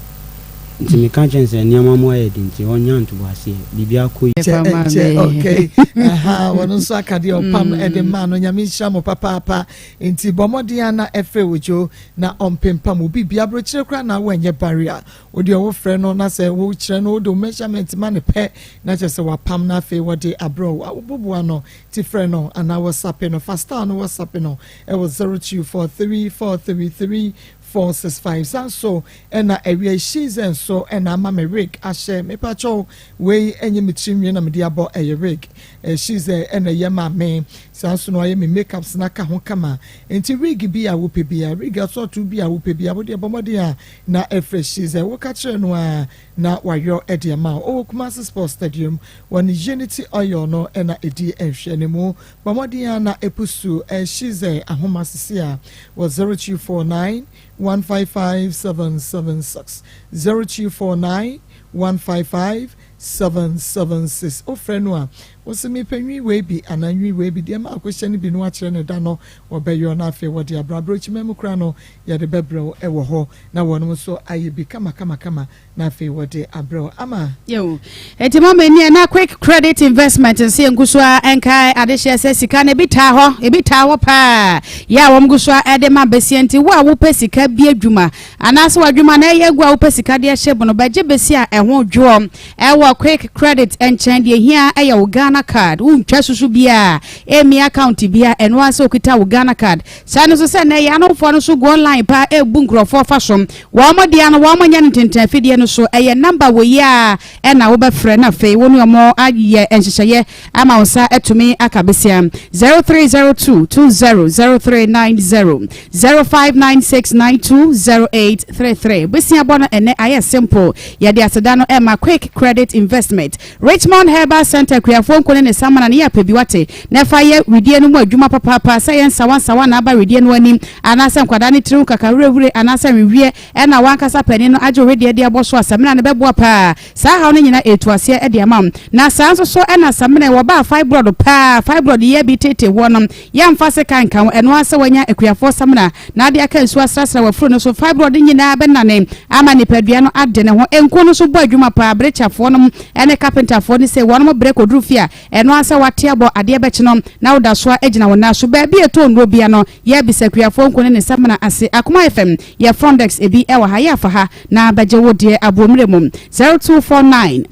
Nti meka kyerɛ no sɛ nneɛma mu ayɛ den nti ɔnya ntoboaseɛ, biribi akɔ yie. Nkyɛ nkyɛ okay. Aha, wɔn nso aka deɛ ɔpam ɛde maa no. Nyame nhyira mo papaapa. Nti bɔ mmɔden ara na frɛ Ojo na ɔmpempam wo biribi. Aburokyire koraa na wo ɛnyɛ barrier. Wo deɛ wo frɛ no na sɛ wo kyerɛ no wode wo measurement ma no pɛ na kyerɛ sɛ wapam na afei wɔde abrɛ wo. Woboboa no ti frɛ no anaa wɔsape no. Fa style no wɔsape no ɛwɔ 0243 433. 465 Saa nso na awia yi Shize nso na ama me wig ahyɛ Mepakyɛw wei ɛnyɛ me tiri nwi na mede abɔ ɛyɛ wig Shize na ɛyɛ maa me Saa nso na wayɛ me makeups no aka ho kama Enti wig bi a wopɛ biara wig asɔɔto bi a wopɛ biara wodeɛ bɔ mmɔden a na frɛ Shize Woka kyerɛ no ara na wayɔ de ama wo. Ɔwɔ Kumasi Sports Stadium wɔ ne Unity Oil no na ɛdi nhwɛanimu. Bɔ mmɔden ara na pusu Shize ahoma sisi a wɔ 0249 155 776, 0249 155 776. Wofrɛ no a, wose mepɛ nwi wei bi anaa nwi wei bi, deɛ maakɔhyɛ no bi no wakyerɛ no da no wɔbɛyɔ na afei wɔde abrɛ. Aborɔkyima mu koraa no yɛde bɛbrɛ wo wɔ hɔ. Na wɔnom nso ayɛ bi kama kama kama na afei wɔde abrɛ wo ama. Yo, enti mama ani na quick credit investment nso yɛn gu so a ɛnkae adehyeɛ sɛ sika no ebi taa hɔ, ebi taa hɔ paa. Yɛ a wɔn gu so a ɛde ma besia nti wo a wopɛ sika bi adwuma anaasɛ w'adwuma na ɛyɛ agu a wopɛ sika de ahyɛ mu no bɛgye besia a ɛho dwoɔ ɛwɔ quick credit nkyɛn. Deɛ hia ɛyɛ wo Ghana card, wontwa susu biara, ɛmmi account biara, ɛno ara sɛ okita wo Ghana card. Saa no nso sɛ nnɛ yi anomfoɔ no nso gu online paa ɛrebu nkurɔfoɔ fa so. Wɔn deɛ no wɔn nyɛ no ntenten afidie no so, ɛyɛ number wɔ yi ara ɛna wobɛfrɛ na afei wo ne wɔn ayɛ nhyehyɛeɛ ama wo nsa atumi aka besia 0302 200390 0596 920833. Besia bɔ no ɛnɛ ayɛ simple. Yɛde aseda no ɛma Quick Credit Investment. Richmond Herbal Centre Akuafoɔ nko ne ne samina no yɛ apɛ bi wate na ɛfa yɛ wedeɛ no mu adwuma papaapa sɛ ɛyɛ nsawansawa na aba wedeɛ no anim anaasɛ nkwadaa no tiri ho kakawirewire anaasɛ nweweɛ ɛna wankasa panin no agye wo wedeɛ de abɔ so a samina no bɛboa paa saa haw no nyina ɛretu aseɛ de ama wo na saa nso so ɛna samina wɔ ba a fibroid paa fibroid yɛ bi tete woɔ no Yɛmfa sekan nka ho, ɛno ara sɛ woanya akuafoɔ samina na ade aka nsuo asrasra w'afuru no so, fibroid no nyinaa bɛnane ama nipadua no ade ne ho. Nku no nso bɔ adwuma paa, brekyafoɔ nom ne kapentafoɔ no sei, wɔnom brɛ kɔduru fie a, ɛno ara sɛ woate abɔ adeɛ bɛkye no na woda so ara gyina wo nan so. Baabi a ɛtɔ nnuro bia no, yɛrebisa akuafoɔ nku ne ne samina ase. Akoma FM, yɛ front desk ebi wɔ ha, yɛ afa ha na bɛgye wo deɛ aboɔmmerɛ mu. 0249.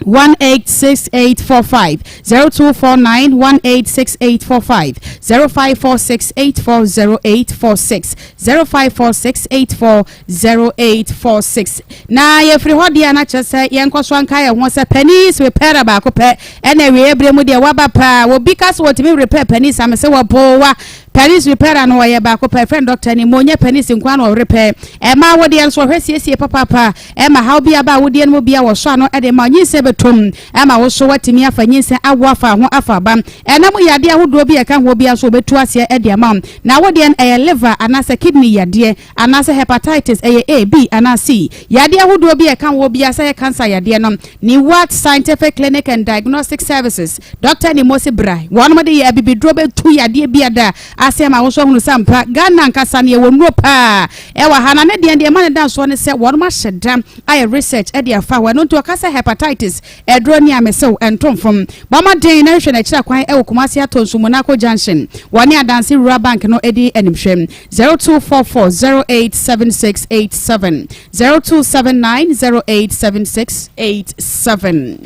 186845 0249 186845 0546 840846 0546 840846 Na yɛfiri hɔ deɛ na kyerɛ sɛ yɛnkɔ so anka yɛn ho sɛ panis repairer baako pɛ ɛna awieɛ berɛ mu deɛ waba paa obi ka sɛ wɔtumi repair panis ame sɛ wɔbowa Paris repairer no ɔyɛ baako pɛ yɛfrɛ no doctor ni mo nyɛ panis nkoaa na ɔrepɛ ɛma awodeɛ nso ɔhwɛ siesie papaapa ɛma haw bi aba awodeɛ no mu bia wɔsɔ ano ɛde ma nyinsɛn bɛtom ɛma wo so watumi afa nyinsɛn awo afa ho afa aba ɛna mu yadeɛ ahodoɔ bi ɛka ho bia nso ɔbɛtu aseɛ ɛde ama wo na awodeɛ no ɛyɛ liver anaasɛ kidney yadeɛ anaasɛ hepatitis ɛyɛ A, B anaa C yadeɛ ahodoɔ bi ɛka ho bia sɛ ɛyɛ cancer yadeɛ no Newat Scientific Clinic and Diagnostic Services, Dɔkta Nimosi Bra, wɔnom de yɛ abibiduro bɛtu yadeɛ bi ada ase ama wo nso ahunu sɛ ampa Ghana ankasa no yɛwɔ nnuro paa ɛwɔ ha na ne deɛ deɛ ɛma no da nsoɔ ne sɛ wɔnom ahyɛ da ayɛ research de afa hɔ ɛno nti ɔka sɛ hepatitis aduro ni a mesew ɛnto mfom bɔ mmɔden na hwehwɛ n'akyiri akwan ɛwɔ Kumasi Atonsu Monaco Junction wɔne Adanse Rural Bank no di animhwɛ 0244 087687 0279 087687.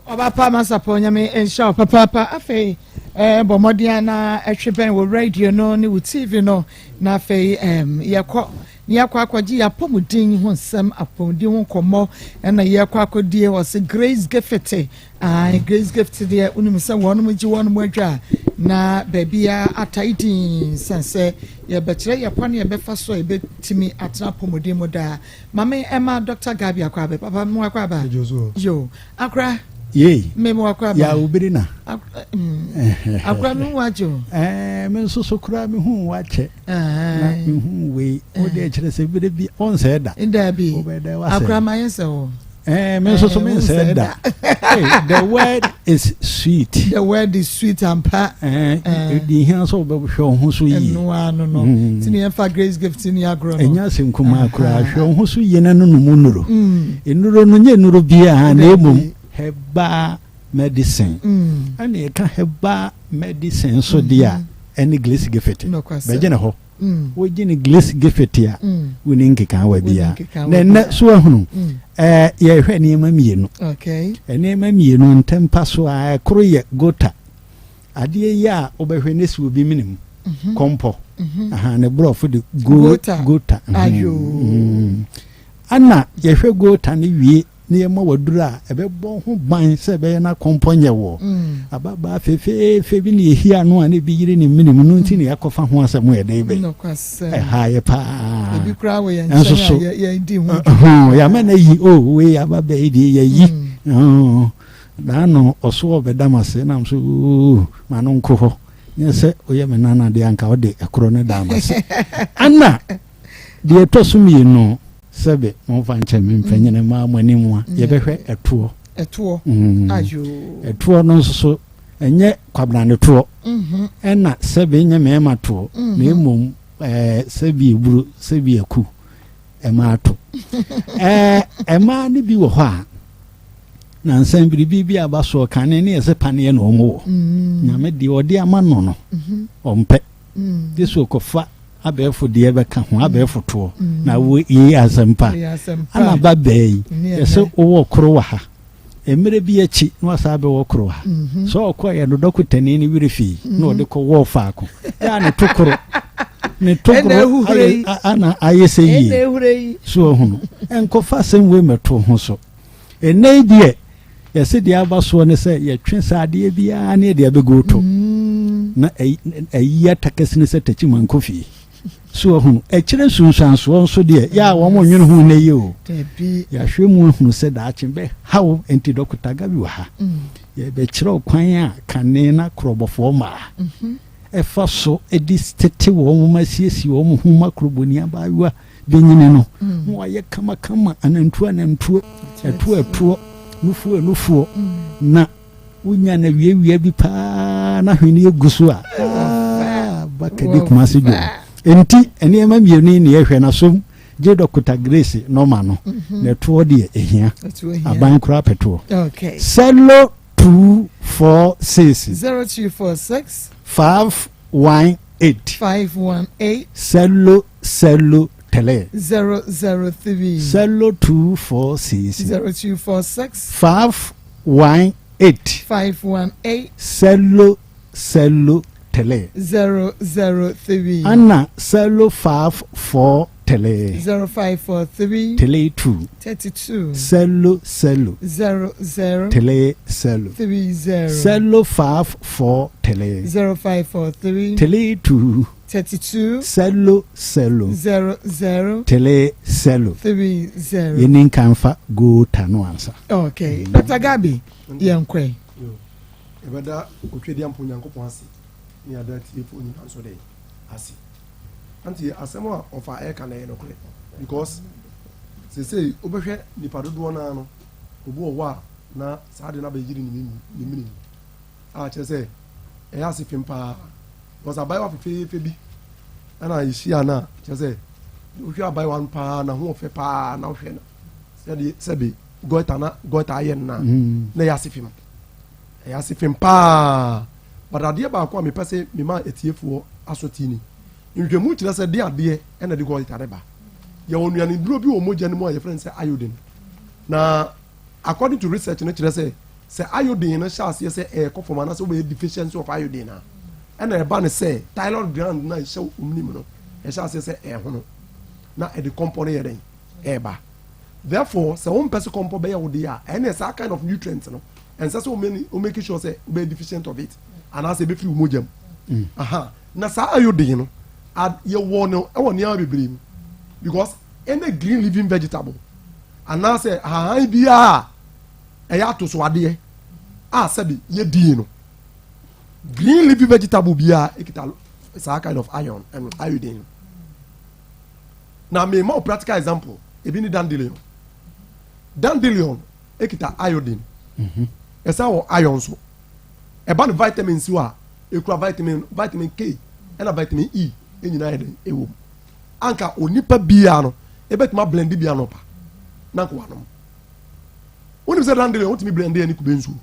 Ɔba pa Masapɔ Nyame nhyira wo papaapa afei eh, bɔ mmɔden a na ɛtwe bɛn wɔ radio no ne wo TV no na afei eh, yɛkɔ na yɛakɔ akɔgye yɛn apɔmuden ho nsɛm apɔmuden ho nkɔmmɔ ɛna yɛkɔ akɔdie wɔ se Grace Gift ah, Grace Gift deɛ wonim sɛ wɔnom gye wɔnom adwa na baabi a atae din sɛn sɛ yɛbɛkyerɛ yɛ kwan yɛbɛfa so a yɛbɛtumi atena apɔmuden mu daa Mame ɛma Doctor Gabi Akwabe papa mo akwaaba yo akora yei me mo akwaaba ya obiri na mm. akora me hu akyɛ o ɛɛ me nso so kora me hu wakyɛ na me hu wei o de kyerɛ sɛ bere bi ɔnsɛ da dabi akora ma yɛ sɛ o ɛɛ me nso so me nsɛ da the word is sweet the word is sweet ampa ɛɛ di hia sɛ ɔbɛhwɛ wo ho so yie ɛnoa no no mm. ti ni yɛn fa grace gift ni agorɔ no ɛnyɛ asɛm kumaa koraa hwɛ wo ho so yie na no nom nnuro mm. nnuro no nyɛ nnuro biara na emom herbal medicine mm. ɛna yɛka herbal medicine nso deɛ a mm-hmm. ɛne grace gift bɛgye ne hɔ. Wogye no Grace Gifford a wonni nkekaawa biara. Na ɛnnɛ so ahunu ɛɛ yɛhwɛ nneɛma mmienu. Nneɛma mmienu ntɛmpa so a ɛkoro yɛ gota. Adeɛ yi a wobɛhwɛ ne si obi mene mu. Kɔmpɔ. Aha, ne borɔfo de goiter. Goiter. Ana yɛhwɛ goiter no wie na yɛma waduru a ɛbɛbɔ ho ban sɛ ɛbɛyɛ na kɔmpɔ nyɛ wɔ. Ababaa fefeefe bi na yɛhia no a na ebi yere ne mene mu no nti na yɛakɔfa ho asɛm yɛ den bɛ. Ɛha yɛ paa. Nso so yɛama no ayi o wei ababaa yi deɛ yɛyi. Naano ɔso ɔbɛda m ase nam so ma no nko hɔ. Nyɛ sɛ woyɛ me nana deɛ anka wode ɛkorɔ no da m ase. Ana deɛ ɛtɔ so mmienu sɛbe momfa nkyɛ me mfanyini mmaa mo anim a yɛbɛhwɛ ɛtoɔ. Ɛtoɔ. Ɛtoɔ no nso so ɛnyɛ kwabrane toɔ. Ɛna sɛbe nyɛ mmarima toɔ. Na mmom sɛbe eburo sɛbe aku ɛmaa to. Ɛmaa no bi wɔ hɔ a nansan biribi bi aba soɔ kane ne yɛsɛ paneɛ na ɔmo wɔ. Nyame deɛ ɔde ama no no ɔmpɛ. Gye so ɔkɔfa abɛɛfo deɛ bɛka ho abɛɛfo toɔ na wo yi asɛmpa ana ba bɛɛ yi yɛsɛ wowɔ koro wɔ ha mmerɛ bi akyi na wasa abɛwɔ koro ha sɛ ɔkɔ yɛ no dɔkotani no werɛ fii na ɔde kɔ wɔɔ faako yɛ a ne to koro ne to koro ana ayɛ sɛ yie so ɔhunu ɛnkɔfa asɛm wei mɛto ho so ɛnɛ yi deɛ yɛsɛ deɛ aba soɔ ne sɛ yɛtwe saa adeɛ biara ne yɛde abɛgu to na ayi atakasi ne sɛ takyi ma nkɔ fie so ahunu ɛkyerɛ nsunsuansoɔ nso deɛ yɛ a wɔn nwene ho nnɛ yi o yɛahwɛ mu ahunu sɛ daakye bɛhaw nti dɔkota Gabi wɔ ha yɛbɛkyerɛ kwan a kane na korɔbɔfoɔ mmaa ɛfa so de tete wɔn ma siesie wɔn ho ma korɔbɔni abaayewa bɛnyini no na wayɛ kamakama anantuo anantuo ɛtoɔ ɛtoɔ nufoɔ nufoɔ na wonya na wiawia bi paa na hwene egu so a baka di Kumase dwom nti nneɛma mmienu yi na yɛhwɛ na so gye dɔkota Grace nɔma no na ɛtoɔ deɛ ehia aban koraa pɛtoɔ 0246 0246 518 518 0 0 3 003 0246 0246 518 518 0 0 3 003 ana 0543 0543 32 32 0 0 00 3 0 30 0543 0543 32 32 0 0 00 3 0 30. Yɛni nkan fa goota no ansa. Okay, Dr. Gabi, yɛn kɔɛ. Yɛbɛda Otwedeampo Nyankopɔn ase ne yɛada atiefoɔ nyinaa nso de ase. Ante asɛm a ɔfa ɛka no ɛyɛ nokorɛ because seesei wobɛhwɛ nipa dodoɔ no ara no obi wɔ hɔ a na saa ade no abɛyere ne ne mene mu a kyerɛ sɛ ɛyɛ ase fem paa because abayewa fefeefe bi ɛna yɛhyia no a kyerɛ sɛ wohwɛ abayewa no paa na ho ɔfɛ paa na wohwɛ no sɛde sɛbe goiter na goiter ayɛ no na na ɛyɛ ase fem ɛyɛ ase fem paa. But adeɛ baako a mepɛ sɛ mema atiefoɔ aso te ni, nhwehwɛmu kyerɛ sɛ de adeɛ na ɛde goiter ba. Yɛwɔ nnuaneduro bi wɔ mogya no mu a yɛfrɛ no sɛ iodine. Na according to research no kyerɛ sɛ, sɛ iodine no hyɛ aseɛ sɛ ɛrekɔ fam anaasɛ wobɛyɛ deficiency of iodine a, ɛna ɛba no sɛ thyroid gland no a ɛhyɛ wo mene mu no, ɛhyɛ aseɛ sɛ ɛrehono na ɛde kɔmpɔ no yɛ dɛn? Ɛreba. Therefore, sɛ wompɛ sɛ kɔmpɔ bɛyɛ wo deɛ a, ɛnneɛ saa kind of nutrients no, ɛnsɛ sɛ wo make sure sɛ wobɛyɛ deficient of it anaasɛ ɛbɛfiri wo mogya mu. Mm. Aha. Na saa iodine no, yɛwɔ no wɔ nneɛma bebree mu because any green living vegetable anaasɛ ahahan biara a ɛyɛ atosoadeɛ a sɛbi yɛdie no green leafy vegetable biara ekita saa kind of iron and iodine na mema wo practical example ebi ne dandelion dandelion ekita iodine mhm. ɛsan wɔ iron so ɛba no vitamin si hɔ a ekura vitamin vitamin K ɛna vitamin E nyinaa yɛ den ɛwɔ mu anka onipa biara no ebɛtumi ablend bi anɔpa na nka wanom wonim sɛ dandelion wotumi blend ɛne kube nsuo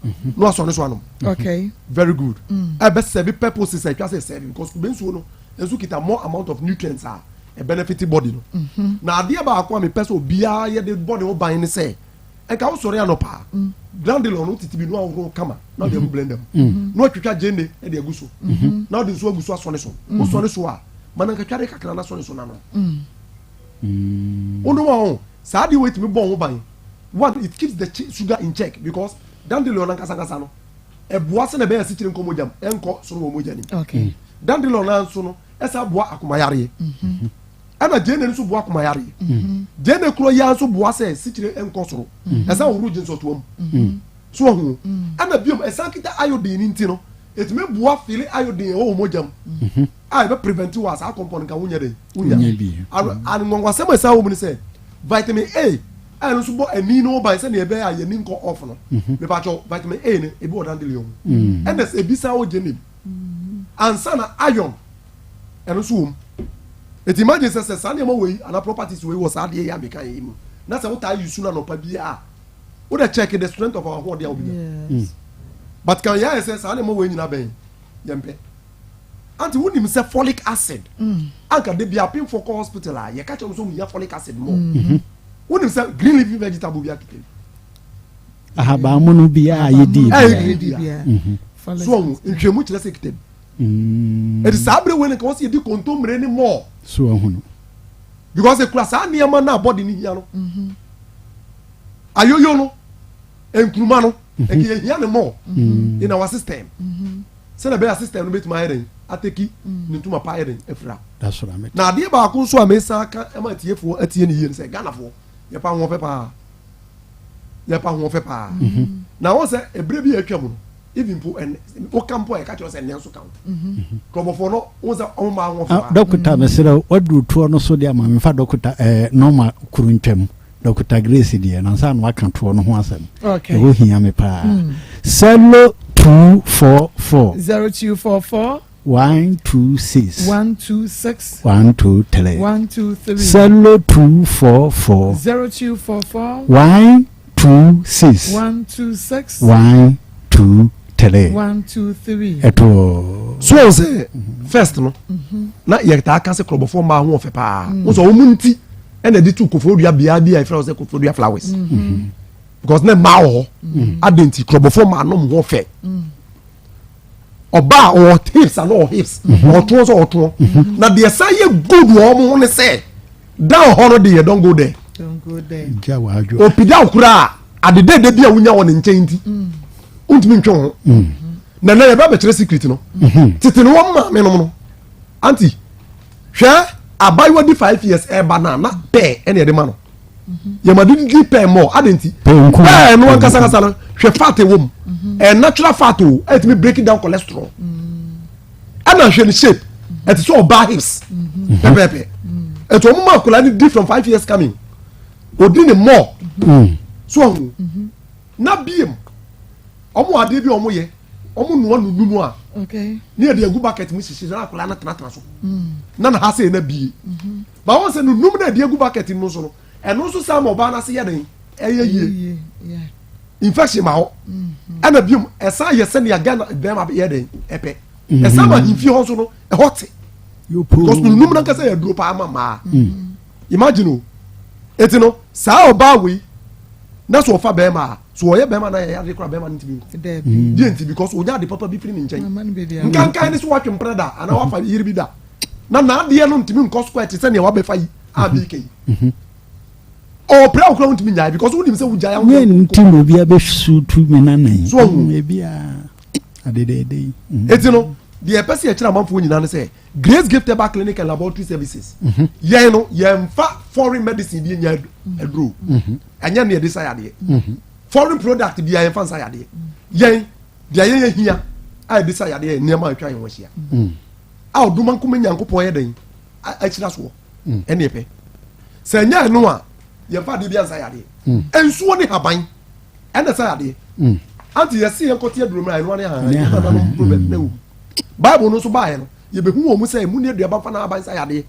mhm. na wasɔ ne so anom okay very good mm. ɛbɛ sɛbi purposes a ɛtwa sɛ sɛbi because kube nsuo no nso kita more amount of nutrients a ɛ benefit body no mhm. na adeɛ baako a mepɛ sɛ obiara yɛ de bɔ ne ho ban ne sɛ. Nka wo sɔre anɔpa a, mm. dandelion no tete bi no ahohoro kama na ɔde agu blender mu. Mm. Na watwitwa gyeene de agu so. Mm-hmm. Na ɔde nsuo agu so asɔne so. Mm. Wosɔne so a, ma na nkatware kakra na asɔne so na no. Wonom a ho, saa adeɛ wei tumi bɔ ho ban. One, it keeps the sugar in check because dandelion ankasa ankasa no, ɛboa sɛ na ɛbɛyɛ asikyire nkɔ mogya mu, ɛnkɔ soro wɔ mogya nim. Dandelion no nso no, ɛsa boa akomayareɛ. Mm-hmm. Ɛna gyeene nso boa akoma yareɛ. Mm-hmm. Gyeene korɔ yi ara nso boa sɛ sikyire nkɔ soro. Mm-hmm. Ɛsan horo gyensɔtoa mu. Mm-hmm. So ɔho. Ɛna biom ɛsan kita iodine ne nti no, ɛtumi boa fili iodine ɛwɔ wɔ mogya mu. A ɛbɛ prevent wɔ a saa kɔmpɔn nka wonyɛ dɛ. Wonya. Anwanwasɛm a ɛsan wɔ mu ne sɛ vitamin A a ɛno nso bɔ ani no ban sɛnea ɛbɛyɛ a yɛni nkɔ off no. Mepakyɛw vitamin A no ebi wɔ dandelion mu. Ɛna ebi san wɔ gyeene mu. Ansa na iron ɛno nso wɔ mu. Eti imagine sɛ sɛ saa nneɛma wei anaa properties wei wɔ saa adeɛ yi a meka yi mu na sɛ wotaa use no anɔpa biara a wo de check the strength of our ahoɔden a wobɛnya. Mm. But kan yɛ ayɛ sɛ saa nneɛma wei nyinaa bɛn yɛn pɛ. Ante wonim sɛ folic acid mm. anka de bi apemfoɔ kɔ hospital a yɛka kyerɛ wɔn sɛ wɔn hia folic acid more. Mm-hmm. Wonim sɛ green leafy vegetable bi akita bi. Ahabanmono bi a yɛdi bi. So wɔn nhwɛmu kyerɛ sɛ kita bi. Ɛti saa bere wei no nka wɔsi yɛdi kontommire ne mɔɔ. So ahunu. Because ekura saa nneɛma no a bɔde no hia no. Mm-hmm. Ayoyo no, nkuruma no, mm-hmm. nka yɛhia ne mɔɔ mm-hmm. in our system. Sɛnɛ ɛbɛyɛ system no bɛtumi ayɛ dɛn ateki ne ntoma pa ayɛ dɛn afira. Na adeɛ baako nso a mesan aka ma atiefoɔ atie ne yie no sɛ Ghanafoɔ yɛpa ahoɔfɛ paa. Yɛpa ahoɔfɛ paa. Na wɔn sɛ ebere bi a atwa mu no even mpo ɛnɛ woka mpo a yɛka kyerɛ sɛ ɛnɛ nso ka ho nkurɔfoɔ no wo sɛ ɔmo maa ho ah, dɔkota mesrɛ waduru toɔ no so deɛ ama memfa dɔkota ɛɛ eh, nɔɔma kuru ntwam dɔkota grace deɛ nansa na waka toɔ no ho asɛm ɛhɔ hia me paa hmm. sɛlo 244 0244 126 126 123 123 sɛlo 244 0244 1 2 6. 1 2 6. 1 2 3. 1 2 3. Ɛtoɔ. So wɔn sɛ first no na yɛ taa ka sɛ korɔbɔfoɔ mmaa ho ɔfɛ paa wɔn sɛ wɔn nti ɛna ɛde tu koforodua bea bi a yɛfrɛ wɔn sɛ koforodua flowers because ne mmaa wɔ hɔ adan ti korɔbɔfoɔ mmaa nom ho ɔfɛ ɔbaa ɔwɔ hips ana ɔwɔ hips ɔtoɔ sɛ ɔtoɔ na deɛ san yɛ good wɔ wɔn ho ne sɛ. Down hɔ no deɛ don't go there. Opida koraa adedede bi a wonya wɔ ne nkyɛn nti mm. wontumi ntwe ho. Mm. Na nɛ yɛbɛ bɛkyerɛ secret no. Mm-hmm. Tete no wɔn maame nom no. Anti hwɛ abayewa di five years ɛba na na pɛɛ ɛna yɛde ma no. Mm-hmm. Yɛma de di pɛɛ mɔ adi nti. Pɛɛ no ankasa kasa no hwɛ fat ɛwɔ mu. Mm-hmm. Ɛyɛ natural fat o ɛtumi break down cholesterol. Mm. Ɛna hwɛ ne shape ɛte sɛ ɔbaa hips pɛpɛɛpɛ ɛti wɔn mu akwadaa ni di from five years coming odi ne mɔ so ɔho na biem wɔn adeɛ bi a wɔn yɛ wɔn noa nunu mu a ne yɛ de agu bucket mu sisi na akwadaa no tenatena so na na ha sɛ na bie ba wɔn sɛ nunum na yɛde agu bucket mu nso no ɛno nso saa ma ɔbaa n'ase yɛ den ɛyɛ yie infection ma hɔ ɛna biom ɛsan yɛ sɛnea Ghana bɛrima yɛ den ɛpɛ ɛsan ma ahemfie hɔ nso no ɛhɔ te because nunum nankasa yɛ aduro paa ma mmaa imagine o eti no saa ɔbaa wei na so ɔfa bɛrima a so ɔyɛ bɛrima na yɛ ade kora bɛrima no ntumi nkɔ deɛ nti because onya ade papa bi firi ne nkyɛn nkankan ne so watwe mpena da anaa wafa yere bi da na n'adeɛ no ntumi nkɔ square te sɛ nea wabɛfa yi a bi kɛ yi ɔpere a okura wontumi nyae because wonim sɛ wogyae a nyɛ nti na obi abɛsu tu me nana yi so ɔhu ebi a adedeede yi eti no deɛ ɛpɛ sɛ yɛkyerɛ amanfoɔ nyinaa ne sɛ Grace Gift Herbal Clinic and Laboratory Services mhm. yɛn no yɛnfa foreign medicine bi nyɛ aduro mhm. ɛnyɛ ne yɛde sa yadeɛ mhm. foreign product bi a yɛnfa nsa yadeɛ yɛn deɛ yɛn yɛ hia a yɛde sa yadeɛ yɛ nneɛma a atwa yɛn ho ahyia mm. a ɔdoma nkoma nyankopɔn yɛ dɛn akyira soɔ mm. ɛne ɛpɛ sɛ ɛnyɛ ɛno a yɛmfa adeɛ bi ansa yadeɛ mm. nsuo ne haban ɛna sa yadeɛ mm. anti yɛse yɛn kɔte aduro mmerɛ ɛno ne ahan yɛn nananom proverb na ɛwɔ bible no nso baeɛ no yɛbɛhu wɔn mu sɛ emu ne aduaba fa n'aban sa yadeɛ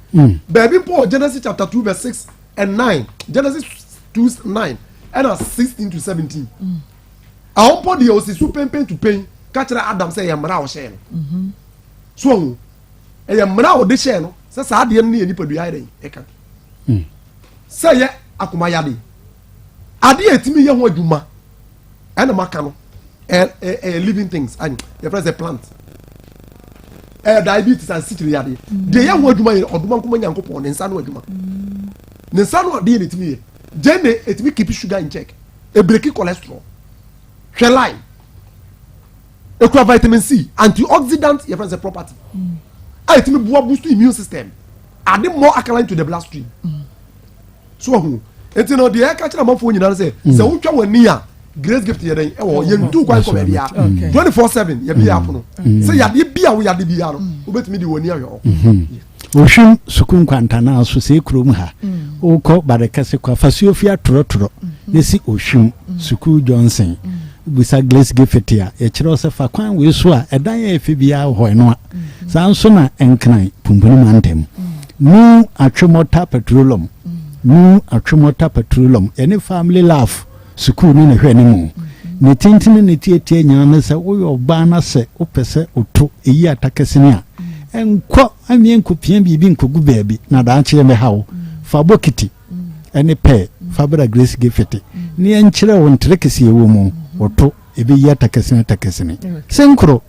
baabi mpo wɔ Genesis chapter 2 verse 6 and 9 Genesis 2 9 ɛna 16 to 17 ɛhɔ mpo deɛ ɔsi so pɛnpɛn to pɛn ka kyerɛ Adam sɛ yɛ mmara a ɔhyɛɛ no mm-hmm. so ɔho ɛyɛ mmara a ɔde hyɛɛ no sɛ saa adeɛ no ne yɛ nipadua ayɛ dɛn ɛka hmm. sɛ yɛ akoma yade. Adeɛ a ɛtumi yɛ ho adwuma ɛna maka no ɛyɛ living things and yɛfrɛ sɛ plant ɛyɛ diabetes and sikyire yadeɛ. Deɛ yɛ ho adwuma yɛ ɔdoma nkoma Nyankopɔn ne nsa no adwuma. Ne nsa no adeɛ na ɛtumi yɛ. Gyene ɛtumi keep sugar in check. Ɛbreki cholesterol. Hwɛ lime. Ekura vitamin C, antioxidant yɛfrɛ no sɛ property. A ɛtumi boa boost immune system. Ade more alkaline to the bloodstream. So ahu. Nti no deɛ ɛka kyerɛ amanfoɔ nyinaa no sɛ sɛ wotwa w'ani a grace gift yɛ dɛn ɛwɔ hɔ yɛntu kwan kɔ baabi a 24/7 yɛbi yɛ apono sɛ yadeɛ bi a woyade biara no wobɛtumi de w'ani ahwɛ hɔ. Ohwim sukuu nkwantanaa so sɛ kurom ha wokɔ Barekɛse kɔ fasuo fi atorɔtorɔ na si Ohwim sukuu Johnson bisa Grace Gift a yɛkyerɛ wo sɛ fa kwan wei so a ɛdan yɛ ɛfɛ biara wɔ hɔ ɛno a saa nso na Nkran Pumpuni mantam New Atwemɔta Petroleum New Atwemɔta Petroleum yɛne Family Love sukuu no na ɛhwɛ anim. Ne tenten ne ne tiatia nyinaa ne sɛ woyɛ ɔbaa na sɛ wopɛ sɛ woto eyi atakasini a, nkɔ anwea nkɔpia biribi nkɔgu baabi na daakye ɛmmɛha wo. Fa bokiti ne pɛɛ fa bra Grace Giffete na yɛnkyerɛ wo ntere kɛseɛ ɛwɔ mu. Woto ɛbɛyi atakasini atakasini. Senkoro.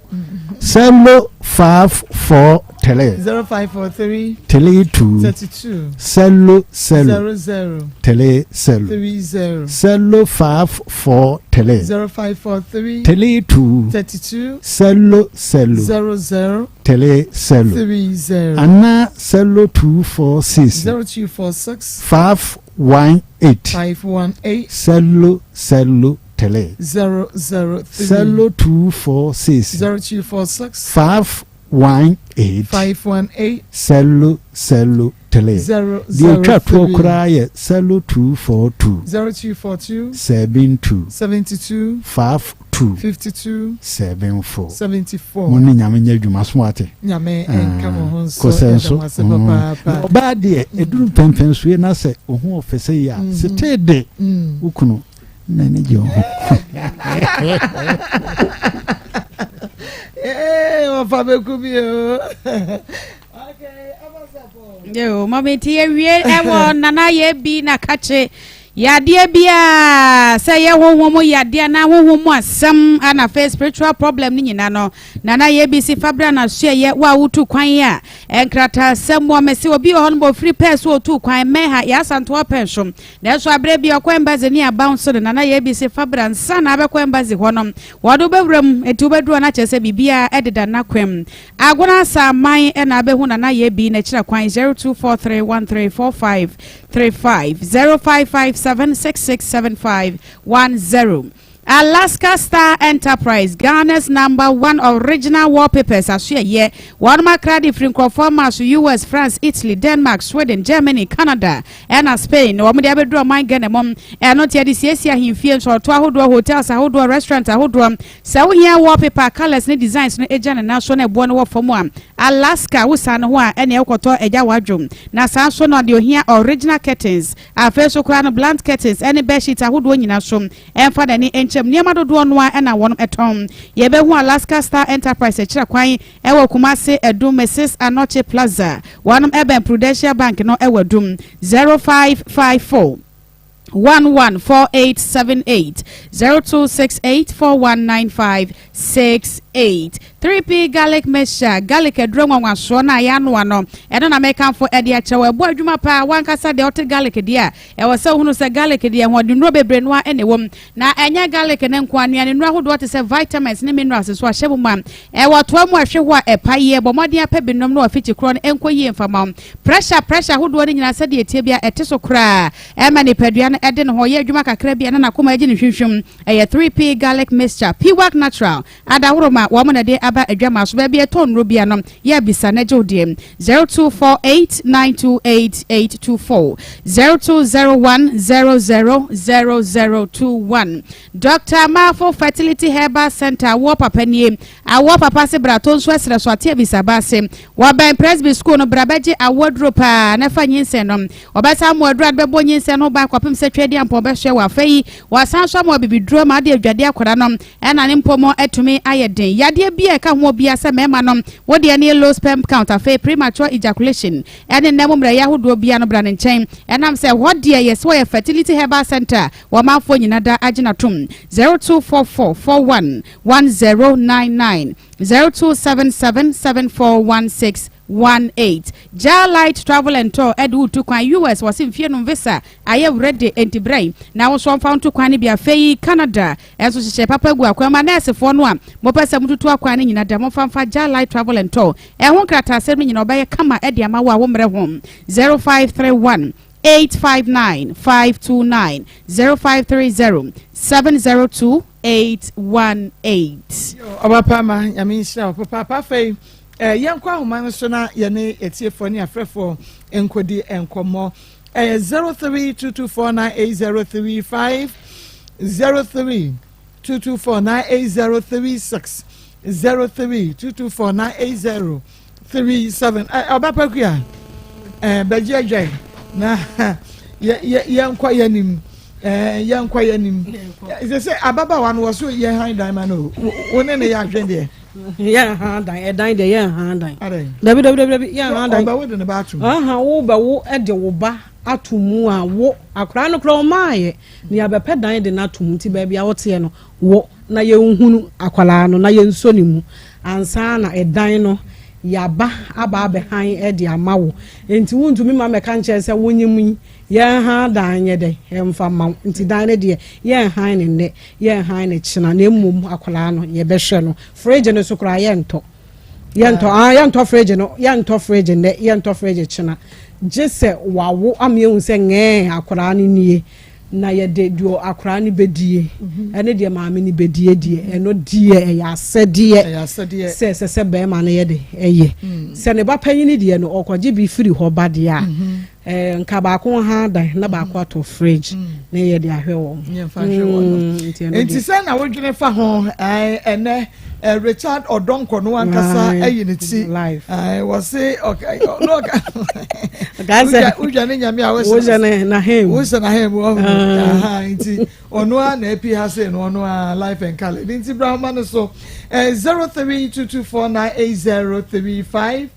Selo 5 4 3. 0543. 3 2. 32. Selo selo. 00. 3 selo. 30. Selo 5 4 3. 0543. 3 2. 32. Selo selo. 00. 3 selo. 30. Ana selo 2 4 6. 0246. 5 1 8. 518. Selo selo. 3. 003. Selo 2 4 6. 0246. 5 1 8. 518. Selo selo 3. 0 Deɛ otwa toɔ 03. koraa yɛ selo 2 4 2. 0242. 7 2. 72. 5 2. 52. 7 4. 74. Mo ne Nyame nyɛ adwuma so ate. Nyame nka mo ho nso. Kɔsɛ Yɛda nso. mo ase papaapa. Na ɔbaa deɛ ɛduru mpɛmpɛnsoe na sɛ ohu ɔfɛ sɛ yi a setee de wo kunu n'ani gye wo ho. Ee, wɔfa bɛku bi o. Yo, mami nti yɛwie ɛwɔ nana yɛ bi na kakye yadeɛ biara sɛ yɛ honhom mu yadeɛ na honhom mu asɛm ana afei spiritual problem ne nyinaa no nana yɛ bi si fabra na so yɛ wo a wotu kwan a nkrataasɛm wɔ mɛsi obi wɔ hɔ no bɔ firi pɛɛ so otu kwan mɛn ha yɛ asantoa pɛn so nanso aberɛ bi ɔkɔ embassy ne abounce no nana yɛ bi si fabra nsa na abɛkɔ embassy hɔ no wɔde wobɛwura mu enti wobɛduru hɔ no akyerɛ sɛ biribiara ɛdeda n'akwam Agona Asaman na abɛhu Nana Yebi n'akyira kwan 0243134535, 0557667510. Alaska Star Enterprise, Ghana's number one original wallpapers asoɛyɛ. Wɔnom akra de firi nkurɔfoɔ amaa so US, France, Italy, Denmark, Sweden, Germany, Canada ɛna Spain na wɔn de abɛduru ɔman Ghana mu. Ɛno nti yɛde siesie ahemfie, nsɔɔto ahodoɔ, hotels ahodoɔ, restaurant ahodoɔ. Sɛ wohia wallpaper a colours ne designs no gya ne nan so na ɛboɔ no wɔ fam a, Alaska, wo san ho a ɛneɛ wokɔtɔ agya w'adwo. Na saa nso na deɛ ohia original curtains, afei nso koraa no blunt curtains ɛne bed sheet ahodoɔ nyina so ɛmfa n'ani nkyɛm. Nneɛma dodoɔ no ara na wɔn tɔn. Yɛbɛhu Alaska Star Enterprise akyira kwan ɛwɔ Kumasi Adum Mrs Anokye Plaza. Wɔnom ɛbɛn Prudential Bank no ɛwɔ Adum. 0554. 114878 0268 419568 3P garlic mixture garlic aduro nwanwasoɔ no a yɛanoa no ɛno na mekamfo ɛde akyerɛ wɔ ɛbɔ adwuma paa wankasa deɛ ɔte garlic deɛ a ɛwɔ sɛ wohunu sɛ garlic deɛ ahoɔdennuro bebree no a ɛna ɛwɔ mu na ɛnyɛ garlic ne nko anuane nnuro ahodoɔ te sɛ vitamins ne minerals nso ahyɛ mu ma ɛwɔ toa mu ɛhwe hɔ a ɛpa yie bɔ mmɔden apɛ binom na wafikyi korɔ no ɛnkɔ yie mfama pressure pressure ahodoɔ no nyinaa sɛdeɛ ɛtie bia ɛte so koraa Ɛma nipadua no de ne ho yɛ adwuma kakra bi a na n'akoma agye no hwimhwim. Ɛyɛ 3P Garlic Mixture, Piwak Natural, adahoroma, wɔn na ɛde aba adwamaa so. Baabi a ɛtɔ nnuro bia no, yɛ bisa na gye wo deɛ. 0248 928 824, 0201 00 0021. Doctor Marfo Fertility Herbal Center, awoɔ papa nie. Awoɔ papa se bra to nso ɛserɛ so ate abisaba ase. Wɔbɛn Presby School no, bra bɛgye awoɔ aduro paa na fa nyinsɛn no. Wɔbɛsan ama aduru a de bɛbɔ nyinsɛn no ho ban kɔpem sɛ Tweaduampɔn bɛsoɛ wɔ afa yi. Wɔasan nso ama abibiduro ma ade adwade akwadaa no na ne mpɔmu atumi ayɛ den. Yadeɛ biara a ɛka ho biara sɛ mmarima no wo deɛ no yɛ low sperm count afei premature ejaculation ɛne nna mu mmerɛyɛ ahodoɔ biara no bra ne nkyɛn ɛnam sɛ ɛhɔ deɛ yɛse wɔyɛ fertility herbal center a wɔmanfoɔ nyina da agyina tom 0244 41 1099 0277 7416 18. Jah Light Travel and Tour de wo tu kwan US wɔse mfie num visa ayɛ werɛ de enti bra yi na wo nso ɔmfa wo nto kwan no bi afei Canada nso hyehyɛ papa gu akwan mu anɛɛsefoɔ no a mopɛ sɛ motutu akwan no nyina da momfa mfa Jah Light Travel and Tour ɛho nkrataasɛm no nyina ɔbɛyɛ kama de ama wo a wo mmerɛ ho 0531 859 529 0530 702 818. Ɔba pa ma nyame nhyira wo papaapa afei eh, yɛnkɔ ahoma no so na yɛne atiefoɔ ne afrɛfoɔ nkɔdi nkɔmmɔ ɛyɛ 0322498035 0322498036 0322498037 eh, ɔba pa kua eh, bɛgye adwan na yɛnkɔ yɛnim eh, yɛnkɔ yɛnim sɛ sɛ ababaawa no wɔ so yɛn han dan ma no wo ne ne yɛ adwen deɛ yɛn han dan ɛdan deɛ yɛn han dan dabi dabi dabi dabi yɛn han dan ɔbɛwo de ne ba ato mu aha wo bɛwo de wo ba ato mu a wo akwaraa no koraa ɔmaayɛ ne yɛabɛpɛ dan de no ato mu nti baabi a woteɛ no wo na yɛnhunu akwaraa no na yɛnsɔ ne mu ansa na ɛdan no yɛaba aba abɛhan de ama wo nti wontumi ma mɛka nkyɛn sɛ wonyim yi Yɛnhan dan nyɛ dɛn mfa mma wo. Nti dan no deɛ, yɛnhan no nnɛ, yɛnhan no kyena, na mmom akwadaa no, yɛbɛhwɛ no. Fridge no so koraa, yɛntɔ. Yɛntɔ, ah, yɛntɔ fridge no, yɛntɔ fridge nnɛ, yɛntɔ fridge kyena. Gye sɛ wawo ama yɛahu sɛ ngɛɛ akwadaa no nie, na yɛde deɛ akwadaa no bɛdie, ɛne deɛ maame no bɛdie deɛ, ɛno deɛ ɛyɛ asɛdeɛ sɛ ɛsɛ sɛ bɛrima no yɛ de ɛyɛ. Sɛ ne ba panyin deɛ no, ɔkɔgye bi firi hɔ ba deɛ a, Eh, nka baako ha dan na baako atɔ fridge mm. na yɛ de ahwɛ wɔn. Yɛmfa ahwɛ wɔn no. Mm, nti sɛ na wodwene fa ho ɛnɛ eh, Richard Ɔdɔnkɔ no ankasa ayi ne ti. Wɔse ɔka wodwa ne nyame a wohyɛ n'ahem wohyɛ n'ahem wɔ ho nti ɔno a na api ha sei no ɔno a life and colour ne nti bra homa no so 0322498035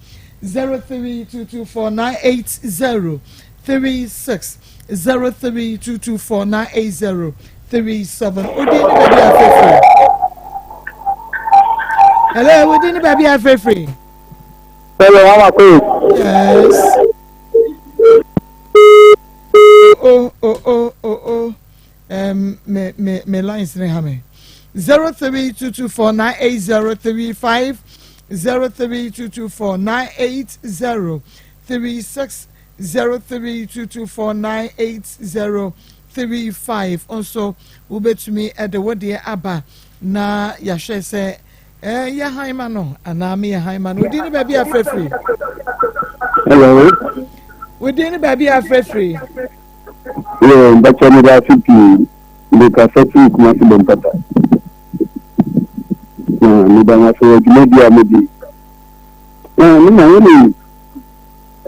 0322498036 0322498037 Wodin ne baabi a afrɛfiri. Hello, wodin ne baabi a afrɛfiri. Hello, Mama Queen. Yes. Oh, oh, oh, oh, oh. Um, me, me, me lines ne ha me. 0322498035 0322498036 0322498035 nso wobɛtumi de wo deɛ aba na yɛahwɛ sɛ eh, yɛ han ma no anaa meyɛ han ma no wodin ne baabi a frɛfiri Hello. Wodin ne baabi a frɛfiri Yeah, mpakyɛ meda ase pii. Mede kasa firi Kumasi Bɔmpata. Na meda mo ase wɔ dwumadi a modi. Na me na wonim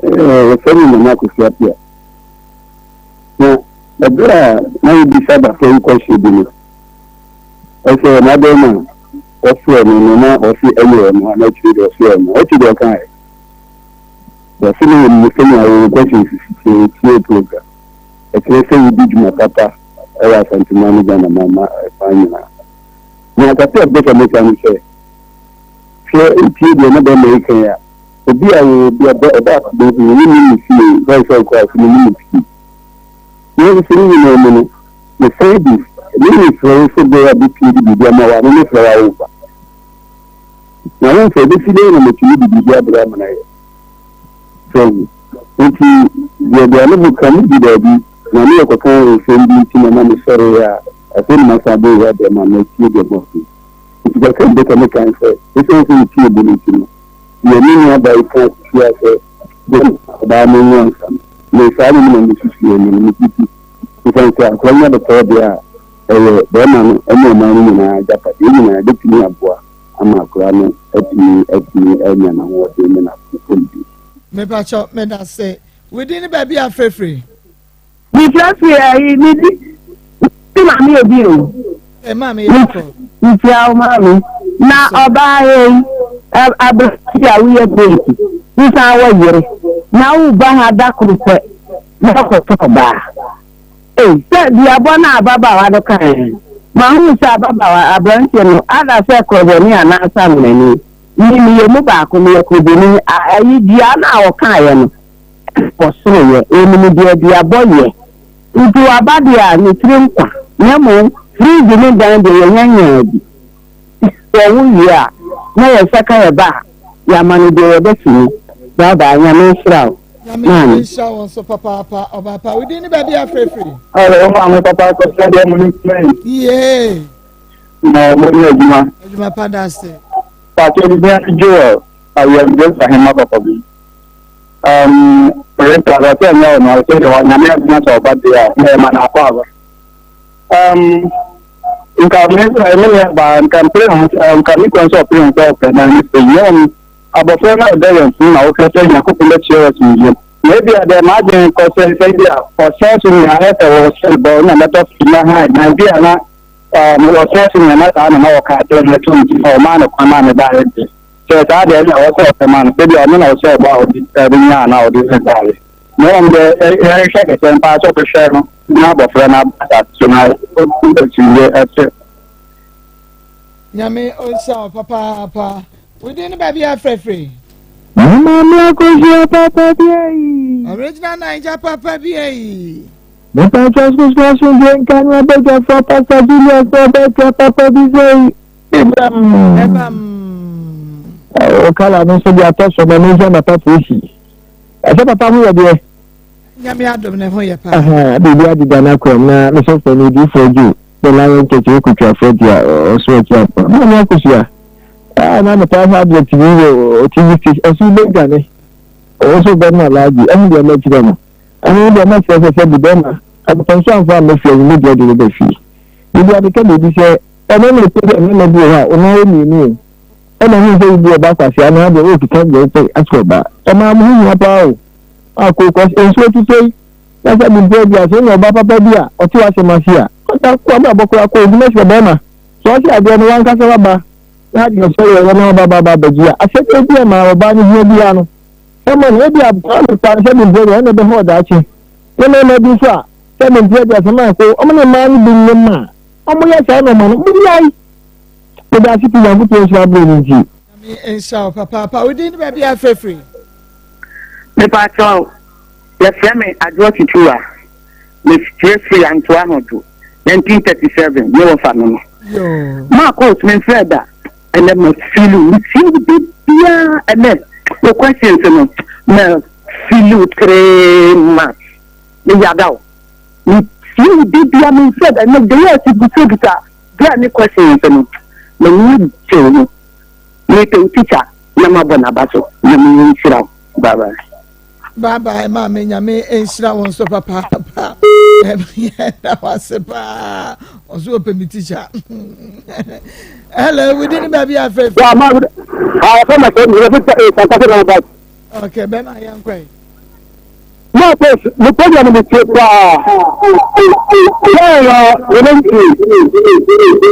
eh, wɔfrɛ me Nana Akosi Apia. Na ɛberɛ a na wobisa abafra yi kɔhyɛ bi no, ɛsɛ n'adɛn na ɔfrɛ no no na ɔse ɛyɛ ɔno ana akyire deɛ ɔse ɔno. Ɔte deɛ ɔkaeɛ. Wɔse na wɔnim sɛnea wɔn questions sisi teɛ, wɔtie program. Ɛkyerɛ sɛ wodi dwuma papa wɔ Asanteman ne Ghana man ma man nyinaa. Na kakra a mepɛ sɛ meka ne sɛ, sɛ wotie deɛ na bɛrima yi ka yi a, obi a wɔwɔ bi a ɔba akɔbɔ hu no, wonnim ne fie, bɛyɛ sɛ ɔkɔ ase no, nim ne fie. Nanso ne nyinaa mu no, mesan di, me mefrɛ wo sɛ bɛyɛ a bɛtumi de biribi ama wo a, me mefrɛ wo a womfa. Na wohu sɛ ebesi dɛn na matumi de biribi abrɛ ama no ayɛ? So ahu? Enti, deɛ deɛ ne bo ka no di daabi, na ne yɛkɔka nsɛm bi nti na na mesɔree a, afei na masan abɔ wura dɛm a matie deɛ moaka yi. Enti kakra bi bɛka meka ne sɛ, esiane sɛ metie bo no nti no, deɛ me nuabaa yi ka seesei ara sɛ dɛn na ɔbaa no nwo ansa no, me saa no mu na mesusuiɛ no, megye di. Esiane sɛ akwadaa nya bɛtɔɔ deɛ a, ɛyɛ barima no ne ɔman no nyinaa agyapadeɛ. Yɛn nyinaa yɛbɛtumi aboa ama akwadaa no atumi atumi anya n'ahoɔden ne n'apɔmuden. Mepakyɛw, medase. Wo din ne baabi a frɛfiri? Mefrɛ firi ayi me di me maame obi o. Ɛ maame yɛ kɔ. Mekyia wo maame. Na ɔbaa yi, aberante a woyɛ breeki, wosan wɔ yere, na woba ha da koro pɛ na woakɔtɔ ɔbaa. Ei, sɛ duabɔ no a ababaawa no kaeɛ no, mahunu sɛ ababaawa, aberanteɛ no, ada sɛ korɔbɔni anaasɛ anwonani. Me, meyɛ mu baako, meyɛ korɔbɔni. A, ayi, dua no a ɔkaeɛ no, ɛna ɔsoroeɛ. Ɔnim deɛ duabɔ yɛ. Nti waba deɛ a, ne tiri nkwa. Na mmom, fridge ne dan deɛ, yɛnya nyaa bi. Wɔwo wie a, na yɛn nsa ka yɛn ba a, yɛama no deɛ yɛbɛtumi. Bye bye, Nyame nhyira wo. Nyame Maame. nhyira wo nso papaapa, ɔbaa pa. Wo din ne baabi a frɛfiri? Ɔwɔ maame papa kɔsɛ deɛ mo ne kuma yi. Yee. Na mo ne adwuma. Adwuma pa da ase. Pàtó bi bɛn Joel ayɛm Grace Ahema papa bi. Um, renta sɛ ɛnyɛ ɔno sɛ deɛ nyame adwuma sɛ ɔba deɛ a na ɛma no akɔ aba. Um, nka me me nua baa nka mpere ho sɛ nka me kwan sɛ ɔpere ho sɛ ɔpɛ na ne sɛ yɛn abɔfra no a ɔda yɛn so na wohwɛ sɛ Nyankopɔn bɛkyerɛ wɔ asomdwoe na ebi a dɛ m'adwene kɔ sɛ sɛ bi a ɔsɛn so nea ayɛ sɛ wɔsɛn bɔ na mɛtɔ fi na ha na bi a na um, ɔsɛn so nea na saa na na wɔka kyerɛ no to nti na ɔmaa no kwan maa me baeɛ deɛ sɛ saa deɛ na ɛwɔ sɛ ɔpɛ ma no sɛ bi a ɔno na ɔsɛ ɔbɔ a ɔde ɛde nya anaa ɔde sɛ baeɛ Na mmom deɛ yɛhwehwɛ kɛsɛ mpaa sɛ ɔbɛhwɛ no na abɔfra no aba asase so na asomdwoeɛ ɛte. Nyame ɔnhyira wo papaapa. Wo din ne baabi a frɛfrɛ. Me maame akosua papa bi ayi. Original Naija papa bi ayi. Mepa kyɛ sukuu asomdwoe nka ne abadwafoɔ Pastor Julius sɛ ɔbɛtua papa bi sɛ yi. Ebam. Ebam. O kala no nso de atɔ so ma me nsa na papa osi. Ɛsɛ papa ho yɛ deɛ. Nyame adom ne ho yɛ paa. Biribi adeda no akwam na me sɔfo ne diifoɔ dwo the lion church wɔ kotwafoɔ di a ɔso akyi apa. Maame akosua. Ah na metaa hwɛ adeɛ TV wɔ TV station ɔso bɛdwane. Ɔso bɛma alaagye ɛho deɛ mɛkyerɛ no. Ɛno deɛ mɛkyerɛ sɛ sɛ bi bɛma abɔnso amfa ammɛfie ɛno deɛ de no bɛfie. Biribi adeka biribi sɛ ɛno na ɛpɛ sɛ mmarima bi wɔ hɔ a wɔn ayɛ mmienu o. Ɛna hu sɛ wobu ɔba kwasea na adeɛ wokeka deɛ wopɛ akyerɛ ɔbaa. Ɔmaa mo ho hia paa o. Ako kɔs nsuo titɛ yi na sɛ bi mpo adi ase wonya ɔbaa papa bi a ɔte w'asɛm ase a ɔda kɔ abrabɔ koraa kɔ odwuma sɛ bɛrima sɛ ɔse adeɛ no wankasa waba na adeɛ ɔsɔre ɛwɔ na waba ba ba bɛgye a asɛdeɛ bi a ma ɔbaa no hia biara no ɛma no ebi a paa no paa no sɛ bi mpo deɛ ɛna ɛbɛhɔ ɔdaakye ne mmarima bi nso a sɛ bi mpo adi asɛm a ko ɔmo ne mmaa no bi nyɛ ma ɔmo yɛ saa nɔɔma no mo nyae. Meda ase pii Nyankopɔn nhyira bere no nti. Nyame nhyira wo papaapa. Wo din ne baabi a frɛfiri? Mepakyɛw, yɛfrɛ me Adwoa Tutuwa. Mefrɛfiri Antoa Ahodwo, 1937, me wɔfa no no. Marcos, memfrɛ da. Ɛnɛ ma feel wo, metie wo da biara. Ɛnɛ, wo questions no, ma feel wo three months. Meyada wo. Metie wo da biara, memfrɛ da. Ɛnɛ, the way a ɛsi busabisa Berɛ a me questions no, m'ani agye wo ho. Mepɛ wo teacher na mabɔ n'aba so. Nyame nhyira wo. Bye bye. Bye bye maame nyame nhyira wo nso papaapa yɛda wase paa ɔso ɔpɛ me teacher hello within baabi afɛfɛ. Wa ma a fɛ ma sɛ mi yɛ fɛ ee santa fɛ na ba. Okay bɛma yɛn kɔ yi. Marcus, me program no metie paa. Bɛn na wɔn nti.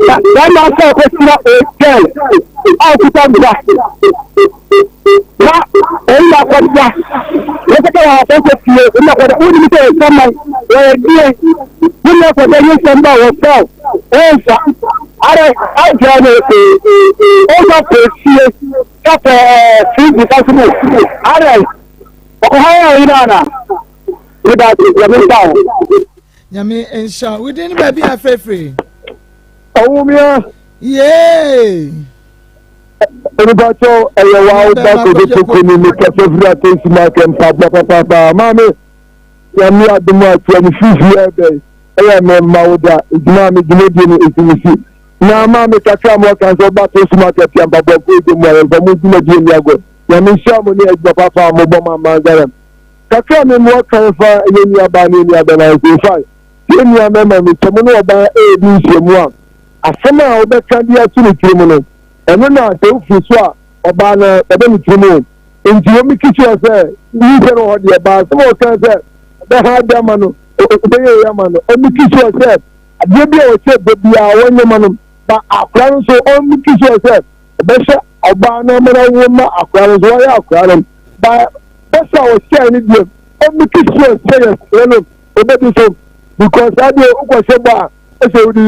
Na bɛrima sɛ ɔkɔsira hotel a ɔkuta gba. Na ɛyi akɔda. Wɔsɛ wɔ akɔkɔ fie, wɔn akɔda. Wɔn nim sɛ ɛsɛman, wɔyɛ deɛ. Wɔn akɔda yɛ sɛm ba wɔ fɛw. Ɛnfa. Ara agya na ɛfɛ. Ɔfa kɔ fie. Kafɛ ɛɛ fridge kasi mu. Ara Ɔkɔha yɛ ɔyere ana? Meda ase, Nyame nka wo. Nyame nhyira wo. Wodin ne baabi a frɛfrɛ. Ɔwomia. Yee. Onipakyɛw ɛyɛ wa wo ba kodo koko ni me kasa firi atɛnsi ma kɛ mpaboa papaapa maame nyame adom a tia me fifi ɛbɛn ɛyɛ me mma wo da edwuma a me dwumadie no esi me si na maame kakra mo ɔka sɛ ɔba atɛnsi ma kɛ tia mpaboa kɔ edwa mu a yɛmfa mo dwumadie ni agorɔ Nyame nhyira mo ne adwuma papa a mobɔ ma man Ghana. Kakra a me mmoa kan fa yɛn nua baa ne yɛn nua bɛma nso in fact yɛn nua mɛma no sɛ mo ne ɔbaa ɛredi nhyiamu a asɛm a wobɛka de ato ne tirim no ɛno na sɛ wofiri so a ɔbaa no ɛbɛ ne tirim o nti wɔn miki sure sɛ nyinsɛn wɔ hɔ deɛ baa asɛm a ɔka sɛ ɔbɛha ade ama no ɔbɛyɛ yɛ ama no ɔmiki sure sɛ adeɛ bi a ɔhyɛ bɔ biara wɔnyɛ ma no ba akora no nso ɔmiki sure sɛ. Ɔbɛhyɛ ɔbaa no ama no awo ma akwadaa no nso wayɛ akwadaa no ba bɛsɛ a ɔhyɛɛ no deɛ ɔmmeki sure sɛ yɛsrɛ no ɔbɛdi so because saa deɛ wokɔhyɛ bɔ a ɛsɛ wode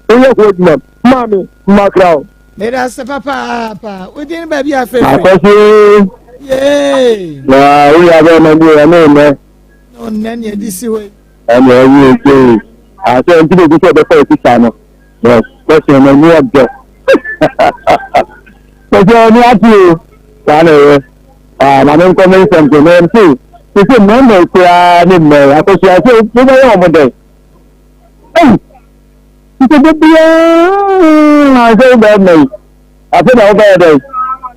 woyɛ ho adwuma maame mmakra o. Meda ase papaapa. Wo din baabi a fefere. Akɔsi. Yee. Na wo yɛ abɛn ma bi ɛne nnɛ. Nnɛ ne ɛde si hɔ yi. Ɛne ɛyi eke. Asɛ nti na obi sɛ ɔbɛfa esisa no. Yes, question no mu ɔdɛ. Question ɛni ati o. Saa na ɛyɛ. Ah, maame nkɔ me nsɛm so. Mɛm se, sese mmarima yi koraa ne mmaa yi akɔsi ase wobɛyɛ wɔn dɛn? Ei, nti da biara sɛ wo bɛrima yi, afei na wobɛyɛ dɛn?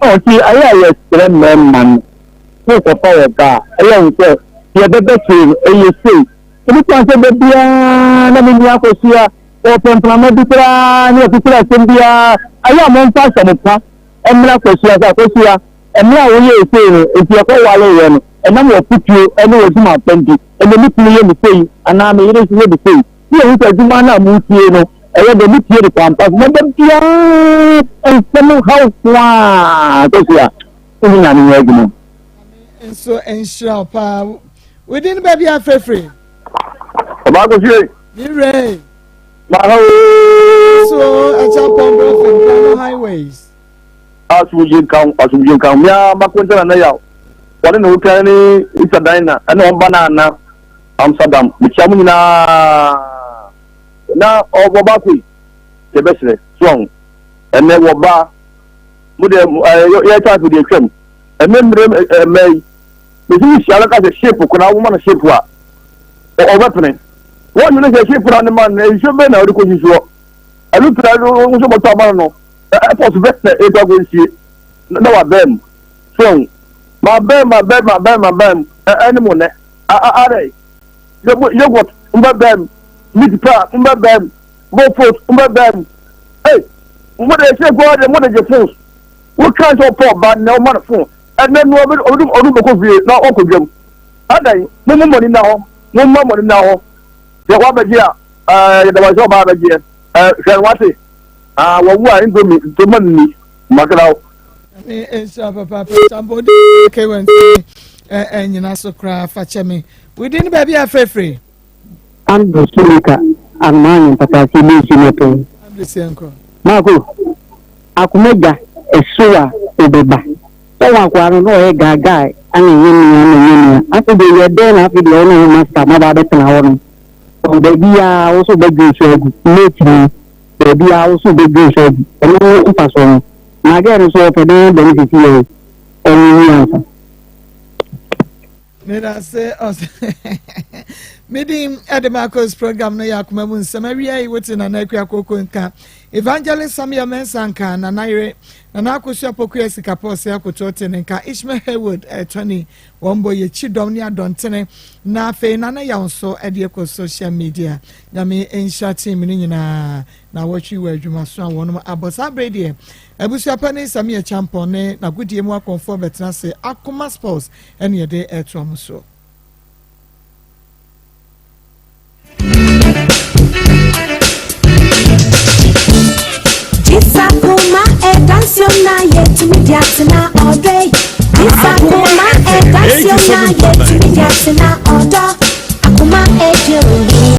Ɔnti ayɛ a yɛsrɛ mmarima no, wokɔfa wɔ ba a, ɛyɛ wo sɛ deɛ ɛbɛbɛ kyerɛ no ɛyɛ sei. Ebi kwan sɛ da biara na me nua akɔhyia ɔpɛ mprama bi koraa ne ɔkyekyere asɛm biara, ayɛ a momfa asɛm pa mmra akɔhyia sɛ akɔhyia mmerɛ a woyɛɛ sei no nti yɛkɔwareeɛ no, ɛnam w'afotuo ne w'adwuma pa nti, ɛnnɛ me kunu yɛ me sei anaa me yere nso yɛ me sei. Ne yɛhu sɛ adwuma no a motie no, ɛyɛ dɛ, motie no kwan pa so, na da biara nsɛm haw ko ara akɔhyia, wone Nyame nyɛ adwuma. Nyame nso nhyira wo paa. Wo din baabi a frɛfrɛ. Ɔbaa kɔsie. Me wura. Maha oo. So ɛkyɛ pɔn brɔfin Kano highways. Asomdwie nka wo, asomdwie nka wo. Mea mako nkyɛn na na yaw. Wɔne ne wokan ne Isa Dina ɛne wɔn ba Nana Amsterdam. Mekyia mo nyinaa. Na ɔba koi. Yɛbɛsrɛ. So ahu. Ɛnɛ wɔba. Mo deɛ yɛ type deɛ twam. Ɛnɛ mmerɛ ɛmɛ yi. Mesi wo hyia no ka sɛ shape koraa woma no shape a ɔbɛpene. Wɔnwene sɛ shape na ne ma no nsuo bɛn na ɔde kɔsi soɔ. Ɛno pira no wo nso bɔtɔ ama no no airport bɛn na ɛkɔ akɔsie na wabɛn mu. So mabɛn mabɛn mabɛn mabɛn ɛne mo nɛ adɛ yogurt mbɛbɛn mu meat pie mbɛbɛn mu bofos mbɛbɛn mu. Ei mo de shape hɔ de mo de gye phones. Woka sɛ ɔpɛ ɔba nnɛ woma no phone. Ɛnnɛ no ɔbɛ ɔde ɔde bɛkɔ fie na ɔkɔ dwam. Adan mo mo mɔni na hɔ mo mma mɔni na hɔ. Sɛ wabɛgye a ɛɛ yɛda wɔn sɛ ɔbaa abɛgyeɛ ɛɛ hwɛ no wate. Aa wɔwu a indomie ntoma nni makra wo. Nyame nhyira papaapa Tambo de kewen ɛ nyina so koraa fa kyɛ me. Within baabi a frɛfrɛ. Andrew Sulika anomaa nyɛ mpataase bi nsi ne pɛn. Andrew Sianko. Marco, akoma gya ɛso a wobɛba. Sɛ wɔn akoa no na ɔyɛ gaagaa ana ɛnyɛ nua na ɛnyɛ nua. Afei deɛ yɛ dɛn na afei deɛ ɔne wo master mo aba abɛtena hɔ nom. Ɔn baabi a wo so wobɛdwo nso agu. Mate ni baabi a wo so wobɛdwo nso agu. Ɛno ne mfasoɔ no. Na girl no so ɔpɛ dɛn dɛm sisi yɛ ɔno nyi ansa. Medase ɔsɛ medin ɛde Marcos program no yɛ akoma mu nsɛm awia yi wote Nana Akua Koko nka Evangelist Samuel Mensah nka Nana yere Nana Akosua Pokuya Sikapɔ ɔsɛ akoto te ne nka Ishmael Haywood Tony wɔn bɔ yɛ kyidɔm ne adɔntene na afei Nana Yaw nso ɛde kɔ social media Nyame nhyira team no nyinaa na wɔtwe wɔ adwuma so a wɔn abɔ saa bere deɛ abusua panin Samia Champɔn ne n'agodie mu akɔmfoɔ bɛtena ase Akoma Sports ɛne yɛde ɛtoa mo soɔ. Akuma FM 87.9.